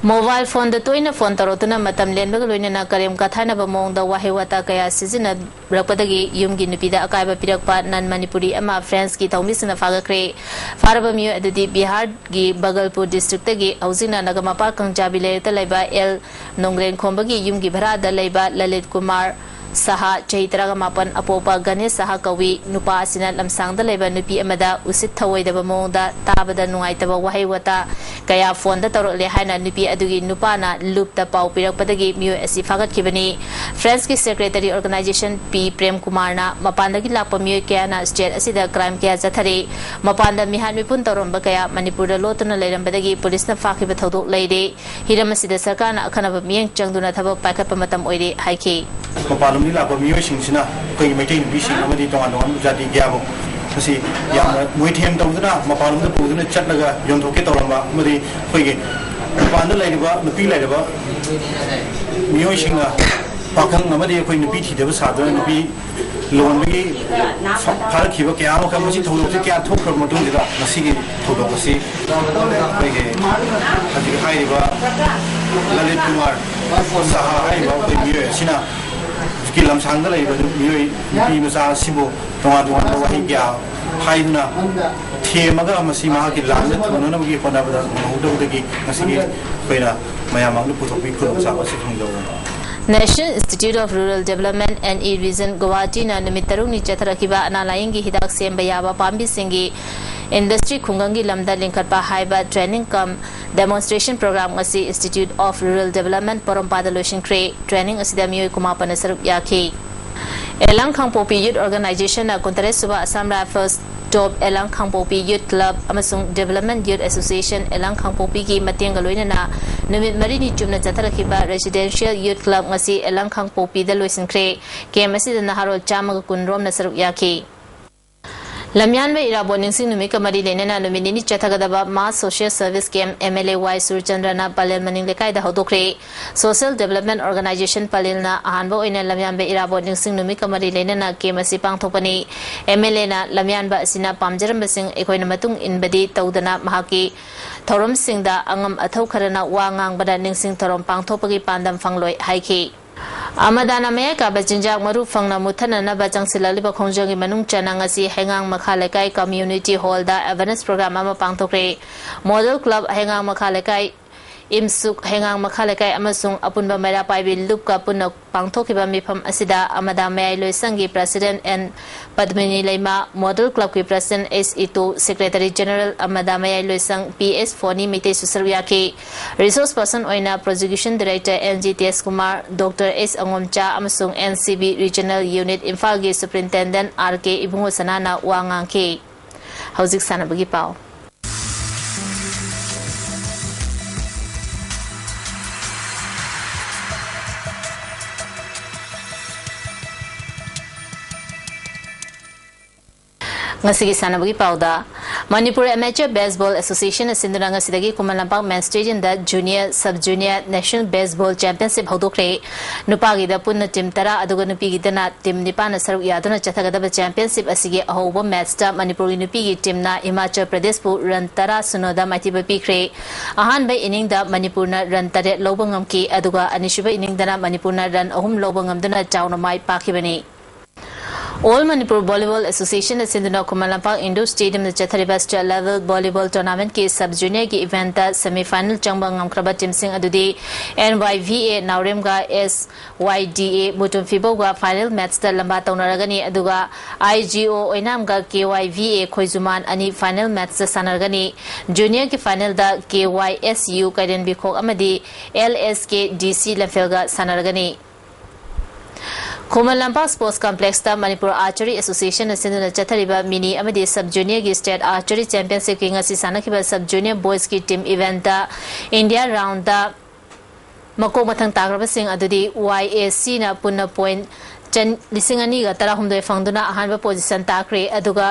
ꯃꯣꯕꯥꯏꯜ ꯐꯣꯟꯗ ꯇꯣꯏꯅ ꯐꯣꯟ ꯇꯧꯔꯛꯇꯨꯅ ꯃꯇꯝ ꯂꯦꯟꯕꯒ ꯂꯣꯏꯅꯅ ꯀꯔꯦꯝ ꯀꯊꯥꯅꯕ ꯃꯑꯣꯡꯗ ꯋꯥꯍꯩ ꯋꯥꯇꯥ ꯀꯌꯥ ꯁꯤꯖꯤꯟꯅꯔꯛꯄꯗꯒꯤ ꯌꯨꯝꯒꯤ ꯅꯨꯄꯤꯗ ꯑꯀꯥꯏꯕ ꯄꯤꯔꯛꯄ ꯅꯟ ꯃꯅꯤꯄꯨꯔꯤ ꯑꯃ ꯐ꯭ꯔꯦꯟꯁꯀꯤ ꯊꯧꯃꯤꯁꯤꯡꯅ ꯐꯥꯒꯠꯈ꯭ꯔꯦ꯫ ꯐꯥꯔꯕ ꯃꯤꯑꯣꯏ ꯑꯗꯨꯗꯤ ꯕꯤꯍꯥꯔꯒꯤ ꯕꯒꯜꯄꯨꯔ ꯗꯤꯁꯇ꯭ꯔꯤꯛꯇꯒꯤ ꯍꯧꯖꯤꯛꯅ ꯅꯒꯥꯃꯄꯥꯜ ꯀꯥꯡꯖꯥꯕꯤ ꯂꯩꯔꯛꯇ ꯂꯩꯕ ꯑꯦꯜ ꯅꯣꯡꯒ꯭ꯔꯦꯟꯈꯣꯝꯕꯒꯤ ꯌꯨꯝꯒꯤ ꯚꯔꯥꯗ ꯂꯩꯕ ꯂꯂꯤꯠ ꯀꯨꯃꯥꯔ ꯁꯍꯥ, ꯆꯍꯤ ꯇꯔꯥꯃꯥꯄꯟ, ꯑꯄꯣꯛꯄ ꯒꯅꯦꯁ ꯁꯍꯥ ꯀꯧꯏ꯫ ꯅꯨꯄꯥ ꯑꯁꯤꯅ ꯂꯝꯁꯥꯡꯗ ꯂꯩꯕ ꯅꯨꯄꯤ ꯑꯃꯗ ꯎꯁꯤꯠ ꯊꯧꯑꯣꯏꯗꯕ ꯃꯑꯣꯡꯗ ꯇꯥꯕꯗ ꯅꯨꯡꯉꯥꯏꯇꯕ ꯋꯥꯍꯩ ꯋꯥꯇꯥ ꯀꯌꯥ ꯐꯣꯟꯗ ꯇꯧꯔꯛꯂꯦ ꯍꯥꯏꯅ ꯅꯨꯄꯤ ꯑꯗꯨꯒꯤ ꯅꯨꯄꯥꯅ ꯂꯨꯞꯇ ꯄꯥꯎ ꯄꯤꯔꯛꯄꯗꯒꯤ ꯃꯤꯑꯣꯏ ꯑꯁꯤ ꯐꯥꯒꯠꯈꯤꯕꯅꯤ꯫ ꯐ꯭ꯔꯦꯟꯁꯀꯤ ꯁꯦꯀ꯭ꯔꯦꯇꯔꯤ ꯑꯣꯔꯒꯅꯥꯏꯖꯦꯁꯟ ꯄꯤ ꯄ꯭ꯔꯦꯝ ꯀꯨꯃꯥꯔꯅ ꯃꯄꯥꯟꯗꯒꯤ ꯂꯥꯛꯄ ꯃꯤꯑꯣꯏ ꯀꯌꯥꯅ ꯁ꯭ꯇꯦꯠ ꯑꯁꯤꯗ ꯀ꯭ꯔꯥꯏꯝ ꯀꯌꯥ ꯆꯠꯊꯔꯤ꯫ ꯃꯄꯥꯟꯗ ꯃꯤꯍꯥꯠ ꯃꯤꯄꯨꯟ ꯇꯧꯔꯝꯕ ꯀꯌꯥ ꯃꯅꯤꯄꯨꯔꯗ ꯂꯣꯠꯇꯨꯅ ꯂꯩꯔꯝꯕꯗꯒꯤ ꯄꯨꯂꯤꯁꯅ ꯐꯥꯈꯤꯕ ꯊꯧꯗꯣꯛ ꯂꯩꯔꯦ꯫ ꯍꯤꯔꯝ ꯑꯁꯤꯗ ꯁꯔꯀꯥꯔꯅ ꯑꯈꯟꯅꯕ ꯃꯤꯠꯌꯦꯡ ꯆꯪꯗꯨꯅ ꯊꯕꯛ ꯄꯥꯏꯈꯠꯄ ꯃꯇꯝ ꯑꯣꯏꯔꯦ ꯍꯥꯏꯈꯤ꯫ ꯃꯄꯥꯟꯂꯣꯝꯗꯒꯤ ꯂꯥꯛꯄ ꯃꯤꯑꯣꯏꯁꯤꯡꯁꯤꯅ ꯑꯩꯈꯣꯏꯒꯤ ꯃꯩꯇꯩ ꯅꯨꯄꯤꯁꯤꯡ ꯑꯃꯗꯤ ꯇꯣꯉꯥꯟ ꯇꯣꯉꯥꯟꯕ ꯖꯥꯇꯤ ꯀꯌꯥꯕꯨ ꯃꯁꯤ ꯌꯥꯝꯅ ꯃꯣꯏꯊꯦꯝ ꯇꯧꯗꯨꯅ ꯃꯄꯥꯟꯂꯣꯝꯗ ꯄꯨꯗꯨꯅ ꯆꯠꯂꯒ ꯌꯣꯟꯊꯣꯛꯀꯦ ꯇꯧꯔꯝꯕ ꯑꯃꯗꯤ ꯑꯩꯈꯣꯏꯒꯤ ꯃꯄꯥꯟꯗ ꯂꯩꯔꯤꯕ ꯅꯨꯄꯤ ꯂꯩꯔꯕ ꯃꯤꯑꯣꯏꯁꯤꯡꯅ ꯄꯥꯈꯪ ꯑꯃꯗꯤ ꯑꯩꯈꯣꯏ ꯅꯨꯄꯤ ꯊꯤꯗꯕ ꯁꯥꯗꯨꯅ ꯅꯨꯄꯤ ꯂꯨꯍꯣꯡꯕꯒꯤ ꯐꯥꯔꯛꯈꯤꯕ ꯀꯌꯥ ꯑꯃꯈꯛ ꯃꯁꯤ ꯊꯧꯗꯣꯛꯁꯤ ꯀꯌꯥ ꯊꯣꯛꯈ꯭ꯔꯕ ꯃꯇꯨꯡꯁꯤꯗ ꯉꯁꯤꯒꯤ ꯊꯧꯗꯣꯛ ꯑꯁꯤ ꯑꯩꯈꯣꯏꯒꯤ ꯍꯧꯖꯤꯛ ꯍꯥꯏꯔꯤꯕ ꯂꯂꯤꯠ ꯀꯨꯃꯥꯔ ꯁꯍꯥ ꯍꯥꯏꯔꯤꯕ ꯑꯩꯈꯣꯏ ꯃꯤꯑꯣꯏ ꯑꯁꯤꯅ ꯍꯧꯖꯤꯛꯀꯤ ꯂꯝꯁꯥꯡꯗ ꯂꯩꯔꯤꯕ ꯃꯤꯑꯣꯏ ꯅꯨꯄꯤ ꯃꯆꯥ ꯑꯁꯤꯕꯨ ꯇꯣꯉꯥꯟ ꯇꯣꯉꯥꯟꯕ ꯋꯥꯍꯩ ꯀꯌꯥ ꯍꯥꯏꯗꯨꯅ ꯊꯦꯝꯃꯒ ꯃꯁꯤ ꯃꯍꯥꯛꯀꯤ ꯂꯥꯟꯗ ꯊꯨꯡꯅꯅꯕꯒꯤ ꯍꯣꯠꯅꯕꯗ ꯉꯝꯍꯧꯗꯕꯗꯒꯤ ꯉꯁꯤꯒꯤ ꯑꯩꯈꯣꯏꯅ ꯃꯌꯥꯝ ꯃꯥꯡꯗ ꯄꯨꯊꯣꯛꯄꯒꯤ ꯈꯨꯗꯣꯡꯆꯥꯕ ꯑꯁꯤ ꯐꯪꯖꯕꯅꯤ꯫ National Institute of Rural Development, N E Region, ꯒꯨꯋꯥꯍꯥꯇꯤꯅ ꯅꯨꯃꯤꯠ ꯇꯔꯨꯛꯅꯤ ꯆꯠꯊꯔꯛꯈꯤꯕ ꯑꯅꯥ ꯂꯥꯌꯦꯡꯒꯤ ꯍꯤꯗꯥꯛ ꯁꯦꯝꯕ ꯌꯥꯕ ꯄꯥꯝꯕꯤꯁꯤꯡꯒꯤ ꯏꯟꯗꯁꯇ꯭ꯔꯤ ꯈꯨꯡꯒꯪꯒꯤ ꯂꯝꯗ ꯂꯤꯡꯈꯠꯄ ꯍꯥꯏꯕ training cum demonstration program ꯑꯁꯤ Institute of Rural Development ꯄꯣꯔꯣꯝꯄꯥꯗ ꯂꯣꯏꯁꯤꯟꯈ꯭ꯔꯦ꯫ Training ꯑꯁꯤꯗ ꯃꯤꯑꯣꯏ ꯀꯨꯟꯃꯥꯄꯟꯅ ꯁꯔꯨꯛ ꯌꯥꯈꯤ꯫ ꯑꯦꯂꯥꯡ ꯈꯥꯡꯄꯣꯛꯄꯤ ꯌꯨꯠ ꯑꯣꯔꯒꯅꯥꯏꯖꯦꯁꯟꯅ ꯀꯨꯟꯇꯔꯦꯠ ꯁꯨꯕ ꯑꯁꯥꯝ ꯔꯥꯏꯐꯜꯁ ꯇꯣꯞ ꯑꯦꯂꯥꯡ ꯈꯥꯡꯄꯣꯛꯄꯤ ꯌꯨꯠ ꯀ꯭ꯂꯕ ꯑꯃꯁꯨꯡ ꯗꯤꯕꯦꯂꯞꯃꯦꯟ ꯌꯨꯠ ꯑꯦꯁꯣꯁꯤꯌꯦꯁꯟ ꯑꯦꯂꯥꯡ ꯈꯥꯡꯄꯣꯛꯄꯤꯒꯤ ꯃꯇꯦꯡꯒ ꯂꯣꯏꯅꯅ ꯅꯨꯃꯤꯠ ꯃꯔꯤꯅꯤ ꯆꯨꯞꯅ ꯆꯠꯊꯔꯛꯈꯤꯕ ꯔꯦꯁꯤꯗꯦꯟꯁꯤꯌꯦꯜ ꯌꯨꯠ ꯀ꯭ꯂꯕ ꯉꯁꯤ ꯑꯦꯂꯥꯡ ꯈꯥꯡꯄꯣꯛꯄꯤꯗ ꯂꯣꯏꯁꯤꯟꯈ꯭ꯔꯦ꯫ ꯀꯦꯝ ꯑꯁꯤꯗ ꯅꯍꯥꯔꯣꯜ ꯆꯥꯝꯃꯒ ꯀꯨꯟ ꯔꯣꯝꯅ ꯁꯔꯨꯛ ꯌꯥꯈꯤ꯫ ꯂꯝꯌꯥꯟꯕ ꯏꯔꯥꯕꯣꯠ ꯅꯤꯡꯁꯤꯡ ꯅꯨꯃꯤꯠꯀ ꯃꯔꯤ ꯂꯩꯅꯅ ꯅꯨꯃꯤꯠ ꯅꯤꯅꯤ ꯆꯠꯊꯒꯗꯕ mass social service camp M L A Y ꯁꯨꯔꯆꯟꯗ꯭ꯔꯅ ꯄꯂꯦꯜ ꯃꯅꯤꯡ ꯂꯩꯀꯥꯏꯗ ꯍꯧꯗꯣꯛꯈ꯭ꯔꯦ꯫ ꯁꯣꯁꯤꯌꯦꯜ ꯗꯤꯕꯦꯂꯞꯃꯦꯟ ꯑꯣꯔꯒꯅꯥꯏꯖꯦꯁꯟ ꯄꯂꯦꯜꯅ ꯑꯍꯥꯟꯕ ꯑꯣꯏꯅ ꯂꯝꯌꯥꯟꯕ ꯏꯔꯥꯕꯣꯠ ꯅꯤꯡꯁꯤꯡ ꯅꯨꯃꯤꯠꯀ ꯃꯔꯤ ꯂꯩꯅꯅ ꯀꯦꯝ ꯑꯁꯤ ꯄꯥꯡꯊꯣꯛꯄꯅꯤ꯫ ꯑꯦꯝ ꯑꯦꯜ ꯑꯦꯅ ꯂꯝꯌꯥꯟꯕ ꯑꯁꯤꯅ ꯄꯥꯝꯖꯔꯝꯕꯁꯤꯡ ꯑꯩꯈꯣꯏꯅ ꯃꯇꯨꯡ ꯏꯟꯕꯗꯤ ꯇꯧꯗꯅ ꯃꯍꯥꯛꯀꯤ ꯊꯧꯔꯝꯁꯤꯡꯗ ꯑꯉꯝ ꯑꯊꯧ ꯈꯔꯅ ꯋꯥ ꯉꯥꯡꯕꯅ ꯅꯤꯡꯁꯤꯡ ꯊꯧꯔꯝ ꯄꯥꯡꯊꯣꯛꯄꯒꯤ ꯄꯥꯟꯗꯝ ꯐꯪꯂꯣꯏ ꯍꯥꯏꯈꯤ꯫ ꯑꯃꯗꯥꯅ ꯃꯌꯥꯏ ꯀꯥꯕ ꯆꯤꯟꯖꯥꯛ ꯃꯔꯨ ꯐꯪꯅ ꯃꯨꯠꯊꯅꯅꯕ ꯆꯪꯁꯤꯜꯂꯛꯂꯤꯕ ꯈꯣꯡꯖꯪꯒꯤ ꯃꯅꯨꯡ ꯆꯟꯅ ꯉꯁꯤ ꯍꯩꯉꯥꯡ ꯃꯈꯥ ꯂꯩꯀꯥꯏ ꯀꯝꯃ꯭ꯌꯨꯅꯤꯇꯤ ꯍꯣꯜꯗ ꯑꯦꯋꯦꯔꯅꯦꯁ ꯄ꯭ꯔꯣꯒ꯭ꯔꯥꯝ ꯑꯃ ꯄꯥꯡꯊꯣꯛꯈ꯭ꯔꯦ꯫ ꯃꯣꯗꯦꯜ ꯀ꯭ꯂꯕ ꯍꯩꯉꯥꯡ ꯃꯈꯥ ꯂꯩꯀꯥꯏ, ꯏꯝꯁꯨꯛ ꯍꯩꯉꯥꯡ ꯃꯈꯥ ꯂꯩꯀꯥꯏ ꯑꯃꯁꯨꯡ ꯑꯄꯨꯟꯕ ꯃꯩꯔꯥ ꯄꯥꯏꯕꯤ ꯂꯨꯞꯀ ꯄꯨꯟꯅ ꯄꯥꯡꯊꯣꯛꯈꯤꯕ ꯃꯤꯐꯝ ꯑꯁꯤꯗ ꯑꯃꯗꯥ ꯃꯌꯥꯏ ꯂꯣꯏꯁꯪꯒꯤ ꯄ꯭ꯔꯁꯤꯗꯦꯟ ꯑꯦꯟ ꯄꯗꯃꯤꯅꯤ ꯂꯩꯃ, ꯃꯣꯗꯦꯜ ꯀ꯭ꯂꯕꯀꯤ ꯄ꯭ꯔꯁꯤꯗꯦꯟ ꯑꯦꯁ ꯏꯇꯨ, ꯁꯦꯀ꯭ꯔꯦꯇꯔꯤ ꯖꯦꯅꯔꯦꯜ ꯑꯃꯗꯥ ꯃꯌꯥꯏ ꯂꯣꯏꯁꯪ ꯄꯤ ꯑꯦꯁ ꯐꯣꯅꯤ ꯃꯩꯇꯩꯁꯨ ꯁꯔꯨꯛ ꯌꯥꯈꯤ꯫ ꯔꯤꯁꯣꯔꯁ ꯄꯔꯁꯟ ꯑꯣꯏꯅ ꯄ꯭ꯔꯣꯁꯤꯀ꯭ꯌꯨꯁꯟ ꯗꯤꯔꯦꯛꯇꯔ ꯑꯦꯟ ꯖꯤ ꯇꯦꯖꯀꯨꯃꯥꯔ, ꯗꯣꯛꯇꯔ ꯑꯦꯁ ꯑꯉꯣꯝꯆꯥ ꯑꯃꯁꯨꯡ N C B regional unit ꯏꯝꯐꯥꯜꯒꯤ ꯁꯨꯄ꯭ꯔꯤꯟꯇꯦꯟꯗꯦꯟ ꯑꯥꯔ ꯀꯦ ꯏꯕꯨꯡꯉꯣ ꯁꯅꯥꯅ ꯋꯥ ꯉꯥꯡꯈꯤ꯫ ꯍꯧꯖꯤꯛ ꯁꯥꯟꯅꯕꯒꯤ ꯄꯥꯎ꯫ ꯉꯁꯤꯒꯤ ꯁꯥꯟꯅꯕꯒꯤ ꯄꯥꯎꯗ, ꯃꯅꯤꯄꯨꯔ ꯑꯦꯃꯦꯆꯔ ꯕꯦꯁꯕꯣꯜ ꯑꯦꯁꯣꯁꯤꯌꯦꯁꯟꯅ ꯁꯤꯟꯗꯨꯅ ꯉꯁꯤꯗꯒꯤ ꯈꯨꯃꯟ ꯂꯝꯄꯥꯛ ꯃꯦꯟ ꯁ꯭ꯇꯦꯗꯤꯌꯝꯗ junior, sub junior, national baseball championship ꯍꯧꯗꯣꯛꯈ꯭ꯔꯦ꯫ ꯅꯨꯄꯥꯒꯤꯗ ꯄꯨꯟꯅ ꯇꯤꯝ ꯇꯔꯥ, ꯑꯗꯨꯒ ꯅꯨꯄꯤꯒꯤꯗꯅ ꯇꯤꯝ ꯅꯤꯄꯥꯟꯅ ꯁꯔꯨꯛ ꯌꯥꯗꯨꯅ ꯆꯠꯊꯒꯗꯕ ꯆꯦꯝꯄꯤꯌꯟꯁꯤꯞ ꯑꯁꯤꯒꯤ ꯑꯍꯧꯕ ꯃꯦꯠꯁꯇ ꯃꯅꯤꯄꯨꯔꯒꯤ ꯅꯨꯄꯤꯒꯤ ꯇꯤꯝꯅ ꯍꯤꯃꯥꯆꯜ ꯄ꯭ꯔꯗꯦꯁꯄꯨ ꯔꯟ ꯇꯔꯥ ꯁꯤꯅꯣꯗ ꯃꯥꯏꯊꯤꯕ ꯄꯤꯈ꯭ꯔꯦ꯫ ꯑꯍꯥꯟꯕ ꯏꯅꯤꯡꯗ ꯃꯅꯤꯄꯨꯔꯅ ꯔꯟ ꯇꯔꯦꯠ ꯂꯧꯕ ꯉꯝꯈꯤ, ꯑꯗꯨꯒ ꯑꯅꯤꯁꯨꯕ ꯏꯅꯤꯡꯗꯅ ꯃꯅꯤꯄꯨꯔꯅ ꯔꯟ ꯑꯍꯨꯝ ꯂꯧꯕ ꯉꯝꯗꯨꯅ ꯆꯥꯎꯅ ꯃꯥꯏ ꯄꯥꯛꯈꯤꯕꯅꯤ꯫ ꯑꯣꯜ ꯃꯅꯤꯄꯨꯔ ꯚꯣꯂꯤꯕꯣꯜ ꯑꯦꯁꯣꯁꯤꯌꯦꯁꯟꯅ ꯁꯤꯟꯗꯨꯅ ꯈꯨꯃꯟ ꯂꯝꯄꯥꯛ ꯏꯟꯗꯣꯔ ꯁ꯭ꯇꯦꯗꯤꯌꯝꯗ ꯆꯠꯊꯔꯤꯕ ꯁ꯭ꯇꯦꯠ ꯂꯦꯚꯦꯜ ꯚꯣꯂꯤꯕꯣꯜ ꯇꯣꯔꯅꯥꯃꯦꯟꯠꯀꯤ ꯁꯕ ꯖꯨꯅꯤꯌꯔꯒꯤ ꯏꯚꯦꯟꯠꯇ ꯁꯦꯃꯤ ꯐꯥꯏꯅꯦꯜ ꯆꯪꯕ ꯉꯝꯈ꯭ꯔꯕ ꯇꯤꯝꯁꯤꯡ ꯑꯗꯨꯗꯤ ꯑꯦꯟ ꯋꯥꯏ ꯚꯤ ꯑꯦ ꯅꯥꯎꯔꯦꯝꯒ ꯑꯦꯁ ꯋꯥꯏ ꯗꯤ ꯑꯦ ꯃꯨꯇꯨꯝꯐꯤꯕꯧꯒ ꯐꯥꯏꯅꯦꯜ ꯃꯦꯠꯁꯇ ꯂꯝꯕꯥ ꯇꯧꯅꯔꯒꯅꯤ, ꯑꯗꯨꯒ ꯑꯥꯏ G O ꯑꯣꯏꯅꯥꯝꯒ K Y V ꯑꯦ ꯈꯣꯏꯖꯨꯃꯥꯟ ꯑꯅꯤ ꯐꯥꯏꯅꯦꯜ ꯃꯦꯠꯁꯇ ꯁꯥꯟꯅꯔꯒꯅꯤ꯫ ꯖꯨꯅꯤꯌꯔꯒꯤ ꯐꯥꯏꯅꯦꯜꯗ ꯀꯦ ꯋꯥꯏ ꯑꯦꯁ ꯌꯨ ꯀꯩꯔꯦꯟꯕꯤꯈꯣꯛ ꯑꯃꯗꯤ ꯑꯦꯜ ꯑꯦꯁ ꯀꯦ ꯗꯤ ꯁꯤ ꯂꯝꯐꯦꯜꯒ ꯁꯥꯟꯅꯔꯒꯅꯤ꯫ ꯈꯨꯃꯟ ꯂꯝꯄꯥꯛ ꯁ꯭ꯄꯣꯔꯠꯁ ꯀꯝꯄ꯭ꯂꯦꯛꯁꯇ ꯃꯅꯤꯄꯨꯔ ꯑꯥꯔꯆꯔꯤ ꯑꯦꯁꯣꯁꯤꯌꯦꯁꯟꯅ ꯁꯤꯟꯗꯨꯅ ꯆꯠꯊꯔꯤꯕ ꯃꯤꯅꯤ ꯑꯃꯗꯤ ꯁꯕ ꯖꯨꯅꯤꯌꯔꯒꯤ ꯁ꯭ꯇꯦꯠ ꯑꯥꯔꯆꯔꯤ ꯆꯦꯝꯄꯤꯌꯟꯁꯤꯞꯀꯤ ꯉꯁꯤ ꯁꯥꯟꯅꯈꯤꯕ ꯁꯕ ꯖꯨꯅꯤꯌꯔ ꯕꯣꯏꯁꯀꯤ ꯇꯤꯝ ꯏꯚꯦꯟꯠꯇ ꯏꯟꯗꯤꯌꯥ ꯔꯥꯎꯟꯗ ꯃꯀꯣꯛ ꯃꯊꯪ ꯇꯥꯈ꯭ꯔꯕꯁꯤꯡ ꯑꯗꯨꯗꯤ ꯋꯥꯏ ꯑꯦ ꯁꯤꯅ ꯄꯨꯟꯅ ꯄꯣꯏꯟꯠ ꯆꯟ-, ꯂꯤꯁꯤꯡ ꯑꯅꯤꯒ ꯇꯔꯥꯍꯨꯝꯗꯣꯏ ꯐꯪꯗꯨꯅ ꯑꯍꯥꯟꯕ ꯄꯣꯖꯤꯁꯟ ꯇꯥꯈ꯭ꯔꯦ꯫ ꯑꯗꯨꯒ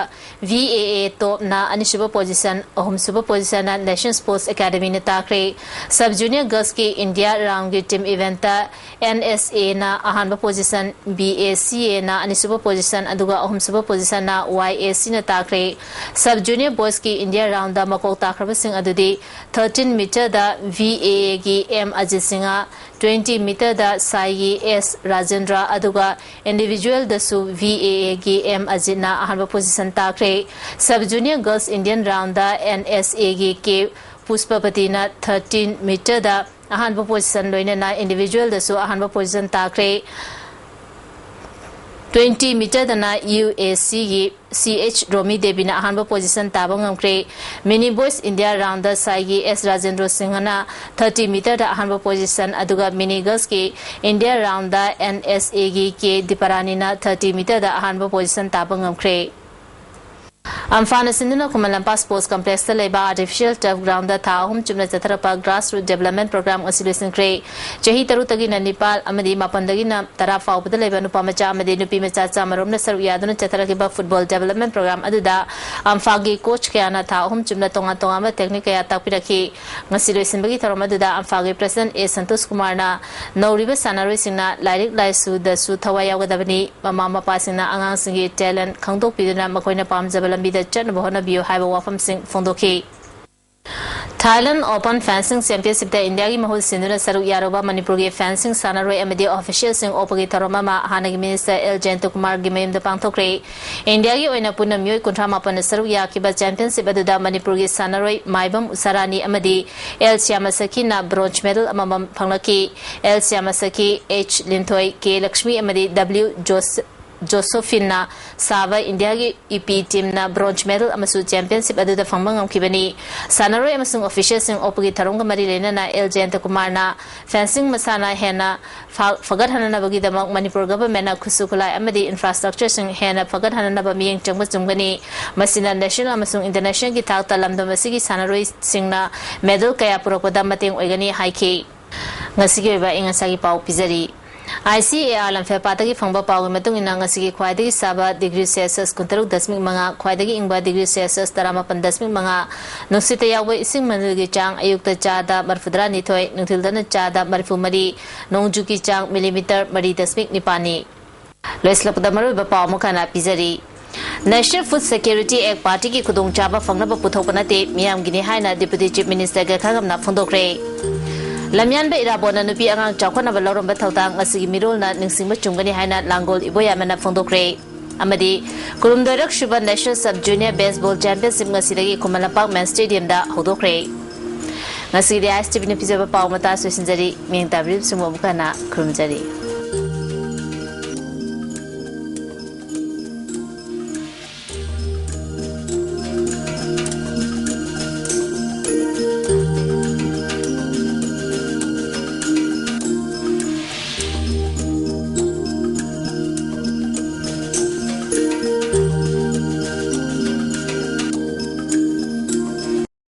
ꯚꯤ ꯑꯦ ꯑꯦ ꯇꯣꯞꯅ ꯑꯅꯤꯁꯨꯕ ꯄꯣꯖꯤꯁꯟ, ꯑꯍꯨꯝꯁꯨꯕ ꯄꯣꯖꯤꯁꯟꯅ ꯅꯦꯁꯅꯦꯜ ꯁ꯭ꯄꯣꯔꯠꯁ ꯑꯦꯀꯥꯗꯃꯤꯅ ꯇꯥꯈ꯭ꯔꯦ꯫ ꯁꯕ ꯖꯨꯅꯤꯌꯔ ꯒꯔꯜꯁꯀꯤ ꯏꯟꯗꯤꯌꯥ ꯔꯥꯎꯟꯒꯤ ꯇꯤꯝ ꯏꯚꯦꯟꯠꯇ ꯑꯦꯟ ꯑꯦꯁ ꯑꯦꯅ ꯑꯍꯥꯟꯕ ꯄꯣꯖꯤꯁꯟ, ꯕꯤ ꯑꯦ ꯁꯤ ꯑꯦꯅ ꯑꯅꯤꯁꯨꯕ ꯄꯣꯖꯤꯁꯟ, ꯑꯗꯨꯒ ꯑꯍꯨꯝꯁꯨꯕ ꯄꯣꯖꯤꯁꯟꯅ ꯋꯥꯏ ꯑꯦ ꯁꯤꯅ ꯇꯥꯈ꯭ꯔꯦ꯫ ꯁꯕ ꯖꯨꯅꯤꯌꯔ ꯕꯣꯏꯁꯀꯤ ꯏꯟꯗꯤꯌꯥ ꯔꯥꯎꯟꯗ ꯃꯀꯣꯛ ꯇꯥꯈ꯭ꯔꯕꯁꯤꯡ ꯑꯗꯨꯗꯤ ꯊꯥꯔꯇꯤꯟ ꯃꯤꯇꯔꯗ ꯚꯤ ꯑꯦ ꯑꯦꯒꯤ ꯑꯦꯝ ꯑꯖꯤꯠ ꯁꯤꯡꯍ, ꯇ꯭ꯋꯦꯟꯇꯤ ꯃꯤꯇꯔꯗ ꯁꯥꯏꯒꯤ ꯑꯦꯁ ꯔꯥꯖꯦꯟꯗ꯭ꯔ, ꯑꯗꯨꯒ ꯏꯟꯗꯤꯚꯤꯖꯨꯋꯦꯜꯗꯁꯨ ꯚꯤ ꯑꯦ ꯑꯦꯒꯤ ꯑꯦꯝ ꯑꯖꯤꯠꯅ ꯑꯍꯥꯟꯕ ꯄꯣꯖꯤꯁꯟ ꯇꯥꯈ꯭ꯔꯦ꯫ Sub junior girls Indian round N S ꯑꯦꯒꯤ ꯀꯦ ꯄꯨꯁꯄꯄꯇꯤꯅ ꯊꯥꯔꯇꯤꯟ ꯃꯤꯇꯔꯗ ꯑꯍꯥꯟꯕ ꯄꯣꯖꯤꯁꯟ, ꯂꯣꯏꯅꯅ ꯏꯟꯗꯤꯚꯤꯖꯨꯋꯦꯜꯗꯁꯨ ꯑꯍꯥꯟꯕ ꯄꯣꯖꯤꯁꯟ ꯇꯥꯈ꯭ꯔꯦ꯫ ꯇ꯭ꯋꯦꯟꯇꯤ ꯃꯤꯇꯔꯗꯅ ꯌꯨ ꯑꯦ ꯁꯤꯒꯤ ꯁꯤ ꯑꯦꯆ ꯔꯣꯃꯤ ꯗꯦꯕꯤꯅ ꯑꯍꯥꯟꯕ ꯄꯣꯖꯤꯁꯟ ꯇꯥꯕ ꯉꯝꯈ꯭ꯔꯦ꯫ ꯃꯤꯅꯤ ꯕꯣꯏꯁ ꯏꯟꯗꯤꯌꯥ ꯔꯥꯎꯟꯗ ꯁꯥꯏꯒꯤ ꯑꯦꯁ ꯔꯥꯖꯦꯟꯗ꯭ꯔꯣ ꯁꯤꯡꯍꯅ ꯊꯥꯔꯇꯤ ꯃꯤꯇꯔꯗ ꯑꯍꯥꯟꯕ ꯄꯣꯖꯤꯁꯟ, ꯑꯗꯨꯒ ꯃꯤꯅꯤ ꯒꯔꯜꯁꯀꯤ ꯏꯟꯗꯤꯌꯥ ꯔꯥꯎꯟꯗ ꯑꯦꯟ ꯑꯦꯁ ꯑꯦꯒꯤ ꯀꯦ ꯗꯤꯄꯥꯔꯥꯅꯤꯅ ꯊꯥꯔꯇꯤ ꯃꯤꯇꯔꯗ ꯑꯍꯥꯟꯕ ꯄꯣꯖꯤꯁꯟ ꯇꯥꯕ ꯉꯝꯈ꯭ꯔꯦ꯫ ꯑꯝꯐꯥꯅ ꯁꯤꯟꯗꯨꯅ ꯈꯨꯃꯟ ꯂꯝꯄꯥꯛ ꯁ꯭ꯄꯣꯔꯠꯁ ꯀꯝꯄ꯭ꯂꯦꯛꯁꯇ ꯂꯩꯕ ꯑꯥꯔꯇꯤꯐꯤꯁꯤꯌꯦꯜ ꯇꯔꯐ ꯒ꯭ꯔꯥꯎꯟꯗ ꯊꯥ ꯑꯍꯨꯝ ꯆꯨꯞꯅ ꯆꯠꯊꯔꯛꯄ ꯒ꯭ꯔꯥꯁ ꯔꯨꯠ ꯗꯦꯕꯂꯞꯃꯦꯟ ꯄ꯭ꯔꯣꯒ꯭ꯔꯥꯝ ꯉꯁꯤ ꯂꯣꯏꯁꯤꯟꯈ꯭ꯔꯦ꯫ ꯆꯍꯤ ꯇꯔꯨꯛꯇꯒꯤꯅ ꯅꯤꯄꯥꯜ ꯑꯃꯗꯤ ꯃꯥꯄꯟꯗꯒꯤꯅ ꯇꯔꯥ ꯐꯥꯎꯕꯗ ꯂꯩꯕ ꯅꯨꯄꯥ ꯃꯆꯥ ꯑꯃꯗꯤ ꯅꯨꯄꯤ ꯃꯆꯥ ꯆꯥꯃꯔꯣꯝꯅ ꯁꯔꯨꯛ ꯌꯥꯗꯨꯅ ꯆꯠꯊꯔꯛꯈꯤꯕ ꯐꯨꯠꯕꯣꯜ ꯗꯦꯕꯂꯞꯃꯦꯟ ꯄ꯭ꯔꯣꯒ꯭ꯔꯥꯝ ꯑꯗꯨꯗ ꯑꯝꯐꯥꯒꯤ ꯀꯣꯆ ꯀꯌꯥꯅ ꯊꯥ ꯑꯍꯨꯝ ꯆꯨꯞꯅ ꯇꯣꯉꯥꯟ ꯇꯣꯉꯥꯟꯕ ꯇꯦꯛꯅꯤꯛ ꯀꯌꯥ ꯇꯥꯛꯄꯤꯔꯛꯈꯤ꯫ ꯉꯁꯤ ꯂꯣꯏꯁꯤꯟꯕꯒꯤ ꯊꯧꯔꯝ ꯑꯗꯨꯗ ꯑꯝꯐꯥꯒꯤ ꯄ꯭ꯔꯁꯤꯗꯦꯟꯠ ꯑꯦ ꯁꯟꯇꯣꯁ ꯀꯨꯃꯥꯔꯅ ꯅꯧꯔꯤꯕ ꯁꯥꯟꯅꯔꯣꯏꯁꯤꯡꯅ ꯂꯥꯏꯔꯤꯛ ꯂꯥꯏꯁꯨꯗꯁꯨ ꯊꯋꯥꯏ ꯌꯥꯎꯒꯗꯕꯅꯤ, ꯃꯃꯥ ꯃꯄꯥꯁꯤꯡꯅ ꯑꯉꯥꯡꯁꯤꯡꯒꯤ ꯇꯦꯂꯦꯟꯠ ꯈꯪꯗꯣꯛꯄꯤꯗꯨꯅ ꯃꯈꯣꯏꯅ ꯄꯥꯝꯖꯕ ꯂꯝꯕꯤꯗ ꯆꯠꯅꯕ ꯍꯣꯠꯅꯕꯤꯌꯨ ꯍꯥꯏꯕ ꯋꯥꯐꯝꯁꯤꯡ ꯐꯣꯡꯗꯣꯛꯈꯤ꯫ ꯊꯥꯏꯂꯦꯟ ꯑꯣꯄꯟ ꯐꯦꯟꯁꯤꯡ ꯆꯦꯝꯄꯤꯌꯟꯁꯤꯞꯇ ꯏꯟꯗꯤꯌꯥꯒꯤ ꯃꯍꯨꯠ ꯁꯤꯟꯗꯨꯅ ꯁꯔꯨꯛ ꯌꯥꯔꯨꯕ ꯃꯅꯤꯄꯨꯔꯒꯤ ꯐꯦꯟꯁꯤꯡ, ꯁꯥꯟꯅꯔꯣꯏ ꯑꯃꯗꯤ ꯑꯣꯐꯤꯁꯤꯌꯦꯜꯁꯤꯡ ꯑꯣꯛꯄꯒꯤ ꯊꯧꯔꯝ ꯑꯃ ꯍꯥꯟꯅꯒꯤ ꯃꯤꯅꯤꯁꯇꯔ ꯑꯦꯜ ꯖꯌꯟꯇꯀꯨꯃꯥꯔꯒꯤ ꯃꯌꯨꯝꯗ ꯄꯥꯡꯊꯣꯛꯈ꯭ꯔꯦ꯫ ꯏꯟꯗꯤꯌꯥꯒꯤ ꯑꯣꯏꯅ ꯄꯨꯟꯅ ꯃꯤꯑꯣꯏ ꯀꯨꯟꯊ꯭ꯔꯥ ꯃꯥꯄꯟꯅ ꯁꯔꯨꯛ ꯌꯥꯈꯤꯕ ꯆꯦꯝꯄꯤꯌꯟꯁꯤꯞ ꯑꯗꯨꯗ ꯃꯅꯤꯄꯨꯔꯒꯤ ꯁꯥꯟꯅꯔꯣꯏ ꯃꯥꯏꯕꯝ ꯎꯁꯥꯔꯥꯅꯤ ꯑꯃꯗꯤ ꯑꯦꯜ ꯁ꯭ꯌꯥꯃꯁꯈꯤꯅ ꯕ꯭ꯔꯣꯟꯖ ꯃꯦꯗꯜ ꯑꯃꯃꯝ ꯐꯪꯂꯛꯈꯤ꯫ ꯑꯦꯜ ꯁ꯭ꯌꯥꯃꯁꯈꯤ, ꯑꯩꯆ ꯂꯤꯟꯊꯣꯏ, ꯀꯦ ꯂꯛꯁꯃꯤ ꯑꯃꯗꯤ ꯗꯕ꯭ꯂꯤꯎ ꯖꯣꯁ-, ꯖꯣꯁꯣꯐꯤꯟꯅ ꯁꯥꯕ ꯏꯟꯗꯤꯌꯥꯒꯤ ꯏꯄꯤ ꯇꯤꯝꯅ ꯕ꯭ꯔꯣꯟꯖ ꯃꯦꯗꯜ ꯑꯃꯁꯨ ꯆꯦꯝꯄꯤꯌꯟꯁꯤꯞ ꯑꯗꯨꯗ ꯐꯪꯕ ꯉꯝꯈꯤꯕꯅꯤ꯫ ꯁꯥꯟꯅꯔꯣꯏ ꯑꯃꯁꯨꯡ ꯑꯣꯐꯤꯁꯤꯌꯦꯜꯁꯤꯡ ꯑꯣꯛꯄꯒꯤ ꯊꯧꯔꯝꯒ ꯃꯔꯤ ꯂꯩꯅꯅ ꯑꯦꯜ ꯖꯌꯟꯇꯀꯨꯃꯥꯔꯅ ꯐꯦꯟꯁꯤꯡ ꯃꯁꯥꯟꯅ ꯍꯦꯟꯅ ꯐ-, ꯐꯒꯠꯍꯟꯅꯕꯒꯤꯗꯃꯛ ꯃꯅꯤꯄꯨꯔ ꯒꯚꯔꯟꯃꯦꯟꯠꯅ ꯈꯨꯠꯁꯨ ꯈꯨꯠꯂꯥꯏ ꯑꯃꯗꯤ ꯏꯟꯐ꯭ꯔꯥꯁ꯭ꯇ꯭ꯔꯛꯆꯔꯁꯤꯡ ꯍꯦꯟꯅ ꯐꯒꯠꯍꯟꯅꯕ ꯃꯤꯠꯌꯦꯡ ꯆꯪꯕ ꯆꯨꯝꯒꯅꯤ꯫ ꯃꯁꯤꯅ ꯅꯦꯁꯅꯦꯜ ꯑꯃꯁꯨꯡ ꯏꯟꯇꯔꯅꯦꯁꯅꯦꯜꯒꯤ ꯊꯥꯛꯇ ꯂꯝꯗꯝ ꯑꯁꯤꯒꯤ ꯁꯥꯟꯅꯔꯣꯏꯁꯤꯡꯅ ꯃꯦꯗꯜ ꯀꯌꯥ ꯄꯨꯔꯛꯄꯗ ꯃꯇꯦꯡ ꯑꯣꯏꯒꯅꯤ ꯍꯥꯏꯈꯤ꯫ ꯉꯁꯤꯒꯤ ꯑꯣꯏꯕ ꯑꯌꯤꯡ ꯑꯁꯥꯒꯤ ꯄꯥꯎ ꯄꯤꯖꯔꯤ꯫ ꯑꯥꯏ ꯁꯤ ꯑꯦ ꯑꯥꯔ ꯂꯝꯐꯦꯜꯄꯥꯠꯇꯒꯤ ꯐꯪꯕ ꯄꯥꯎꯒꯤ ꯃꯇꯨꯡ ꯏꯟꯅ, ꯉꯁꯤꯒꯤ ꯈ꯭ꯋꯥꯏꯗꯒꯤ ꯁꯥꯕ ꯗꯤꯒ꯭ꯔꯤ ꯁꯦꯜꯁꯤꯌꯁ ꯀꯨꯟꯇꯔꯨꯛ ꯗꯁꯃꯤꯛ ꯃꯉꯥ, ꯈ꯭ꯋꯥꯏꯗꯒꯤ ꯏꯪꯕ ꯗꯤꯒ꯭ꯔꯤ ꯁꯦꯜꯁꯤꯌꯁ ꯇꯔꯥꯃꯥꯄꯟ ꯗꯁꯃꯤꯛ ꯃꯉꯥ, ꯅꯨꯡꯁꯤꯠꯇ ꯌꯥꯎꯕ ꯏꯁꯤꯡ ꯃꯅꯤꯜꯒꯤ ꯆꯥꯡ ꯑꯌꯨꯛꯇ ꯆꯥꯗ ꯃꯔꯤꯐꯨꯇꯔꯥꯅꯤꯊꯣꯏ, ꯅꯨꯡꯊꯤꯜꯗꯅ ꯆꯥꯗ ꯃꯔꯤꯐꯨꯃꯔꯤ, ꯅꯣꯡꯖꯨꯒꯤ ꯆꯥꯡ ꯃꯤꯂꯤꯃꯤꯇꯔ ꯃꯔꯤ ꯗꯁꯃꯤꯛ ꯅꯤꯄꯥꯟꯅꯤ꯫ ꯂꯣꯏꯁꯤꯜꯂꯛꯄꯗ ꯃꯔꯨꯑꯣꯏꯕ ꯄꯥꯎ ꯑꯃꯨꯛ ꯍꯟꯅ ꯄꯤꯖꯔꯤ꯫ National Food Security Act ꯄꯥꯔꯇꯤꯒꯤ ꯈꯨꯗꯣꯡꯆꯥꯕ ꯐꯪꯅꯕ ꯄꯨꯊꯣꯛꯄ ꯅꯠꯇꯦ, ꯃꯤꯌꯥꯝꯒꯤꯅꯤ ꯍꯥꯏꯅ Deputy Chief Minister ꯒꯦꯈꯥꯉꯝꯅ ꯐꯣꯡꯗꯣꯛꯈ꯭ꯔꯦ꯫ ꯂꯝꯌꯥꯟꯕ ꯏꯔꯥꯕꯣꯠꯅ ꯅꯨꯄꯤ ꯑꯉꯥꯡ ꯆꯥꯎꯈꯠꯅꯕ ꯂꯧꯔꯝꯕ ꯊꯧꯗꯥꯡ ꯉꯁꯤꯒꯤ ꯃꯤꯔꯣꯜꯅ ꯅꯤꯡꯁꯤꯡꯕ ꯆꯨꯝꯒꯅꯤ ꯍꯥꯏꯅ ꯂꯥꯡꯒꯣꯜ ꯏꯕꯣꯌꯥꯏꯃꯅ ꯐꯣꯡꯗꯣꯛꯈ꯭ꯔꯦ꯫ ꯑꯃꯗꯤ ꯀꯨꯟꯍꯨꯝꯗꯣꯏꯔꯛ ꯁꯨꯕ National Sub Junior Baseball Championship ꯉꯁꯤꯗꯒꯤ ꯈꯨꯃꯟ ꯂꯝꯄꯥꯛ ꯃꯦꯟ ꯁ꯭ꯇꯦꯗꯤꯌꯝꯗ ꯍꯧꯗꯣꯛꯈ꯭ꯔꯦ꯫ ꯉꯁꯤꯒꯤꯗꯤ ꯑꯥꯏ ꯑꯦꯁ ꯇꯤ ꯚꯤꯅ ꯄꯤꯖꯕ ꯄꯥꯎ ꯃꯇꯥꯡ ꯑꯁꯤꯗ ꯂꯣꯏꯁꯤꯟꯖꯔꯤ꯫ ꯃꯤꯠꯌꯦꯡ ꯇꯥꯕꯤꯔꯤꯕꯁꯤꯡꯕꯨ ꯑꯃꯨꯛ ꯍꯟꯅ ꯈꯨꯔꯨꯝꯖꯔꯤ꯫